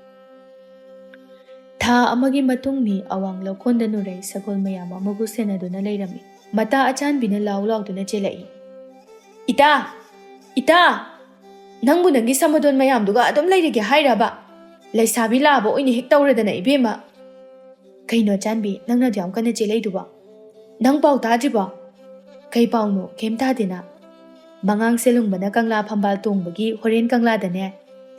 ꯊꯥ ꯑꯃꯒꯤ ꯃꯇꯨꯡꯅꯤ꯫ ꯑꯋꯥꯡ ꯂꯧꯀꯣꯟꯗ ꯅꯨꯔꯩ ꯁꯒꯣꯜ ꯃꯌꯥꯝ ꯑꯃꯕꯨ ꯁꯦꯟꯅꯗꯨꯅ ꯂꯩꯔꯝꯃꯤ꯫ ꯃꯇꯥ ꯑꯆꯥꯟꯕꯤꯅ ꯂꯥꯎ ꯂꯥꯎꯗꯨꯅ ꯆꯦꯜꯂꯛꯏ꯫ "ꯏꯇꯥ! ꯏꯇꯥ! ꯅꯪꯕꯨ ꯅꯪꯒꯤ ꯁꯃꯗꯣꯟ ꯃꯌꯥꯝꯗꯨꯒ ꯑꯗꯨꯝ ꯂꯩꯔꯒꯦ ꯍꯥꯏꯔꯕ? ꯂꯩꯁꯥꯕꯤ ꯂꯥꯕ ꯑꯣꯏꯅ ꯍꯦꯛ ꯇꯧꯔꯗꯅ ꯏꯕꯦꯝꯃ!" "ꯀꯩꯅꯣ ꯆꯥꯟꯕꯤ, ꯅꯪꯅ ꯑꯗꯨ ꯌꯥꯝ ꯀꯟꯅ ꯆꯦꯜꯂꯛꯏꯗꯨꯕꯣ? ꯅꯪ ꯄꯥꯎ ꯇꯥꯗ꯭ꯔꯤꯕꯣ?" "ꯀꯩ ꯄꯥꯎꯅꯣ? ꯀꯩꯝ ꯇꯥꯗꯦꯅ꯫ ꯃꯉꯥꯡ ꯁꯦꯂꯨꯡꯕꯅ ꯀꯪꯂꯥ ꯐꯝꯕꯥꯜ ꯇꯣꯡꯕꯒꯤ ꯍꯣꯔꯦꯟ ꯀꯪꯂꯥꯗꯅꯦ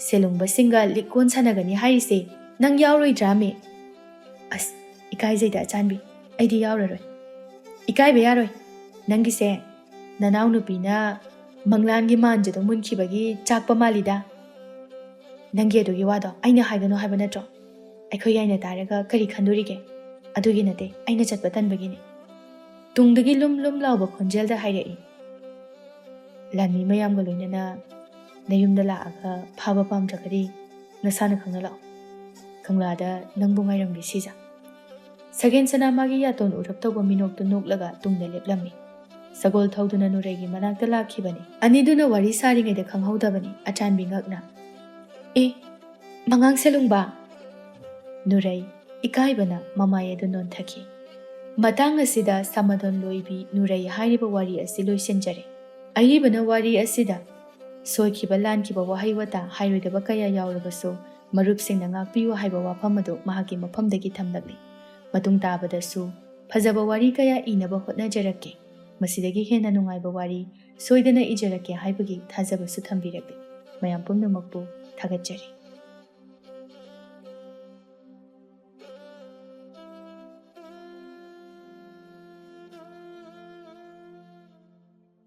ꯁꯦꯂꯨꯡꯕꯁꯤꯡꯒ ꯂꯤꯛꯀꯣꯟ ꯁꯥꯟꯅꯒꯅꯤ ꯍꯥꯏꯔꯤꯁꯦ ꯅꯪ ꯌꯥꯎꯔꯣꯏꯗ꯭ꯔꯥꯃꯤ? ꯑꯁ, ꯏꯀꯥꯏꯖꯩꯗ ꯑꯆꯥꯟꯕꯤ, ꯑꯩꯗꯤ ꯌꯥꯎꯔꯔꯣꯏ꯫ ꯏꯀꯥꯏꯕ ꯌꯥꯔꯣꯏ꯫ ꯅꯪꯒꯤꯁꯦ ꯅꯅꯥꯎꯅꯨꯄꯤꯅ ꯃꯪꯂꯥꯟꯒꯤ ꯃꯥꯟꯖꯗꯣ ꯃꯨꯟꯈꯤꯕꯒꯤ ꯆꯥꯛꯄ ꯃꯥꯜꯂꯤꯗ꯫ ꯅꯪꯒꯤ ꯑꯗꯨꯒꯤ ꯋꯥꯗꯣ ꯑꯩꯅ ꯍꯥꯏꯒꯅꯨ ꯍꯥꯏꯕ ꯅꯠꯇ꯭ꯔꯣ? ꯑꯩꯈꯣꯏ ꯌꯥꯏꯅ ꯇꯥꯔꯒ ꯀꯔꯤ ꯈꯟꯗꯣꯔꯤꯒꯦ? ꯑꯗꯨꯒꯤ ꯅꯠꯇꯦ, ꯑꯩꯅ ꯆꯠꯄ ꯇꯟꯕꯒꯤꯅꯤ꯫ ꯇꯨꯡꯗꯒꯤ ꯂꯨꯝ ꯂꯨꯝ ꯂꯥꯎꯕ ꯈꯣꯟꯖꯦꯜꯗ ꯍꯥꯏꯔꯛꯏ, ꯂꯥꯟꯃꯤ ꯃꯌꯥꯝꯒ ꯂꯣꯏꯅꯅ ꯅꯌꯨꯝꯗ ꯂꯥꯛꯑꯒ ꯐꯥꯕ ꯄꯥꯝꯗ꯭ꯔꯒꯗꯤ ꯅꯁꯥꯅ ꯈꯪꯅ ꯂꯥꯛꯑꯣ꯫ ꯀꯪꯂꯥꯗ ꯅꯪꯕꯨ ꯉꯥꯏꯔꯝꯒꯦ ꯁꯤꯖ꯫ ꯁꯒꯦꯟ ꯁꯅꯥ ꯃꯥꯒꯤ ꯌꯥꯇꯣꯟ ꯎꯔꯞ ꯇꯧꯕ ꯃꯤꯅꯣꯛꯇꯨ ꯅꯣꯛꯂꯒ ꯇꯨꯡꯗ ꯂꯦꯞꯂꯝꯃꯤ꯫ ꯁꯒꯣꯜ ꯊꯧꯗꯨꯅ ꯅꯨꯔꯩꯒꯤ ꯃꯅꯥꯛꯇ ꯂꯥꯛꯈꯤꯕꯅꯤ꯫ ꯑꯅꯤꯗꯨꯅ ꯋꯥꯔꯤ ꯁꯥꯔꯤꯉꯩꯗ ꯈꯪꯍꯧꯗꯕꯅꯤ ꯑꯆꯥꯟꯕꯤ ꯉꯛꯅ, "ꯑꯦ, ꯃꯉꯥꯡ ꯁꯦꯂꯨꯡꯕ!" ꯅꯨꯔꯩ ꯏꯀꯥꯏꯕꯅ ꯃꯃꯥꯏ ꯑꯗꯨ ꯅꯣꯟꯊꯈꯤ꯫ ꯃꯇꯥꯡ ꯑꯁꯤꯗ ꯁꯃꯥꯗꯣꯟ ꯂꯣꯏꯕꯤ ꯅꯨꯔꯩ ꯍꯥꯏꯔꯤꯕ ꯋꯥꯔꯤ ꯑꯁꯤ ꯂꯣꯏꯁꯤꯟꯖꯔꯦ꯫ ꯑꯏꯕꯅ ꯋꯥꯔꯤ ꯑꯁꯤꯗ ꯁꯣꯏꯈꯤꯕ ꯂꯥꯟꯈꯤꯕ ꯋꯥꯍꯩ ꯋꯥꯇꯥ, ꯍꯥꯏꯔꯣꯏꯗꯕ ꯀꯌꯥ ꯌꯥꯎꯔꯕꯁꯨ ꯃꯔꯨꯞꯁꯤꯡꯅ ꯉꯥꯛꯄꯤꯌꯨ ꯍꯥꯏꯕ ꯋꯥꯐꯝ ꯑꯗꯨ ꯃꯍꯥꯛꯀꯤ ꯃꯐꯝꯗꯒꯤ ꯊꯝꯂꯛꯂꯤ꯫ ꯃꯇꯨꯡ ꯇꯥꯕꯗꯁꯨ ꯐꯖꯕ ꯋꯥꯔꯤ ꯀꯌꯥ ꯏꯅꯕ ꯍꯣꯠꯅꯖꯔꯛꯀꯦ꯫ ꯃꯁꯤꯗꯒꯤ ꯍꯦꯟꯅ ꯅꯨꯡꯉꯥꯏꯕ ꯋꯥꯔꯤ ꯁꯣꯏꯗꯅ ꯏꯖꯔꯛꯀꯦ ꯍꯥꯏꯕꯒꯤ ꯊꯥꯖꯕꯁꯨ ꯊꯝꯕꯤꯔꯛꯂꯤ꯫ ꯃꯌꯥꯝ ꯄꯨꯝꯅꯃꯛꯄꯨ ꯊꯥꯒꯠꯆꯔꯤ꯫